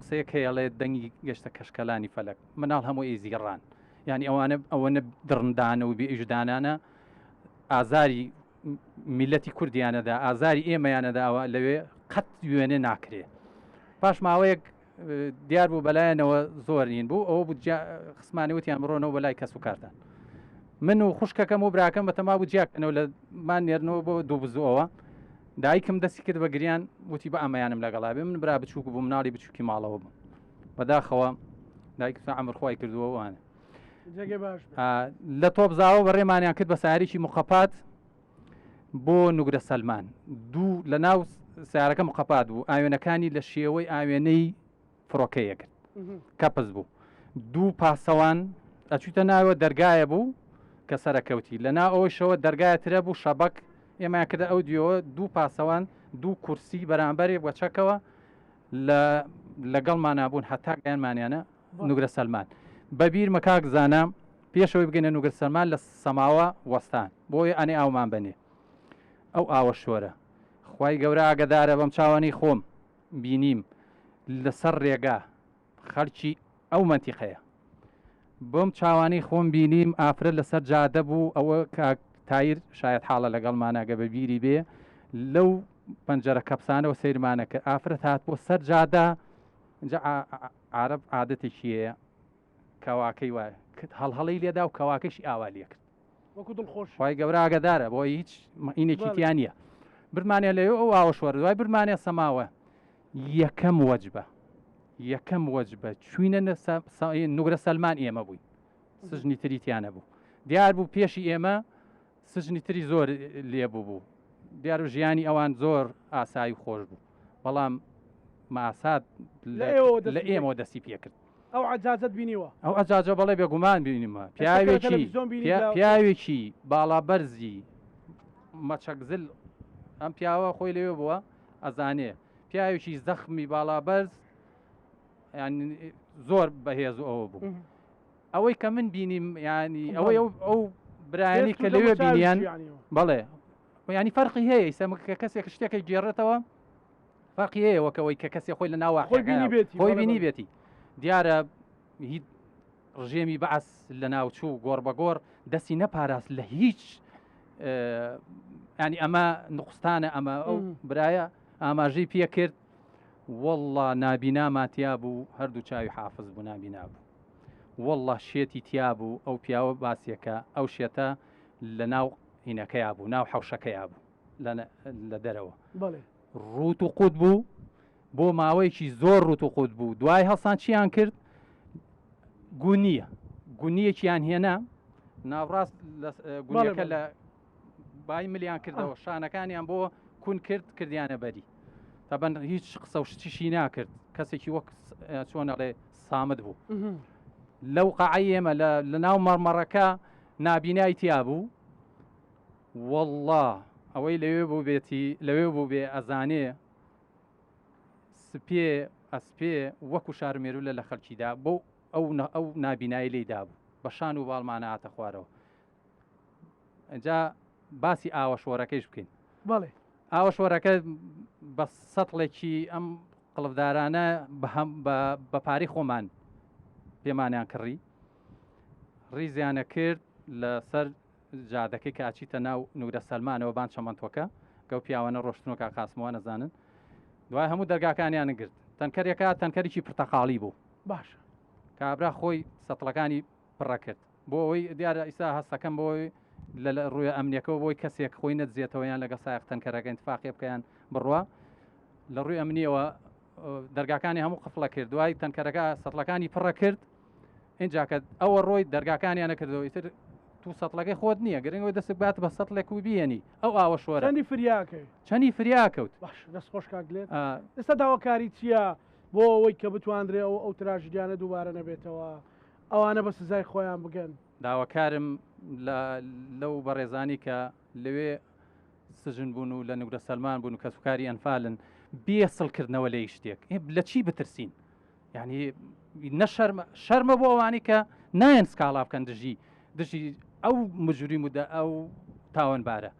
قسەیەک هەیە ئەڵێ دەنگی گەشتە کەشکەلانی فەلەک مناڵ هەموو ئێزیڕان یعنی ئەوانە ئەوەنە دڕندانە و بێئیشدانانە ئازاری میلەتی کوردیانەدا ئازاری ئێمەیانەداوە لەوێ قەت وێنە ناکرێ پاش ماوەیەک دیار بوو بەلایەنەوە زۆر نین بوو ئەوە بوو خسمانی وتیان بڕۆنەوە بەلای کەس و کارتان من و خوشکەکەم و براکەم بەتەما بوو جیاکەنەوە لە مان نێرنەوە بۆ دوو بزوەوە دایکم دەستی کرد بە گریان وتی بە ئەمەیانم لەگەڵا بێ من برا بچووک بوو مناڵی بچووکی ماڵەوە بوو بەداخەوە دایکم عەمر خوای کردووە وانە لە تۆپزاوە بەڕێمانیان کرد بە سارێکی مقەپات بۆ نوگرە سەلمان دوو لە ناو سیارەکە مقەپات بوو ئاوێنەکانی لە شێوەی ئاوێنەی فڕۆکەیە کرد کەپس بوو دوو پاسەوان ئەچوویتە ناوە دەرگایە بوو کە سەرەکەوتی لە ناو ئەوەیشەوە دەرگایە ترە بوو شەبەک ئێمەیان کردە ئەو دیەوە دوو پاسەوان دوو کورسی بەرامبەرێک بە چەکەوە لە لەگەڵمانا بوون هەتا گەیانمانیانە نوگرە سەلمان بە بیرمە کاک زانا پێشەوەی بگەینە نوگرە سەلمان لە سەماوە وەستان بۆیە ئەنێ ئاومان بەنێ ئەو ئاوە شۆرە خوای گەورە ئاگەدارە بەم چاوانەی خۆم بینیم لەسەر ڕێگا خەڵکی ئەو مەنتیقەیە بەم چاوانەی خۆم بینیم ئافرەت لەسەر جادە بوو ئەوە کاک تایر شایەت حاڵە لەگەڵمانە گە بە بیری بێ لەو پەنجەرە کەپسانەوە سەیرمانە کرد ئافرەت هات بۆ سەر جادە اینجا عرب عادەتێکی هەیە کەواکەی وایە کرد هەڵهەڵی لێدا و کەواکەشی ئاوا لێ کرد وەکو دڵخۆش خوای گەورە ئاگادارە بۆ هیچ مەینێکی تیا نییە برمانێ لەوێ ئەو ئاوە شۆرە دوای برمانێ سەماوە یەکەم وەجبە یەکەم وەجبە چوینە نوگرە سەلمان ئێمە بووین سژنی تری تیانە بوو دیار بوو پێشی ئێمە سژنی تری زۆر لێبوو بوو دیار و ژیانی ئەوان زۆر ئاسایی و خۆش بوو بەڵام ماساد لە ئێمەوە دەستی پێکرد ئەو عەجاجەت بینیوە؟ ئەو عەجاجە بەڵێ بێگومان بینیمە پیاوێکی پیاوێکی باڵا بەرزی مەچەکزل ئەم پیاوە خۆی لەوێ بووە ئەزانێ پیاوێکی زەخمی باڵا بەرز ینی زۆر بەهێز و ئەوە بوو ئەوەی کە من بینیم ینی ئەوەی ئەو برایانی کە لەوێ بینیان بەڵێ ینی فەرقی هەیە ئیسە کە کەسێک شتێکە گێڕێتەوە فەرقی هەیە وەک ئەوەی کە کەسێ خۆی لە ناو خۆی بینی بێتی خۆی بینی بێتی دیارە هیچ ڕژێمی بەعس لە ناوچوو گۆڕ بە گۆڕ دەستی نەپاراست لە هیچ ینی ئەمە نقستانە ئەمە ئەو برایە ئاماژەی پێ کرد والله نابینا ماتیا بوو هەردوو چاوی حافز بوو نابینا بوو والله شێتی تیا بوو ئەو پیاوە باسیەکە ئەو شێتە لە ناو هینەکەیا بوو ناو حەوشەکەیا بوو لە دەرەوە. ڕووت و قوت بوو بۆ ماوەیەکی زۆر ڕوت و قوت بوو دوای هەڵسان چیان کرد گونیە گونیەکیان هێنا ناوڕاست گونیەکە لە بای ملیان کردەوە شانەکانیان بۆ کون کرد کردیانە بەری تەبەن هیچ قسە و شتیشی ناکرد کەسێکی وەک چۆنەڵێ سامت بوو لەو قاعی ئێمە لە ناو مەڕمەڕەکە نابینای تیا بوو والله ئەوەی لەوێ بوو بێتی لەوێ بوو بێ ئەزانێ سپێ ئەسپێ وەکو شارمێرولە لە خەلکیدا بۆ ئەو ئەو نابینایی لی دابوو بە شان و باڵمانە هاتە خوارەوە جا باسی ئاوە شۆرەکەیش بکەین بەڵێ ئاوە شۆرەکە بە سەتڵێکی ئەم قڵفدارانە بە پارەی خۆمان پێمانیان کڕی ڕیزیانە کرد لەسەر جادەکەی کە ئەچیتە ناو نورە سەلمانەوە بان چەمەنتۆکە گەو پیاوانە ڕۆشتنۆ کا قاسمەوە نەزانن دوای هەموو دەرگاکانیان گرت تەنکەرێکە تەنکەرێکی پرتەقاڵی بوو باشە کابرا خۆی سەتڵەکانی پڕە کرد بۆ ئەوەی دیارە ئیسا هەستەکەم بۆی لە ڕووی ئەمنیەکەەوە بۆی کەسێک خۆی نەدزێتەوە یان لەگە سایق تەنکەرەکە انتفاقێ بکەیان بڕوا لە ڕووی ئەمنیەوە دەرگاکانی هەموو قفڵە کرد دوای تەنکەرەکە سەتڵەکانی پڕە کرد ئینجا کە ئەوە ڕۆی دەرگاکانیان نەکردەوە ئیتر تو سەتڵەکەی خۆت نییە گرنگەوە دەست بات بە سەتڵێک و بیێنی ئەو ئاوە شۆرە چەندی فریاکەی چەندی فریا کەوت باش دەست خۆش کاک دلێر ئێستا داواکاری چییە بۆ ئەوەی کە بتواندرێ ئەو ئەو تراژیدیانە دووبارە نەبێتەوە ئەوانە بە سزای خۆیان بگەن؟ داواکارم لە لەو بەڕێزانی کە لەوێ سجن بوون و لە نوگرە سەلمان بوون و کەسوکاری ئەنفالن بێ سڵکردنەوە لە هیچ شتێک لە چی بترسین یعنی نە شەرمە شەرمە بۆ ئەوانەی کە نایەن سکاڵا بکەن دژی دژی ئەو مجریم و ئەو تاوانبارە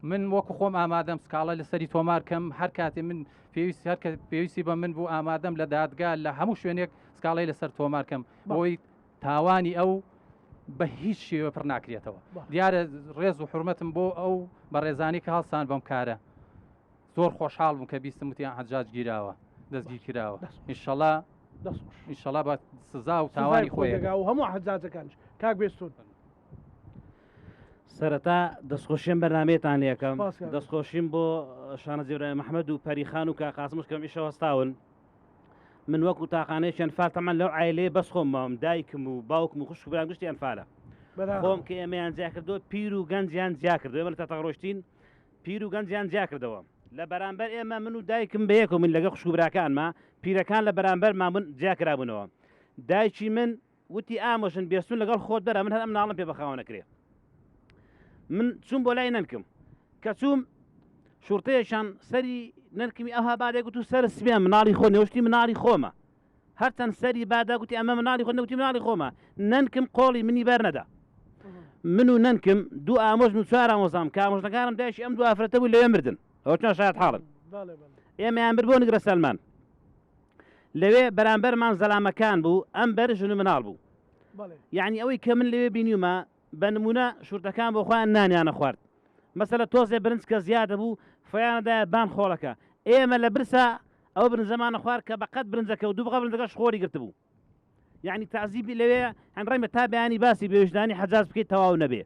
من وەکو خۆم ئامادەم سکاڵا لەسەری تۆمار کەم هەر کاتێ من پێویست هەر کە پێویستی بە من بوو ئامادەم لە دادگا لە هەموو شوێنێک سکاڵای لەسەر تۆمار کەم بۆی تاوانی ئەو بە هیچ شێوە پڕ ناکرێتەوە دیارە ڕێز و حرمەتم بۆ ئەو بەڕێزانی کە هەڵسان بەم کارە زۆر خۆشحاڵ بووم کە بیستم وتیان حەجاج گیراوە دەستگیر کراوە ئینشەڵا ئینشەڵا بە سزا و تاوانی خۆی دەگا و هەموو حەجاجەکانش کاک بێستون سەرەتا دەستخۆشیم بەرنمەیەتان لەکەم دەستخۆشیم بۆ شانە زیبرای مححمد و پەریخان و کاقاسمش کەم ئیشە هەستاون من وەکو تاقانەیەکی ئەنفال تەمان لەو عیلەیە بەس خۆم ماوم دایکم و باوکم و خوشک و برام گشتی ئەنفالە خۆم کە ئێمەیان جیا کردو پیر و گەنجیان جیا کردو ئێمە لە تەتەق ڕۆشتین پیر و گەنجیان جیا کردەوە لە بەرامبەر ئێمە من و دایکم بەیەکەوە من لەگە خوشک و براکانما پیرەکان لە بەرامبەرمان بوون جیا کرابوونەوە دایکی من وتی ئامۆژن بێستون لەگەڵ خۆت بەرە من هەر ئەم مناڵم پێ بەخاوە نەکرێ من چوم بۆ لای نەنکم کە چوم شورتەیەکیان سەری نەنکمی ئەوها بادێ گوت و سەر سپیان مناڵی خۆ نێوشتی مناڵی خۆمە هەرچەند سەری بادا گوتی ئەمە مناڵی خۆ نەگوتی مناڵی خۆمە نەنکم قۆڵی منی بەر نەدا من و نەنکم دوو ئامۆژن و چوار ئامۆزام کە ئامۆژنەکانم دایکی ئەم دوو ئافرەتە بوو لەوێ مردن ئەوە چۆن شایەت حاڵن ئێمەیان برد بۆ نگرە سەلمان لەوێ بەرامبەرمان زەلامەکان بوو ئەم بەر ژن و مناڵ بوو یعنی ئەوەی کە من لەوێ بینیومە بە نمونە شورتەکان بۆ خۆیان نانیانە خوارد مەسەلە تۆزێ برنج کە زیادە بوو فیانەدایە بان خۆڵەکە ئێمە لە برسا ئەو برنجەمانە خوارد کە بەقەت برنجەکە و دوو بقە برنجەکەش خۆری گرتبوو یعنی تعزیبی لەوێ هەن ڕێمە تا بەیانی باسی بێویژدانی حەجاز بکەیت تەواو نەبێ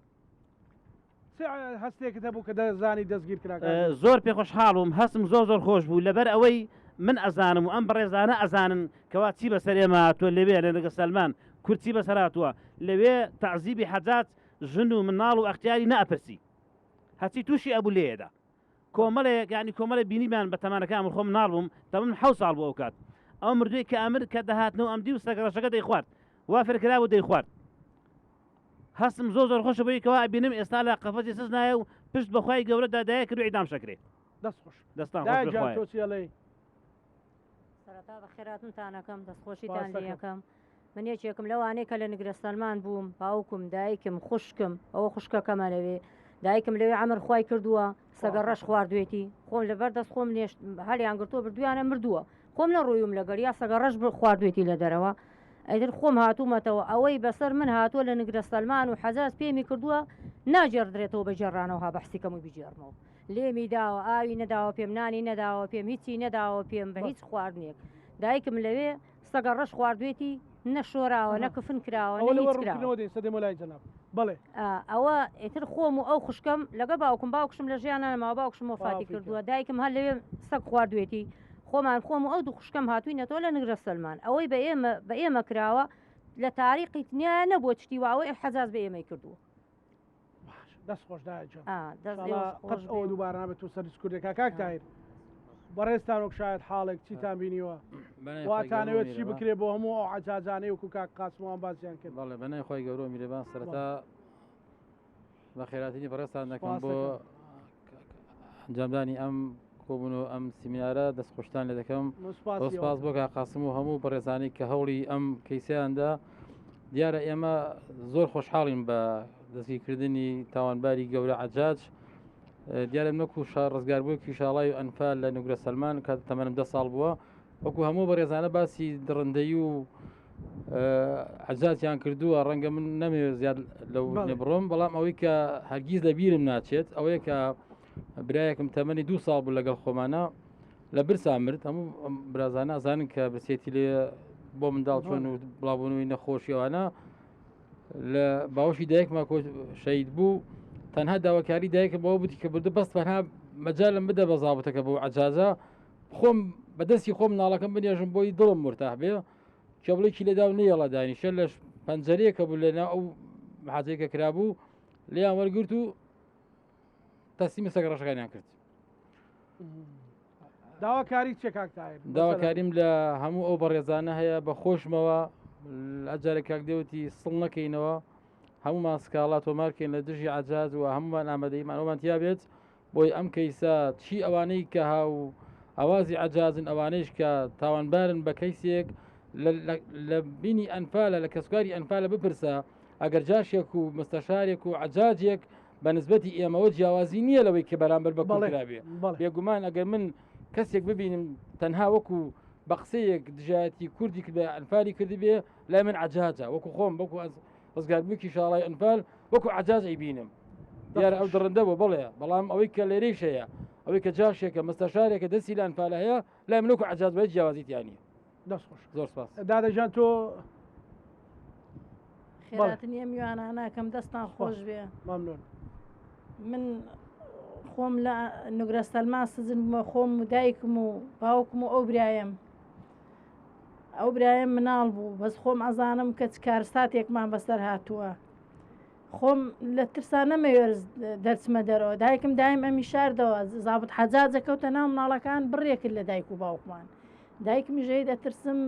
هەستێکت هەبوو کە دەزانی دەستگیر کرا زۆر پێخۆشحاڵ بووم هەستم زۆر زۆر خۆش بوو لەبەر ئەوەی من ئەزانم و ئەم بەڕێزانە ئەزانن کەوا چی بەسەر ئێمە هاتووە لەوێ لە نەگە سەلمان کورد چی بەسەر هاتووە لەوێ تەعزیبی حەجاج ژن و مناڵ و ئەختیاری نەئەپرسی هەرچی تووشی ئەبوو لێیەدا کۆمەڵێک یانی کۆمەڵێ بینیمان بە تەمانەکان من خۆم مناڵ بووم تەمەنم حەوت ساڵ بوو ئەو کات ئەو مردووی کە ئەمر کە دەهاتنەوە ئەمدی و سەگە ڕەشەکە دەیخوارد وا فێرکرابوو دەیخوارد هەستم زۆر زۆر خۆشە بۆی کەوا ئەبینم ئێستا لە قەفەزی سز نایە و پشت بەخوای گەورە دادایە کرد و ئیدام شەکرێ دەست خۆش دەستان خۆش بێ خوایە. تۆ چی ئەڵێی؟ سەرەتا بەخێراتنتان ئەکەم دەستخۆشیتان لێ ئەکەم من یەکێکم لەوانەی کە لە نگرە سەلمان بووم باوکم دایکم خوشکم ئەوە خوشکەکەمە لەوێ دایکم لەوێ ئەمر خوای کردووە سەگە ڕەش خواردوێتی خۆم لەبەر دەست خۆم نێشت هەلیان گرتووە بردویانە مردووە خۆم نەڕۆیوم لەگەڵ یا سەگە ڕەش خواردوێتی لە دەرەوە ئەیتر خۆم هاتوومەتەوە ئەوەی بەسەر من هاتووە لە نگرە سەلمان و حەجاز پێمی کردووە ناگێڕدرێتەوە بە گێڕانەوە ها بەحسی کەم و بیگێڕمەوە لێمی داوە ئاوی نەداوە پێم نانی نەداوە پێم هیچی نەداوە پێم بە هیچ خواردنێک دایکم لەوێ سەگە ڕەش خواردوێتی. نە شۆراوە نە کفن کراوە نە هیچ کراوە. بەڵێ. ئەوە ئیتر خۆم و ئەو خوشکەم لەگەڵ باوکم باوکشم لە ژیانا نەماوە باوکشم وەفاتی کردووە دایکم هەر لەوێ سەگ خواردوێتی خۆمان خۆم و ئەو دوو خوشکەم هاتووینەتەوە لە نگرە سەلمان ئەوەی بە ئێمە بە ئێمە کراوە لە تاریقی تنیا نەبووە شتی وا ئەوەی حەجاج بە ئێمەی کردووە. دەست خۆش دایە جان قەت ئەوە دووبارە نابێت و سەرج کوردێکا کاک تاهیر بەڕێزتان وەک شاید حاڵێک چیتان بینیوە واتانەوێت چی بکرێ بۆ هەموو ئەو عەجاجانەی وەکو کاک قاسموان باسیان کرد بەڵێ بەنای خۆی گەورە میرەبان سەرەتا بە خێراتنی بەڕێزتان دەکەم بۆ ئەنجامدانی ئەم کۆبوون و ئەم سیمینارە دەستخۆشتان لێ دەکەم سپاس بۆ کاک قاسم و هەموو بەڕێزانی کە هەوڵی ئەم کەیسیاندا دیارە ئێمە زۆر خۆشحاڵین بە دەستگیرکردنی تاوانباری گەورە عجاج دیارە نەکو شار ڕزگاربووی شاڵای و ئەنفال لە نوگرە سەلمان کە تەمەنم ده ساڵ بووە وەکو هەموو بەڕێزانە باسی دڕندەی و عجاجیان کردووە ڕەنگە من نەمەوێت زیاد لەو بڕۆم بەڵام ئەوەی کە هەرگیز لە بیرم ناچێت ئەوەیە کە برایەکم تەمەنی دوو ساڵ بوو لەگەڵ خۆمانە لە برسا مرد هەموو برازانە ئەزانن کە برسێتی لێ بۆ منداڵ چۆن و بڵاوبوونەوەی نەخۆشیەوانە لە باوەشی دایکما کۆ شەید بوو تەنها داواکاری دایکە بەوە بوتی کە بردو بەس تەنها مەجالم بدە بە زابتەکە بۆ عجازە خۆم بەدەستی خۆم مناڵەکەم بنێژم بۆی دڵم مرتاح بێ کێبڵێکی لێدا و نەیەڵا دانیشە لە پەنجەرەیەکە بوو لەنا ئەو حاجەیەکە کرابوو لێیان وەرگرت و تەسلیمی سەگە ڕەشەکانیان کرد. داواکاری چیە کاک تاهیر؟ داواکاریم لە هەموو ئەو بەڕێزانە هەیە بە خۆشمەوە ئەجارە کاک دێوتی سڵ نەکەینەوە هەمومان سکاڵا تۆمارکەین لە دژی عجاز و هەمومان ئامادەیمان ئەومان تیا بێت بۆی ئەم کەیسە چی ئەوانەی کە هاو ئاوازی عجازن ئەوانەیش کە تاوانبارن بە کەیسێک لە بینی ئەنفالە لە کەسوکاری ئەنفالە بپرسە ئەگەر جاشێک و مستەشارێک و عجاجێک بە نسبەتی ئێمەوە جیاوازی نییە لەوەی کە بەرامبەر بە کورد کرابێ بێگومان ئەگەر من کەسێک ببینم تەنها وەکو بە قسەیەک دژایەتی کوردی کرد ئەنفالی کردبێ لای من عجاجە وەکو خۆم وەکو ئەز ڕزگاربووکی شاڵای ئەنفال وەکو عجاج ئەیبینم دیارە ئەو دڕندە بۆ بڵێ بەڵام ئەوەی کە لێرەیش هەیە ئەوەی کە جاشێکە مستەشارێکە دەستی لە ئەنفالە هەیە لای من وەکو عجاج بە جیاوازی تیا نییە دەست خۆش زۆر سپاس دادە جان تۆ خێراتنی ئەم میوانانەکەم دەستان خۆش بێ مەمنون من خۆم لە نوگرە سەلمان سزن بوومە خۆم و دایکم و باوکم و ئەو برایم ئەو برایم مناڵ بوو بەس خۆم ئەزانم کە چ کارساتێکمان بەسەر هاتووە خۆم لە ترسا نەمەوێرز دەرچمە دەرەوە دایکم دایم ئەمی شاردەوە زابط حەجاجە کەوتە ناو مناڵەکان بڕێکرد لە دایک و باوکمان دایکمیش ئەی دەترسم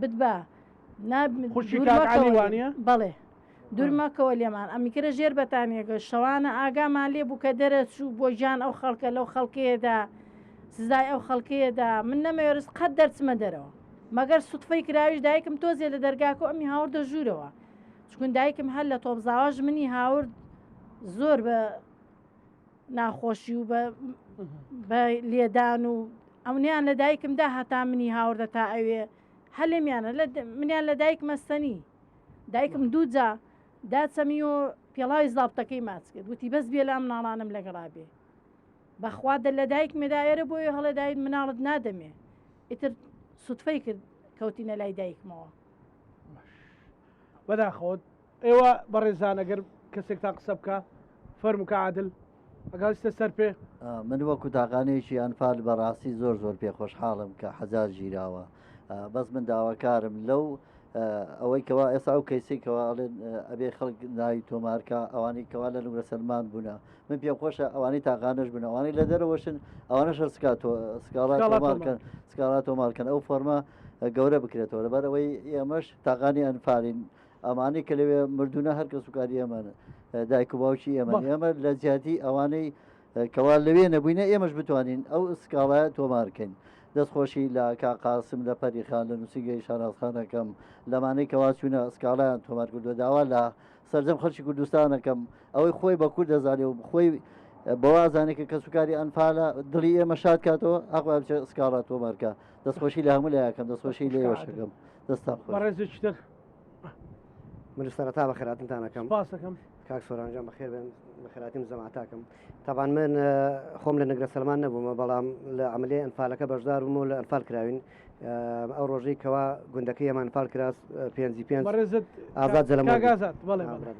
بتبا بەڵێ دوورمەکەوە لێمان ئەمیکرە ژێر بەتانیەکە شەوانە ئاگامان لێ بوو کە دەرەچوو بۆ گیان ئەو خەڵکە لەو خەڵکەیەدا سزای ئەو خەڵکەیەدا من نەمەوێرز قەت دەرچمە دەرەوە مەگەر سوتفەی کراویش دایکم تۆزێ لە دەرگاکە ئەمی هاوردە ژوورەوە چکون دایکم هەر لە تۆپزاواش منی هاورد زۆر بە ناخۆشی و بە لێدان و ئەونیان لە دایکم دا هەتا منی هاوردە تا ئەوێ هەر لێمیانە لە منیان لە دایک مەستەنی دایکم دووجا داچەمی و پێڵاوی زابتەکەی ماچ کرد وتی بەس بێ لە مناڵانم لەگەڵا بێ بەخوا دە لە دایک مێدا ئێرە بۆیە هەڵێ دایت مناڵت نادەمێ ئیتر سوتفەی کرد کەوتینە لای دایکمەوە بەداخەوە ئێوە بەڕێزان ئەگەر کەسێکتان قسە بکا فەرموو کا عادل ئەگەر هەستە سەر پێ. من وەکو تاقانەیەکی ئەنفال بەڕاستی زۆر زۆر پێ خۆشحاڵم کە حەجاج گیراوە بەس من داواکارم لەو ئەوەی کەوا ئێستا ئەو کەیسەی کەوا ئەڵێن ئەبێ خەڵک ناوی تۆمارکە ئەوانەی کەوا لە نوگرە سەلمان بوونە من پێم خۆشە ئەوانەی تاقانەش بوون ئەوانەی لە دەرەوەشن ئەوانەش هەر سکا سکاڵا تۆمارکەن سکاڵا تۆمارکەن ئەو فۆرمە گەورە بکرێتەوە لەبەر ئەوەی ئێمەش تاقانی ئەنفالین ئەمانەی کە لەوێ مردوونە هەر کەسوکاری ئێمەن، دایک و باوکی ئێمەن، ئێمە لە جیاتی ئەوانەی کەوا لەوێ نەبووینە ئێمەش بتوانین ئەو سکاڵایە تۆمار کەین. دەستخۆشی لە کاک قاسم، لە پەری خان، لە نووسینگەی شاناز خان ئەکەم، لەمانەی کەوا چوونە سکاڵایان تۆمار کردووە. داوا لە سەرجەم خەڵکی کوردستان ئەکەم ئەوەی خۆی بە کورد دەزانێ و خۆی بەوە ئەزانێ کە کەسوکاری ئەنفالە، دڵی ئێمە شاد کاتەوە، حەق وایە بچێ سکاڵا تۆمار کا. دەستخۆشی لە هەموو لایەکەم، دەستخۆشی لە ئێوەش ئەکەم. دەستتان خۆش. بەڕێزێکی تر. من سەرەتا بەخێراتنتان ئەکەم. سپاس دەکەم. کاک سۆران گیان بەخێر بێن بەخێراتیم زەماتاکەم. تەبان من خۆم لە نگرە سەلمان نەبوومە بەڵام لە عملیەی ئەنفالەکە بەشدار بووم و لە ئەنفال کراوین. ئەو ڕۆژەی کەوا گوندەکەی ئێمە ئەنفال کرا پێنجی پێنج بەڕێزت ئازاد زەلەمۆر کاک ئازاد بەڵێ بەڵێ.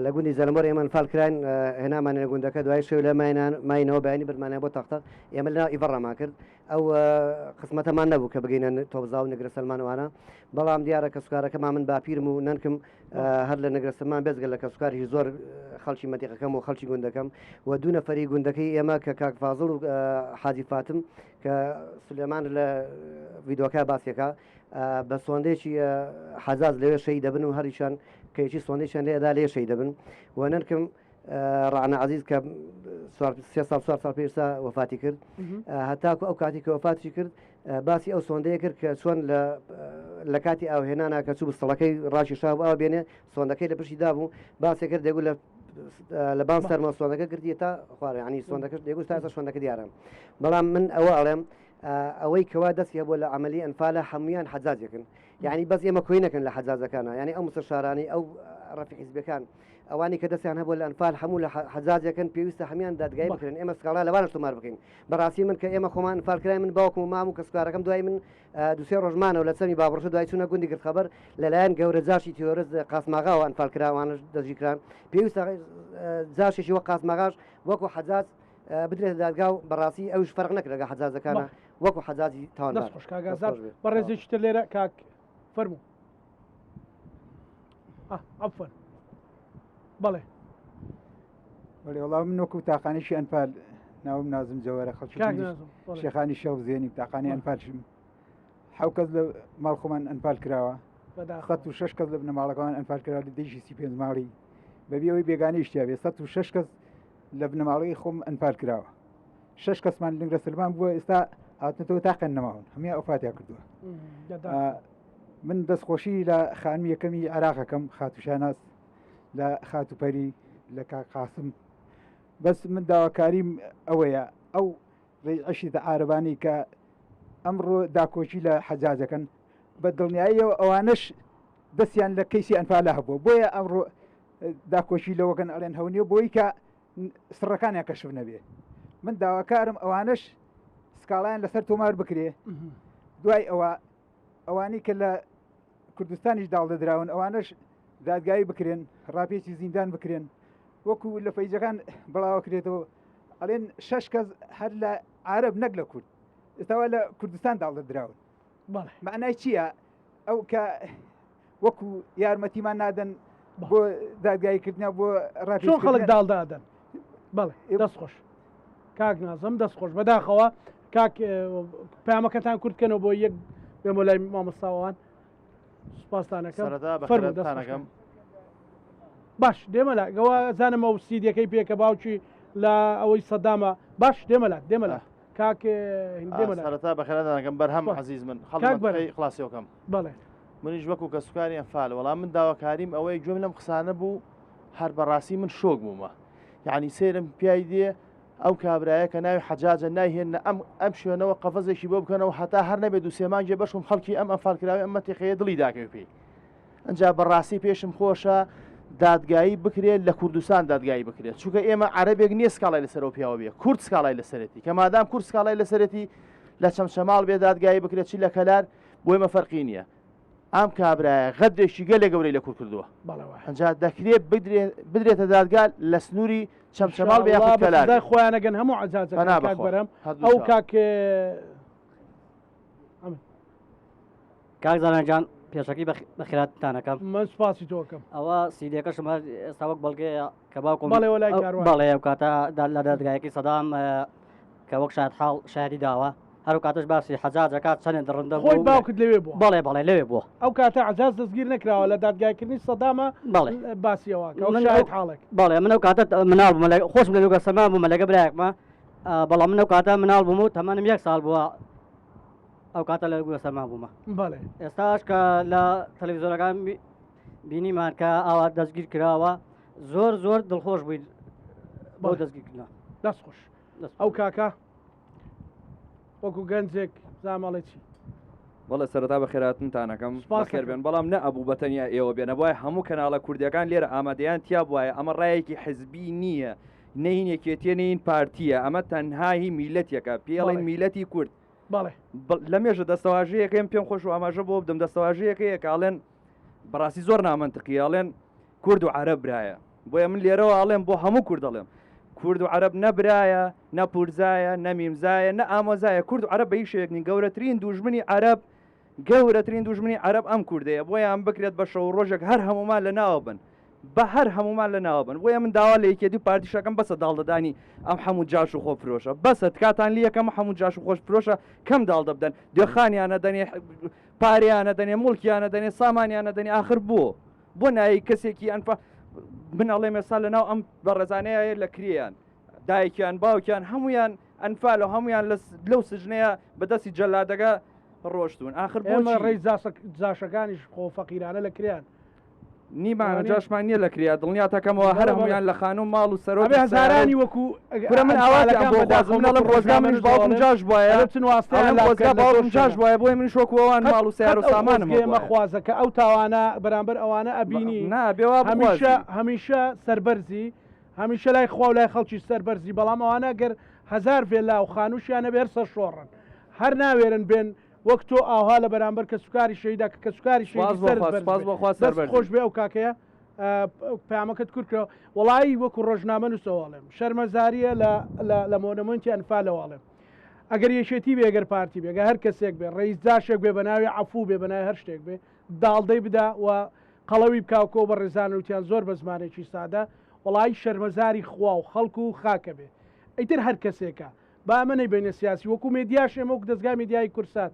لە گوندی زەلەمۆر ئێمە ئەنفال کراین هێنامانە لە گوندەکە دوای شەو لە ماینەوە بەیانی بردمانیان بۆ تەقتەق ئێمە لەناو ئیڤەڕامان کرد ئەو قسمەتەمان نەبوو کە بگەینە تۆپزا و نگرە سەلمان وانە بەڵام دیارە کەسوکارەکەمان من باپیرم و نەنکم هەر لە نگرە سەلمان بێزگە لە کەسوکاری زۆر خەڵکی مەتیقەکەم و خەڵکی گوندەکەم و دوو نەفەری گوندەکەی ئێمە کە کاک فازڵ و حاجی فاتم کە سلێمان لە ڤیدۆکە باسیەکە بە سۆندێکی حەزاز لەوێ شەی دەبن و هەریشان کەیکی سۆندێکیان لێدا لێ شەی دەبن و نەنکم ڕەعنا عەزیز کە سێ ساڵ چوار ساڵ پێشتا وەفاتی کرد هەتاکو ئەو کاتی کە وەفاتی کرد باسی ئەو سۆندەیە کرد کە چۆن لە لە کاتی ئاوهێنانا کە چوو بستڵەکەی ڕاشی شا ئاو بێنێ سۆندەکەی لە پشتی دابوو باسی کرد دەگو لە لە بان سەرمە سۆندەکە گرتی تا خوارە ینی سۆندەکەش دەگو تا سۆندەکە دیارە بەڵام من ئەوە ئەڵێم ئەوەی کەوا دەستی هەبووە لە عەمەلی ئەنفالە هەموویان حەجاجێکن یعنی بەس ئێمە کۆی نەکەن لە حەجاجەکانە یعنی ئەو مستەشارانەی ئەو ڕەفی حیزبەکان ئەوانی کە دەستیان هەبوو لە ئەنفال هەموو لە حەجاجەکەن پێویستە هەمان دادگای بکرێن ئێمە سکاڵا لەوانش تۆمار بکەین بەڕاستی من کە ئێمە خۆمان ئەنفال کراین من باوکم و مام و کەسوکارەکەم دوای من دوسێ ڕۆژمانەوە لە چەمی بابڕشە دوای چوونە گوندی گرت خەبەر لەلایەن گەورە جاشی تیرۆرست قاسماغاوە ئەنفال کراوانش دەستگیرکران پێویستە جاشێکی وەک قاسماغاش وەکو حەجاج بدرێتە دادگا و بەڕاستی ئەویش فەرق نەکرد لەگەڵ حەجاجەکانە وەکو حەجاجی تاوانبار. دەست خۆش کاک ئازاد. بەڕێزێکی تر لێرە کاک فەرموو. عەفوەن بەڵێ. بەڵێ وەڵا من وەکو تاقانێکی ئەنفال ناوم نازم جەوەرە خەڵکی شێخانی شێخ زێنی تاقانی ئەنفالشم حەو کەس لە ماڵ خۆمان ئەنفال کراوە 106 کەس لە بنەماڵەکەمان ئەنفال کراوە لە دژی 35 ماڵی بەبێ ئەوەی بێگانەی شتیا بێ 106 کەس لە بنەماڵەی خۆم ئەنفال کراوە شش کەسمان لنگرە سلمان بووە ئێستا هاتنەوە تاقیان نەماون هەموویان ئەوفاتیان کردووە من دەستخۆشی لە خانمی یەکەمی عێراقەکەم خاتوشاناس لە خاتوپەری لە کاک قاسم بەس من داواکاریم ئەوەیە ئەو ڕێعشی عارەبانی کە ئەمڕۆ داکۆکی لە حەجاجەکەن بە دڵنیاییەوە ئەوانش دەستیان لە کەیسی ئەنفالە هەبووە بۆیە ئەمڕۆ داکۆکی لەوەکەن ئەڵێن هەونیە بۆی کە سڕەکانیان کەشف نەبێ من داواکارم ئەوانش سکاڵیان لەسەر تۆمار بکرێ دوای ئەوە ئەوانی کە لە کوردستانیش داڵدەدراون ئەوانش دادگایی بکرێن ڕاپێکی زیندان بکرێن وەکو لە فەیجەکان بڵاوەکرێتەوە ئەڵێن شش کەس هەر لە عرب نەک لە کورد ئێستاوا لە کوردستان داڵدەدراون معنای چییە ئەو کە وەکو یارمەتیمان نادەن بۆ دادگاییکردنە بۆ ڕاپێچ خەڵک داڵدادەن بەڵێ دەست خۆش کاک نازم دەست خۆش بەداخەوە کاک پامەکەتان کورتکەنەوە بۆ یەک بێمە لای مامۆستاوان سپاستانەکەم فەرموو باش دێمە لا گەوە زانم ئەو سیدیەکەی پێکە باوکی لە ئەوەی سەدامە باش دێمە لا دێمە لا کاک دێمە لا سەرەتا بەخێراتانەکەم بەرهەم عەزیز من خەڵک خلاصیەکەم بەڵێ منیش وەکو کەسوکاری ئەنفال وەڵام من داواکاریم ئەوەیە گوێم لەم قسانە بوو هەر بەڕاستی من شۆک بوومە یعنی سێرم پیای دێ ئەو کابرایە کە ناوی حەجاجە نایهێنە ئەم ئەم شوێنەوە قەفەزێکی بۆ بکەنەوە هەتا هەر نەبێت دوو سێ مانگێ بەشم خەڵکی ئەم ئەنفالکراوی ئەم مەتیقەیە دڵی داکەوێ پێی ئەجا بەڕاستی پێشم خۆشە دادگایی بکرێت لە کوردستان دادگایی بکرێت چونکە ئێمە عەرەبێک نییە سکاڵای لەسەرەوە پیاوە بێ کورد سکاڵای لەسەرێتی کە مادام کورد سکاڵای لەسەرێتی لە چەمچەماڵ بێ دادگایی بکرێت چی لە کەلار بۆ ئێمە فەرقی نییە ئەم کابرایە غەدرێکی گەلێ گەورەی لە کورد کردووە ئەنجا دەکرێت بدرێتە دادگا لە سنووری چەمچەماڵ بێ یاخود کەلار خۆیانەگەن هەموو عەجاجەکان کاک بەرهەم ئەو کاک کاک زانا گیان پێشەکی بەخێراتتان ئەکەم. من سوپاسی تۆ ئەکەم. ئەوە سیدیەکەشم هەر ئێستا وەک بەڵگەیە کە باوکم بەڵێ وەلای کاروان. بەڵێ ئەو کاتە لە دادگایەکی سەدام کە وەک شاهد حاڵ شاهدی داوە هەر کاتەش باسی حەجاج ئەکات چەندێ دڕندە خۆی باوکت لەوێ بووە؟ بەڵێ بەڵێ لەوێ بووە. ئەو کاتە عەجاز دەستگیر نەکراوە لە دادگایکردنی سەدامە بەڵێ باسی ئەوە کە وەک شاهد حاڵێک. بەڵێ من ئەو کاتە مناڵ بووم خۆشم لە لوگە سەما بوومە لەگە برایەکمە بەڵام من ئەو کاتە مناڵ بووم و تەمەنم یەک ساڵ بووە ئەو کاتە لە گوە سەرما بوومە بەڵێ ئێستاش کە لە تەلەڤیزۆنەکان بینیمان کە ئاوا دەستگیر کراوە زۆر زۆر دڵخۆش بووین بۆ دەستگیرکردنە دەست خۆش ئەو کاکە وەکو گەنجێک زامەڵێ چی؟ بەڵێ سەرەتا بەخێرهاتنتان ئەکەم سوپاس بەخێر دەکەم. بێن بەڵام نە ئەبوو بە تەنیا ئێوە بێن ئەبوایە هەموو کەناڵە کوردیەکان لێرە ئامادەیان تیا بوایە ئەمە ڕایەکی حزبی نییە نە هین یەکێتیە نە هین پارتیە ئەمە تەنها هی میلەتێکە پێڵین بەڵێ. میلەتی کورد بەڵێ. لە مێژە دەستەواژەیەکەیم پێم خۆش و ئاماژە بۆ بدەم دەستەواژەیەکەیە کە ئەڵێن بەڕاستی زۆر نامەنتقیە ئەڵێن کورد و عەرەب برایە بۆیە من لێرەوە ئەڵێم بۆ هەموو کورد ئەڵێم کورد و عەرەب نە برایە نە پورزایە نە میمزایە نە ئامۆزایە کورد و عەرەب بە هیچ شێوەیەک نین گەورەترین دوژمنی عەرەب گەورەترین دوژمنی عەرەب ئەم کوردەیە بۆیان بکرێت بە شەو ڕۆژێک هەر هەمومان لە ناوە بن بە هەر هەمومان لە ناوە بن بۆیە من داوا لە یەکێتی و پارتیشەکەم بەسە داڵدەدانی ئەم هەموو جاش و خۆفرۆشە بەسە تکاتان لیەکەم هەموو جاش و خۆش فرۆشە کەم داڵدە بدەن دوێخانیانە دەنێ پارەیانە دەنێ موڵکیانە دەنێ سامانیانە دەنێ ئاخر بۆ بۆ نایی کەسێکی ئەنفا من ئەڵێم ئێستا لەناو ئەم بەڕێزانەیە لە کریان دایکیان باوکیان هەمویان ئەنفال و هەمویان لەو سجنەیە بەدەستی جەلادەکە ڕۆشتون ئاخر بۆ ڕێی جاشەکانیش خۆ فەقیرانە لە کریان نیمانە جاشمان نییە لە کریا دڵنیاتەکەمەوە هەر هەمویان لە خانوو ماڵ و سەرۆک هەزارانی وەکو کورە من ئاواتیان بۆ خوازم من ئەڵێم خۆزگا منیش باوکم جاش بوایە بچن واستەیان ئەڵێم خۆزگا باوکم جاش بوایە بۆیە منیش وەکو ئەوان ماڵ و سەیارە و سامانم هەبوایە. مەخوازە کە ئەو تاوانە بەرامبەر ئەوانە ئەبینی نا بێ وا هەمیشە بخوازی. هەمیشە سەربەرزی هەمیشە لای خوا و لای خەڵکی سەربەرزی بەڵام ئەوانە گەر هەزار ڤێلا و خانووشیان هەبێ هەر سەرشۆڕن هەر ناوێرن بێن وەک تۆ ئاوها لە بەرامبەر کەسوکاری شەهیدا کە کەسوکاری شەهیدی سوپاس بۆ سەرت خوا بەرز سوپاس بێ بۆ خوا دەست سەربەرزی. خۆش بێ ئەو کاکەیە پەیامەکەت کورت کرەوە وەڵایی وەکو ڕۆژنامە نووسەوە ئەڵێم شەرمەزاریە لە لە مۆنەمۆنتی ئەنفالەوە ئەڵێم ئەگەر یەکێتی بێ گەر پارتی بێ گەر هەر کەسێک بێ ڕئیس جاشێک بێ بە ناوی عەفوو بێ بە ناوی هەر شتێک بێ داڵدەی بدا و قەڵەوی بکا و کۆ بە ڕێزان وتیان زۆر بە زمانێکی سادە وەڵایی شەرمەزاری خوا و خەڵک و خاکە بێ ئیتر هەر کەسێکە با ئەمە نەیبەینە سیاسی وەکو مێدیاش ئێمە وەکو دەزگای مێدیایی کوردسات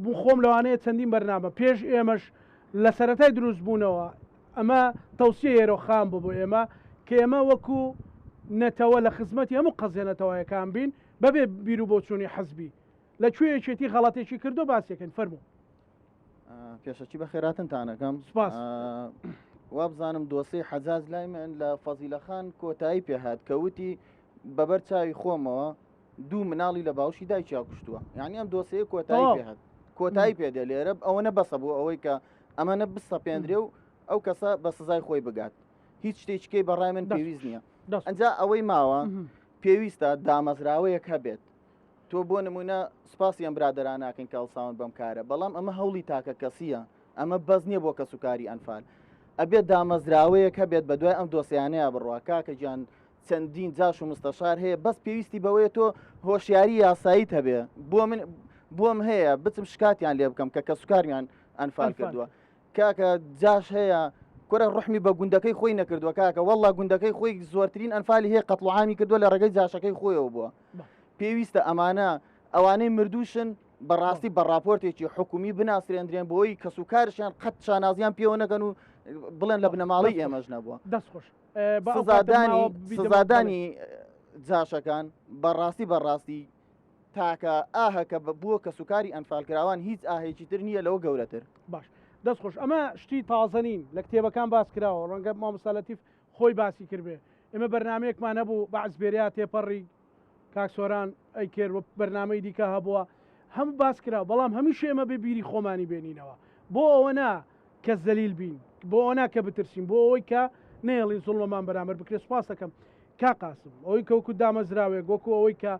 بوو خۆم لەوانەیە چەندین بەرنامە پێش ئێمەش لە سەرەتای دروست بوونەوە ئەمە تەوسیە هێرۆ خان بوو بۆ ئێمە کە ئێمە وەکو نەتەوە لە خزمەتی هەموو قەزیە نەتەوایەکان بین بەبێ بیر و بۆچوونی حزبی لە کوێ یەکێتی غەڵەتێکی کردو باسیەکەین فەرموو. پێشەکی بەخێراتنتان ئەکەم سپاس. وابزانم دۆسێی حەجاج لای من لە فەزیلە خان کۆتایی پێهات کە وتی بەبەر چاوی خۆمەوە دوو مناڵی لە باوشی دایکیا کوشتووە یعنی ئەم دۆسەیە کۆتایی پێهات کۆتایی پێدێ لێرە ئەوەنە بەسە بۆ ئەوەی کە ئەمەە بسەپێندرێ و ئەو کەسە بە سزای خۆی بگات هیچ شتێکیکەی بەڕای من پێویست نییە ئەجا ئەوەی ماوە پێویستە دامەزراوەیەک هەبێت تۆ بۆ نمونە سپاسی ئەم برادراناکەین کە هەڵساون بەم کارە بەڵام ئەمە هەوڵی تاکە کەسیە ئەمە بەس نییە بۆ کەسوکاری ئەنفال ئەبێت دامەزراوەیەک هەبێت بە دوای ئەم دۆسیانەیە بڕوا کاکە گیان چەندین جاش و مستەشار هەیە بەس پێویستی بەوەیە تۆ هۆشیاری یاساییت هەبێ بۆ من بۆم هەیە بچم شکاتیان لێ بکەم کە کەسوکاریان ئەنفال کردووە کاکە جاش هەیە کورە ڕحمی بە گوندەکەی خۆی نەکردووە کاکە والله گوندەکەی خۆی زۆرترین ئەنفالی هەیە قەتڵ و عامی کردووە لە ڕێگەی جاشەکەی خۆیەوە بووە پێویستە ئەمانە ئەوانەی مردووشن بەڕاستی بە راپۆرتێکی حکومی بناسرێندرێن بۆی کەس و کارشیان قەت شانازیان پێوە نەکەن و بڵێن لە بنەماڵەی ئێمەش نەبووە دەست خۆش سزادانی سزادانی جاشەکان بەڕاستی بەڕاستی تاکە ئاهەکە بووە کەسوکاری ئەنفالکراوان هیچ ئاهێکی تر نییە لەوە گەورەتر. باش دەست خۆش ئەمە شتی تازە نین لە کتێبەکان باس کراوە ڕەنگە مامۆستا لەتیف خۆی باسی کردبێ ئێمە بەرنامەیەکمان هەبوو بەعس بێریا تێپەڕی کاک سۆران ئەیکرد و بەرنامەی دیکە هەبووە هەموو باس کراوە بەڵام هەمیشە ئێمە بێ بیری خۆمانی بێنینەوە بۆ ئەوە نا کە زەلیل بین بۆ ئەوە نا کە بترسین بۆ ئەوەی کە نەیەڵین زوڵمەمان بەرامبەر بکرێت سوپاس دەکەم کاک قاسم ئەوەی کە وەکو دامەزراوێک وەکو ئەوەی کە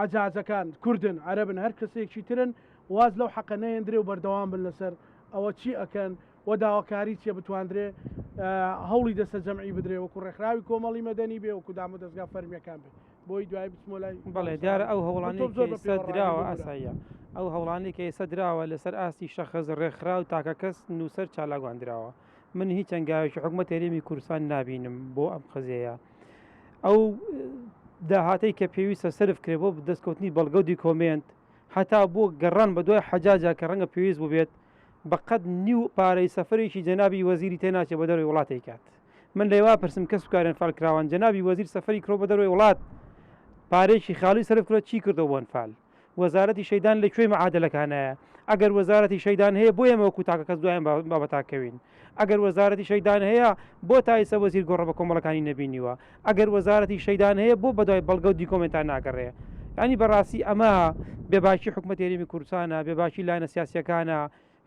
عەجاجەکان کوردن عەرەبن هەر کەسێکی ترن واز لەو حەقە نەهێندرێ و بەردەوام بن لەسەر ئەوە چی ئەکەن و داواکاری چیە بتواندرێ هەوڵی دەستە جەمعی بدرێ وەکو ڕێکخراوی کۆمەڵی مەدەنی بێ وەکو دامودەزگا فەرمیەکان بێ بۆی دوایی بچمۆ لای بەڵێ دیارە ئەو تۆ هەوڵانەی زۆر کە بە ئێستا پێوە ڕازی دراوە ببورە. ئاساییە ئەو هەوڵانەی کە ئێستا دراوە لەسەر ئاستی شەخس ڕێکخراو تاکەکەس نووسەر چالاکوان دراوە من هیچ هەنگاوێکی حکومەت هەرێمی کوردستان نابینم بۆ ئەم قەزیەیە ئەو داهاتەی کە پێویستە سەرف کرێ بۆ دەستکەوتنی بەڵگە و دیکۆمێنت هەتا بۆ گەڕان بە دوای حەجاجا کە ڕەنگە پێویست بووبێت بە قەد نیو پارەی سەفەرێکی جەنابی وەزیری تێناچێ بە دەرەوەی وڵات ئەیکات من لەیوا پرسم کەس و کاری ئەنفال کراوان جەنابی وەزیر سەفەری کرۆ بە دەرەوەی وڵات پارەیەکی خاڵی سەرف کرۆ چی کردەوە بۆ ئەنفال وەزارەتی شەیدان لە کوێی معادلەکانایە؟ ئەگەر وەزارەتی شەیدان هەیە بۆ ئێمە وەکو تاکە کەس دوای ئەم بابەتە کەوین؟ ئەگەر وەزارەتی شەیدان هەیە بۆ تا ئیستا وەزیر گۆڕە بە کۆمەڵەکانی نەبینیوە؟ ئەگەر وەزارەتی شەیدان هەیە بۆ بەدوای بەڵگە و دیکۆمێنتا ناگەڕێ؟ یعنی بەڕاستی ئەمە بێباکی حکومەتی هەرێمی کوردستانە، بێباکی لایەنە سیاسیەکانە،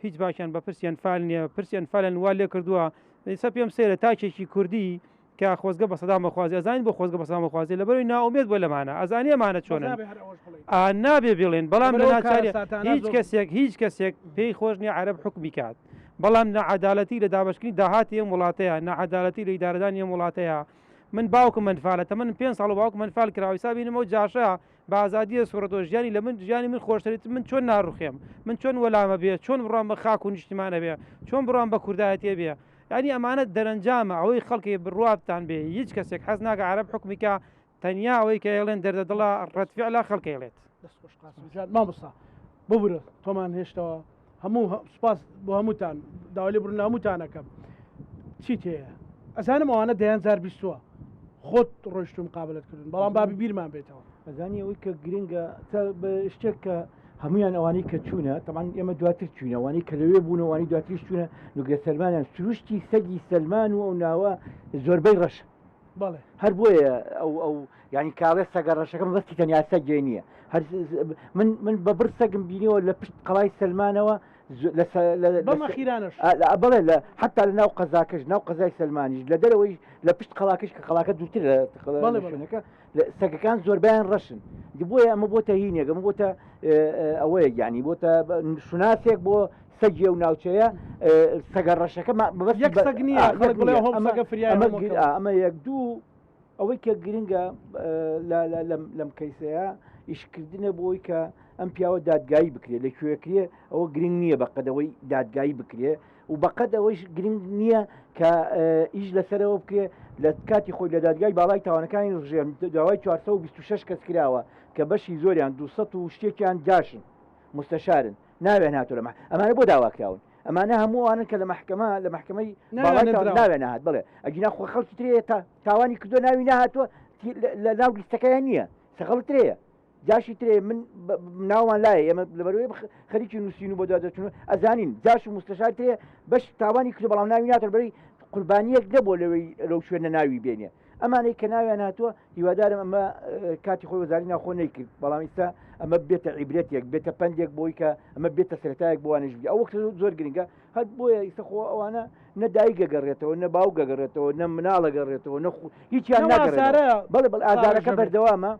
هیچ باکیان بە پرسی ئەنفال نییە، پرسی ئەنفالیان وا لێ کردووە، ئێستا پێم سەیرە تاکێکی کوردی کە خۆزگە بە سەدام بخوازێ، ئەزانین بۆ خۆزگە بە سەدام بخوازێ، لەبەرئەوەی نائومێد بووە لەمانە، ئەزانێ ئەمانە چۆنن، ئا نابێ بڵێن، بەڵام لە ناچاری هیچ کەسێک هیچ کەسێک پێی خۆش نییە عەرەب حوکمی کات، بەڵام ناعەدالەتی لە دابەشکردنی داهاتی ئەم وڵاتەیە، ناعەدالەتی لە ئیدارەدانی ئەم وڵاتەیە، من باوکم ئەنفالە، تەمەنم پێنج ساڵ و باوکم ئەنفال کراوە، ئیستا بینم ئەو جاشە بە ئازادیە سوڕێتەوە ژیانی لە من ژیانی من خۆشترێت من چۆن ناڕوخێم من چۆن وەلامە بێ چۆن بڕام بە خاک و نیشتیمانە بێ چۆن بڕام بە کوردایەتیە بێ یعنی ئەمانە دەرەنجامە ئەوەی خەڵکی بڕوابتان بێ هیچ کەسێک حەز ناکە عەرەب حکومی کە تەنیا ئەوەی کە ئێڵێن دەردە دڵە ڕەت فعلە خەڵکە ئێڵێت. دەست خۆش قاسم جان مامۆستا ببورە تۆمان هێشتەوە هەموو سوپاس بۆ هەمووتان داوای لێبوردن لە هەمووتان ئەکەم چیت هەیە ئەزانم ئەوانە دەیان جار بیستووە خۆت ڕۆیشتوم قابلت کردن بەڵام بابی بیرمان بێتەوە. ئەزانی ئەوەی کە گرنگە شتێک کە هەمویان ئەوانەی کە چوونە تەمان ئێمە دواتر چوینە ئەوانەی کە لەوێ بوون ئەوانەی دواتریش چوونە نوگرە سەلمانیان سروشتی سەگی سەلمان و ئەو ناوە زۆربەی ڕەشە بەڵێ هەر بۆیە ئەو ئەو یعنی کاڵێ سەگە ڕەشەکە مەبەستی تەنیا سەگێ نییە هەر من من بە بڕ سەگم بینیەوە لە پشت قەڵای سەلمانەوە بەڵێ لە حتا لە ناو قەزاکەش ناو قەزای سلمانیش لە دەرەوەی لە پشت قەڵاکەش کە قەڵاکە دوورتر لە شوێنەکە سەگەکان زۆربیان ڕەشن بۆیە ئەمە بۆتە هینێک ئەمە بۆتە ئەوەیە گیانی بۆتە شوناسێک بۆ سەگی و ناوچەیە سەگە ڕەشەکە یەک سەگ نییە ئەمە یەک دوو ئەوەی کە گرنگە لەم کەیسەیە ئیشکردنە بۆی کە ئەم پیاوە دادگایی بکرێت لە کوێکرێ ئەوە گرنگ نییە بە قەدەوەی دادگایی بکرێ و بەقەد ئەوەیش گرنگ نییە کە ئیش لەسەرەوە بکرێ لە کاتی خۆی لە دادگای باڵای تاوانەکانی ڕژێم داوای 426 کەس کراوە کە بەشی زۆریان 200 و شتێکیان جاشن مستەشارن ناویان هاتووە لە ئەمانە بۆ داواکراون ئەمانە هەموو ئەوانن کە لە مەحکەمە لە مەحکەمەی باڵای تاوان ناویان نەهات بڵێ ئەگینا خۆ خەڵکی ترێ تاوانی کردو ناوی نەهاتووە لە ناو لیستەکەیان نییە سەخەڵک ترەیە جاشی ترێ من ناومان لایە ئێمە لەبەرەوەی خەریکی نووسین و بۆ دوادەچون ئەزانین جاش و مستەشار ترێ بەش تاوانی کردو بەڵام ناوی ناتۆ بەری قوربانیەک نەبووە لەوەی لەو شوێنە ناوی بێنێ ئەمانەی کە ناویان هاتووە هیوادارم ئەمە کاتی خۆی وەزاری ناوخۆ نەیکرد بەڵام ئیستا ئەمە بێتە عیبرەتێک بێتە پەندێک بۆی کە ئەمە بێتە سەرەتایەک بۆ وانەش بی ئەو وەختە زۆر گرنگە هەر بۆیە ئیستا خۆ ئەوانە نە دایک گەگەڕێتەوە نە باوک گەگەڕێتەوە نە مناڵە گەڕێتەوە نە هیچیان ناگەڕێتەوە بەڵێ بەڵێ ئازارەکە بەردەوامە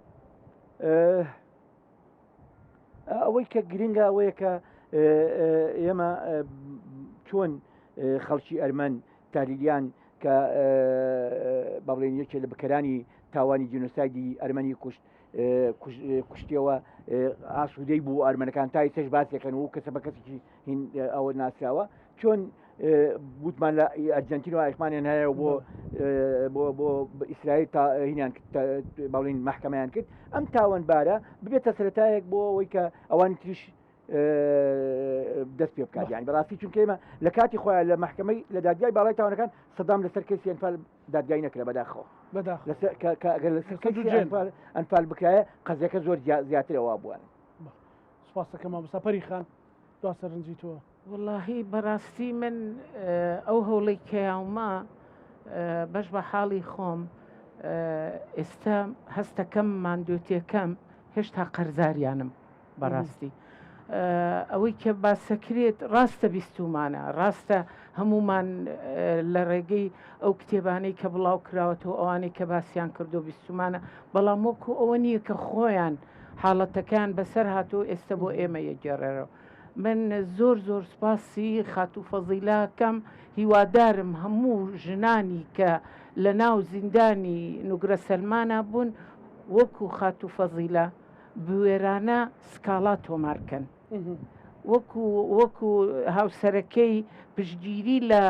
ئەوەی کە گرنگە ئەوەیە کە ئێمە چۆن خەڵکی ئەرمەن تالیلیان کە با بڵێن یەکێ لە بکەرانی تاوانی جینۆسایدی ئەرمەنی کوشت کوشتیەوە ئاسوودەی بوو ئەرمەنەکان تا ئیسەش باسێکەن و کەسە بە کەسێکی هین ئەوە ناسراوە چۆن وتمان لە ئەرجنتین و ئایخمانیان هەیە بۆ بۆ بۆ ئیسرائیل تا هینیان باڵین محکەمەیان کرد ئەم تاوانبارە ببێتە سەرەتایەک بۆ ئەوەی کە ئەوانی تریش دەست پێ بکات یانی بەڕاستی چونکە ئێمە لە کاتی خۆیان لە محکمەی لە دادگای باڵای تاوانەکان سەدام لەسەر کەسی ئەنفال دادگای نەکرا بەداخەوە ئەگەر لەسەر کەسی ئەنفال بکرایە قەزیەکە زۆر زیاترەوە بووان سپاسەکە مامۆستا پەری خان دوا سەرنجی تۆ. وەڵاهی بەڕاستی من ئەو هەوڵەی کەیاومە بەش بە حاڵی خۆم ئێستا هەستەکەم ماندوێتیەکەم هێشتا قەرزاریانم بەڕاستی ئەوەی کە باسەکرێت ڕاستە بیستومانە ڕاستە هەمومان لە ڕێگەی ئەو کتێبانەی کە بڵاو کراوەتەوە ئەوانەی کە باسییان کردو بیستومانە بەڵام وەکو ئەوە نییە کە خۆیان حاڵەتەکەیان بەسەر هاتوو ئێستا بۆ ئێمە یەگێڕێرەوە من زۆر زۆر سپاسی خاتوو فەزیلە کەم هیوادارم هەموو ژنانی کە لە ناو زیندانی نوگرە سەلمانە بوون وەکو خاتوو فەزیلە بوێرانە سکاڵا تۆمار کەن وەکو وەکو هاوسەرەکەی پشتگیری لە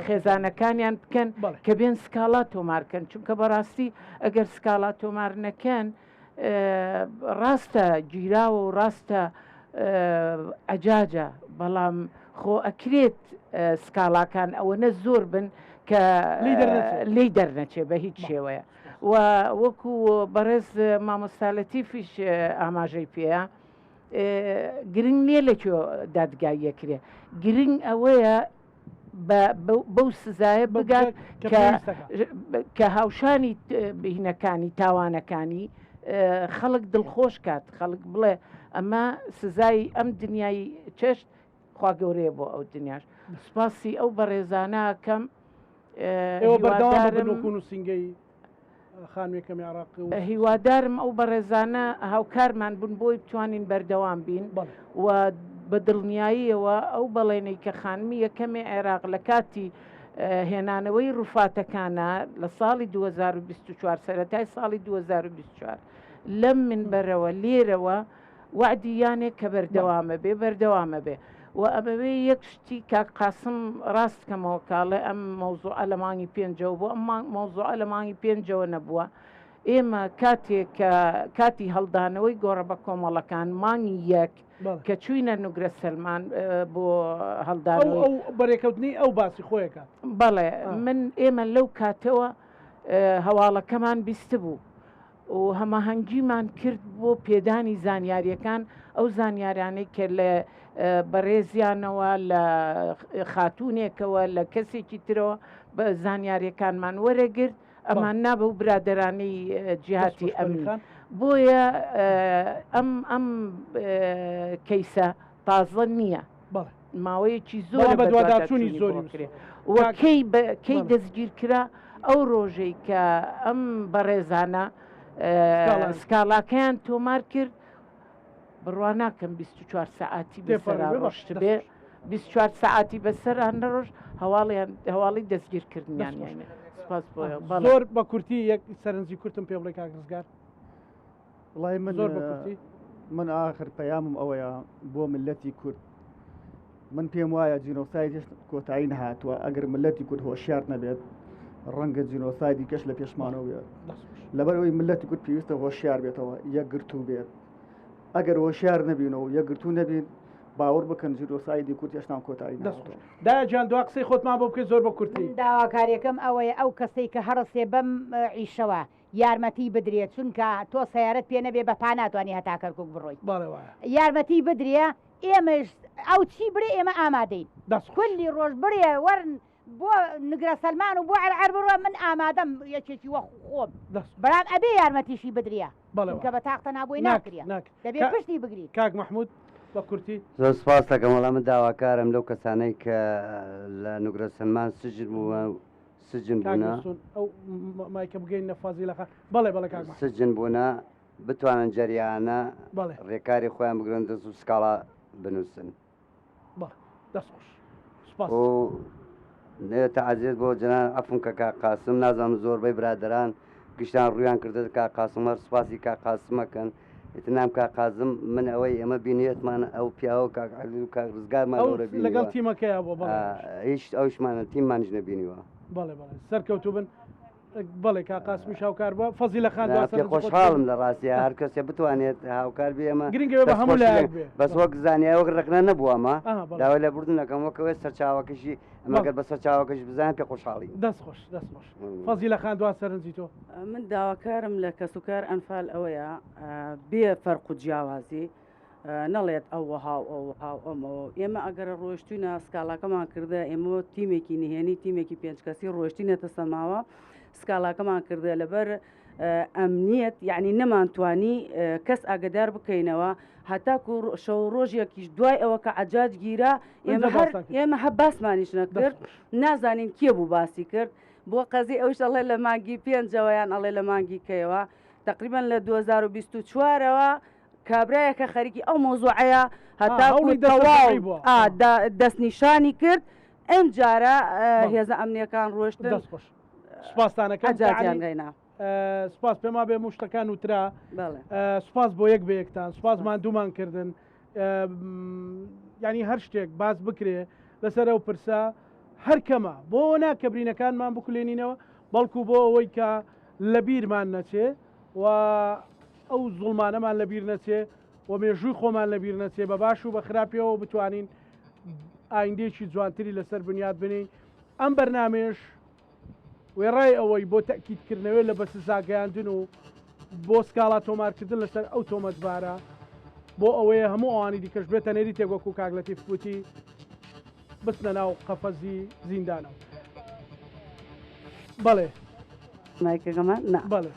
خێزانەکانیان بکەن کە بێن سکاڵا تۆمارکەن چونکە بەڕاستی ئەگەر سکاڵا تۆمار نەکەن ڕاستە گیراوە و ڕاستە عەجاجە بەڵام خۆ ئەکرێت سکاڵاکان ئەوەنە زۆر بن کە لێی دەرنەچێ بە هیچ شێوەیە و وەکو بەڕێز مامۆستا لەتیفیش ئاماژەی پێیە گرنگ نییە لە کوێ دادگاییەکرێ گرنگ ئەوەیە بەو سزایە بگات کە هاوشانی بهینەکانی تاوانەکانی. خەڵک دڵخۆش کات خەڵک بڵێ ئەمە سزای ئەم دنیای چێشت خوا گەورەیە بۆ ئەو دنیاش سوپاسی ئەو بەڕێزانە کەم ئێوە بەردەوام بن وەکو نووسینگەی خانوویەکەمی عێراق و هیوادارم ئەو بەڕێزانە هاوکارمان بن بۆی بتوانین بەردەوام بین و بە دڵنیاییەوە ئەو بەڵێنەی کە خانمی یەکەمی عێراق لە کاتی هێنانەوەی ڕوفاتەکانە لە ساڵی 2024 سەرەتای ساڵی 2024 لەم منبەرەوە لێرەوە وەعدی یانێک کە بەردەوامە بێ بەردەوامە بێ و ئەمەوێ یەک شتی کاک قاسم ڕاست کەمەوە کاڵێ ئەم مەوزوعە لە مانگی پێنجەوە بۆ ئەم مەوزوعە لە مانگی پێنجەوە نەبووە ئێمە کاتێک کە کاتی هەڵدانەوەی گۆڕە بە کۆمەڵەکان مانگی یەک کە چوینە نوگرە سەلمان بۆ هەڵدانەوەی ئەو بەرێکەوتنی ئەو باسی خۆیەکە بەڵێ من ئێمە لەو کاتەوە هەواڵەکەمان بیستبوو و هەماهەنگیمان کرد بۆ پێدانی زانیاریەکان، ئەو زانیارانەی کە لە بەڕێزیانەوە لە خاتوونێکەوە لە کەسێکی ترەوە بە زانیاریەکانمان وەرەگرت ئەمان نا بەو برادەرانەی جیهاتی ئەمنی بۆیە ئەم ئەم کەیسە تازە نییە. ماوەیەکی زۆر بەدواداچوونی زۆری کرێ و کەی کەی دەستگیر کرا ئەو ڕۆژەی کە ئەم بەڕێزانە سکاڵاکەیان تۆمار کرد بڕوا ناکەم 24 سەعاتی بەسەرا ڕۆشت بێ 24 سەعاتی بەسەرا نەڕۆژ هەواڵیان هەواڵی دەستگیرکردنیان یانە سپاس بۆ زۆر بە کورتی یەک سەرنجی کورتم پێ بڵێ کاک ڕزگار وڵی من زۆر بە کورتی من ئاخر پەیامم ئەوەیە بۆ ملەتی کورد من پێم وایە جینۆساید هێشتا کۆتایی نەهاتووە ئەگەر ملەتی کورد هۆشیار نەبێت ڕەنگە جینۆسایدی کەش لە پێشمانەوە بێت لەبەر ئەوەی ملەتی کورد پێویستە هۆشیار بێتەوە یەکگرتوو بێت ئەگەر هۆشیار نەبینەوە یەکگرتوو نەبین باوەڕ بکەن جینۆسایدی کورد هێشتا کۆتایی نەهاتووە. دایە گیان دوا قسەی خۆتمان بۆ بکەی زۆر بە کورتی. من داواکاریەکەم ئەوەیە ئەو کەسەی کە هەڕسێ بەم عیشەوە یارمەتی بدرێ چونکە تۆ سەیارەت پێ نەبێ بە پا ناتوانی هەتا کەرکوک بڕۆی بەڵێ وایە. یارمەتی بدرێ ئێمەش ئەو چی بڑێ ئێمە ئامادەین دەست خۆش. کولی ڕۆژ بڑێ وەرن بۆ نگرە سەلمان و بۆ عەرعەر بڕۆ من ئامادەم یەکێکی وەخ خۆم دەست خۆش. بەڵام ئەبێ یارمەتیشی بدرێ بەڵێ چونکە وایە. بە تاق تەنها بۆی ناکرێ ناکرێ ناکرێ. دەبێ کا پشتی بگری. کاک مەحمود بە کورتی. زۆر سپاست دەکەم وەڵا من داواکارم لەو کەسانەی کە لە نوگرە سەلمان سجن بووە سجن کاک بوونە. بێستون ئەو مایکە بگەینە فازیلە خان بەڵێ بەڵێ کاک مەحمود. سجن بوونە بتوانن جەریانە بەڵێ. ڕێکاری خۆیان بگرن دەست و سکاڵا بنووسن. بەڵێ دەست خۆش سوپاس. و نێتە عەزێت بۆ جەنان عەفوم کە کاک قاسم نازانم زۆربەی برادەران گشتان ڕوویان کردە کاک قاسم هەر سوپاسی کاک قاسمەکەن ئیتر نام کاک قازم من ئەوەی ئێمە بینیێتمان ئەو پیاوە کاک عەلی و کاک ڕزگارمان ئەو لەورە لەگەڵ بینیوە تیمەکەیا بووە بەڵێ هیچ ئەوشمانە تیممانیش نەبینیوە. بەڵێ بەڵێ سەرکەوتوو بن بەڵێ کاک قاسمیش هاوکار بووە فەزیلە خان نا دوا پێ سەرنجی خۆت پێ خۆشحاڵم لە ڕاستیا هەر کەسێ بتوانێت هاوکار بێ ئێمە گرنگە بە دەست هەموو خۆشی لایەک لێ بێ بەس بەڵێ وەک زانیاری وەک ڕەخنە نەبووە ئەمە ئەها بەڵێ داوای لێبوردن ئەکەم وەک ئەوەی سەرچاوەکەشی ئەمە بەڵێ گەر بە سەرچاوەکەش بزانین پێ خۆشحاڵین. دەست خۆش دەست خۆش فەزیلە خان دوا سەرنجی تۆ. من داواکارم لە کەسوکار ئەنفال ئەوەیە بێ فەرق و جیاوازی نەڵێت ئەو وەها و ئەو وەها و ئەمەوە ئێمە ئەگەرە ڕۆشتوینە سکاڵاکەمان کردە ئێمە تیمێکی نهێنی تیمێکی پێنج کەسی ڕۆشتینەتە سەماوە سکاڵاکەمان کردە لەبەر ئەمنیەت یعنی نەمانتوانی کەس ئاگدار بکەینەوە هەتاکو شەو ڕۆژێکیش دوای ئەوە کە عجاج گیرا ئێمە هەر ئێمە هە باسمانیش نەکرد نازانین کێ بوو باسی کرد بۆ قەزی ئەوش ئەڵێ لە مانگی پێنجەوە یان ئەڵێ لە مانگی کەیەوە تقریبا لە 2024ەوە کابرایەکە خەریکی ئەو مۆزوعەیە هەتاکو تەواو دەستنیشانی کرد ئەم جارە هێزە ئەمنیەکان ڕۆشتن سپاستانەکەم عەجاجیان گەینا. سپاس پێما بێ مشتەکان وترا سپاس بۆ یەک بە یەکتان سپاس ماندوومان کردن ینی هەر شتێک باس بکرێ لەسەر ئەو پرسە هەر کەمە بۆ نا کە برینەکانمان بکولێنینەوە بەڵکو بۆ ئەوەی کە لە بیرمان نەچێ و ئەو زوڵمانەمان لە بیر نەچێ و مێژووی خۆمان لە بیر نەچێ بە باش و بە خراپیەوە بتوانین ئایندێکی جوانتری لەسەر بنیات بنین ئەم بەرنمەیەش وێڕای ئەوەی بۆ تەئکیدکردنەوەی لە بەسزاگەیاندن و بۆ سکاڵا تۆمارکردن لەسەر ئەو تۆمەتبارە بۆ ئەوەیە هەموو ئەوانی دیکەش بێتە نەریتێک وەکو کاک لەتیف وتی بچنە ناو قەفەزی زیندانەوە. بەڵێ. مایکەکەمان نا. بەڵێ.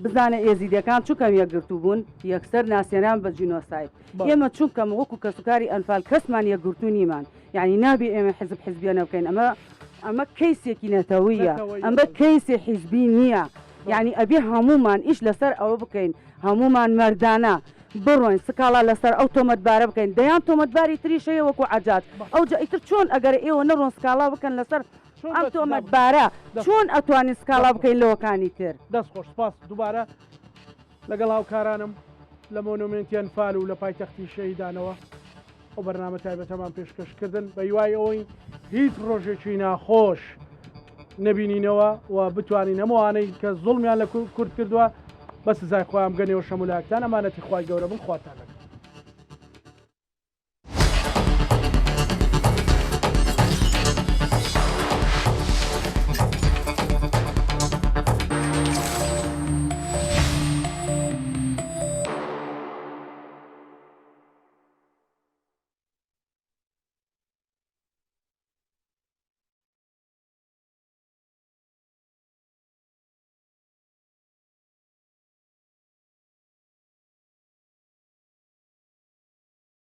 بزانە ئێزیدیەکان چونکەم یەکگرتوو بوون یەکسەر ناسێنران بە جینۆساید ئێمە چونکەم وەکو کەسوکاری ئەنفال کەسمان یەکگرتوو نیمان یعنی نابێ ئێمە حزب حزبیانە بکەین ئەمە ئەمە کەیسێکی نەتەوەیە ئەمە کەیسی حیزبی نییە یعنی ئەبێ هەمومان ئیش لەسەر ئەوە بکەین هەمومان مەردانە بڕۆین سکاڵا لەسەر ئەو تۆمەتبارە بکەین دەیان تۆمەتباری تریش هەیە وەکو عەجاج ئەوجا ئیتر چۆن ئەگەر ئێوە نەڕۆن سکاڵا بکەن لەسەر ئەم تۆمەتبارە چۆن ئەتوانین سکاڵا بکەین لەوەکانی تر؟ دەست خۆش سپاس دووبارە لەگەڵ هاوکارانم لە مۆنۆمێنتی ئەنفال و لە پایتەختی شەهیدانەوە ئەو بەرنامە تایبەتەمان پێشکەش کردن بە هیوای ئەوەی هیچ ڕۆژێکی ناخۆش نەبینینەوە و بتوانین هەمووانەی کە زوڵمیان لە کورد کردووە بە سزای خۆیان بگەنەوە شەمولاکتان ئەمانەتی خوای گەورە بن خواتان لەگەڵ.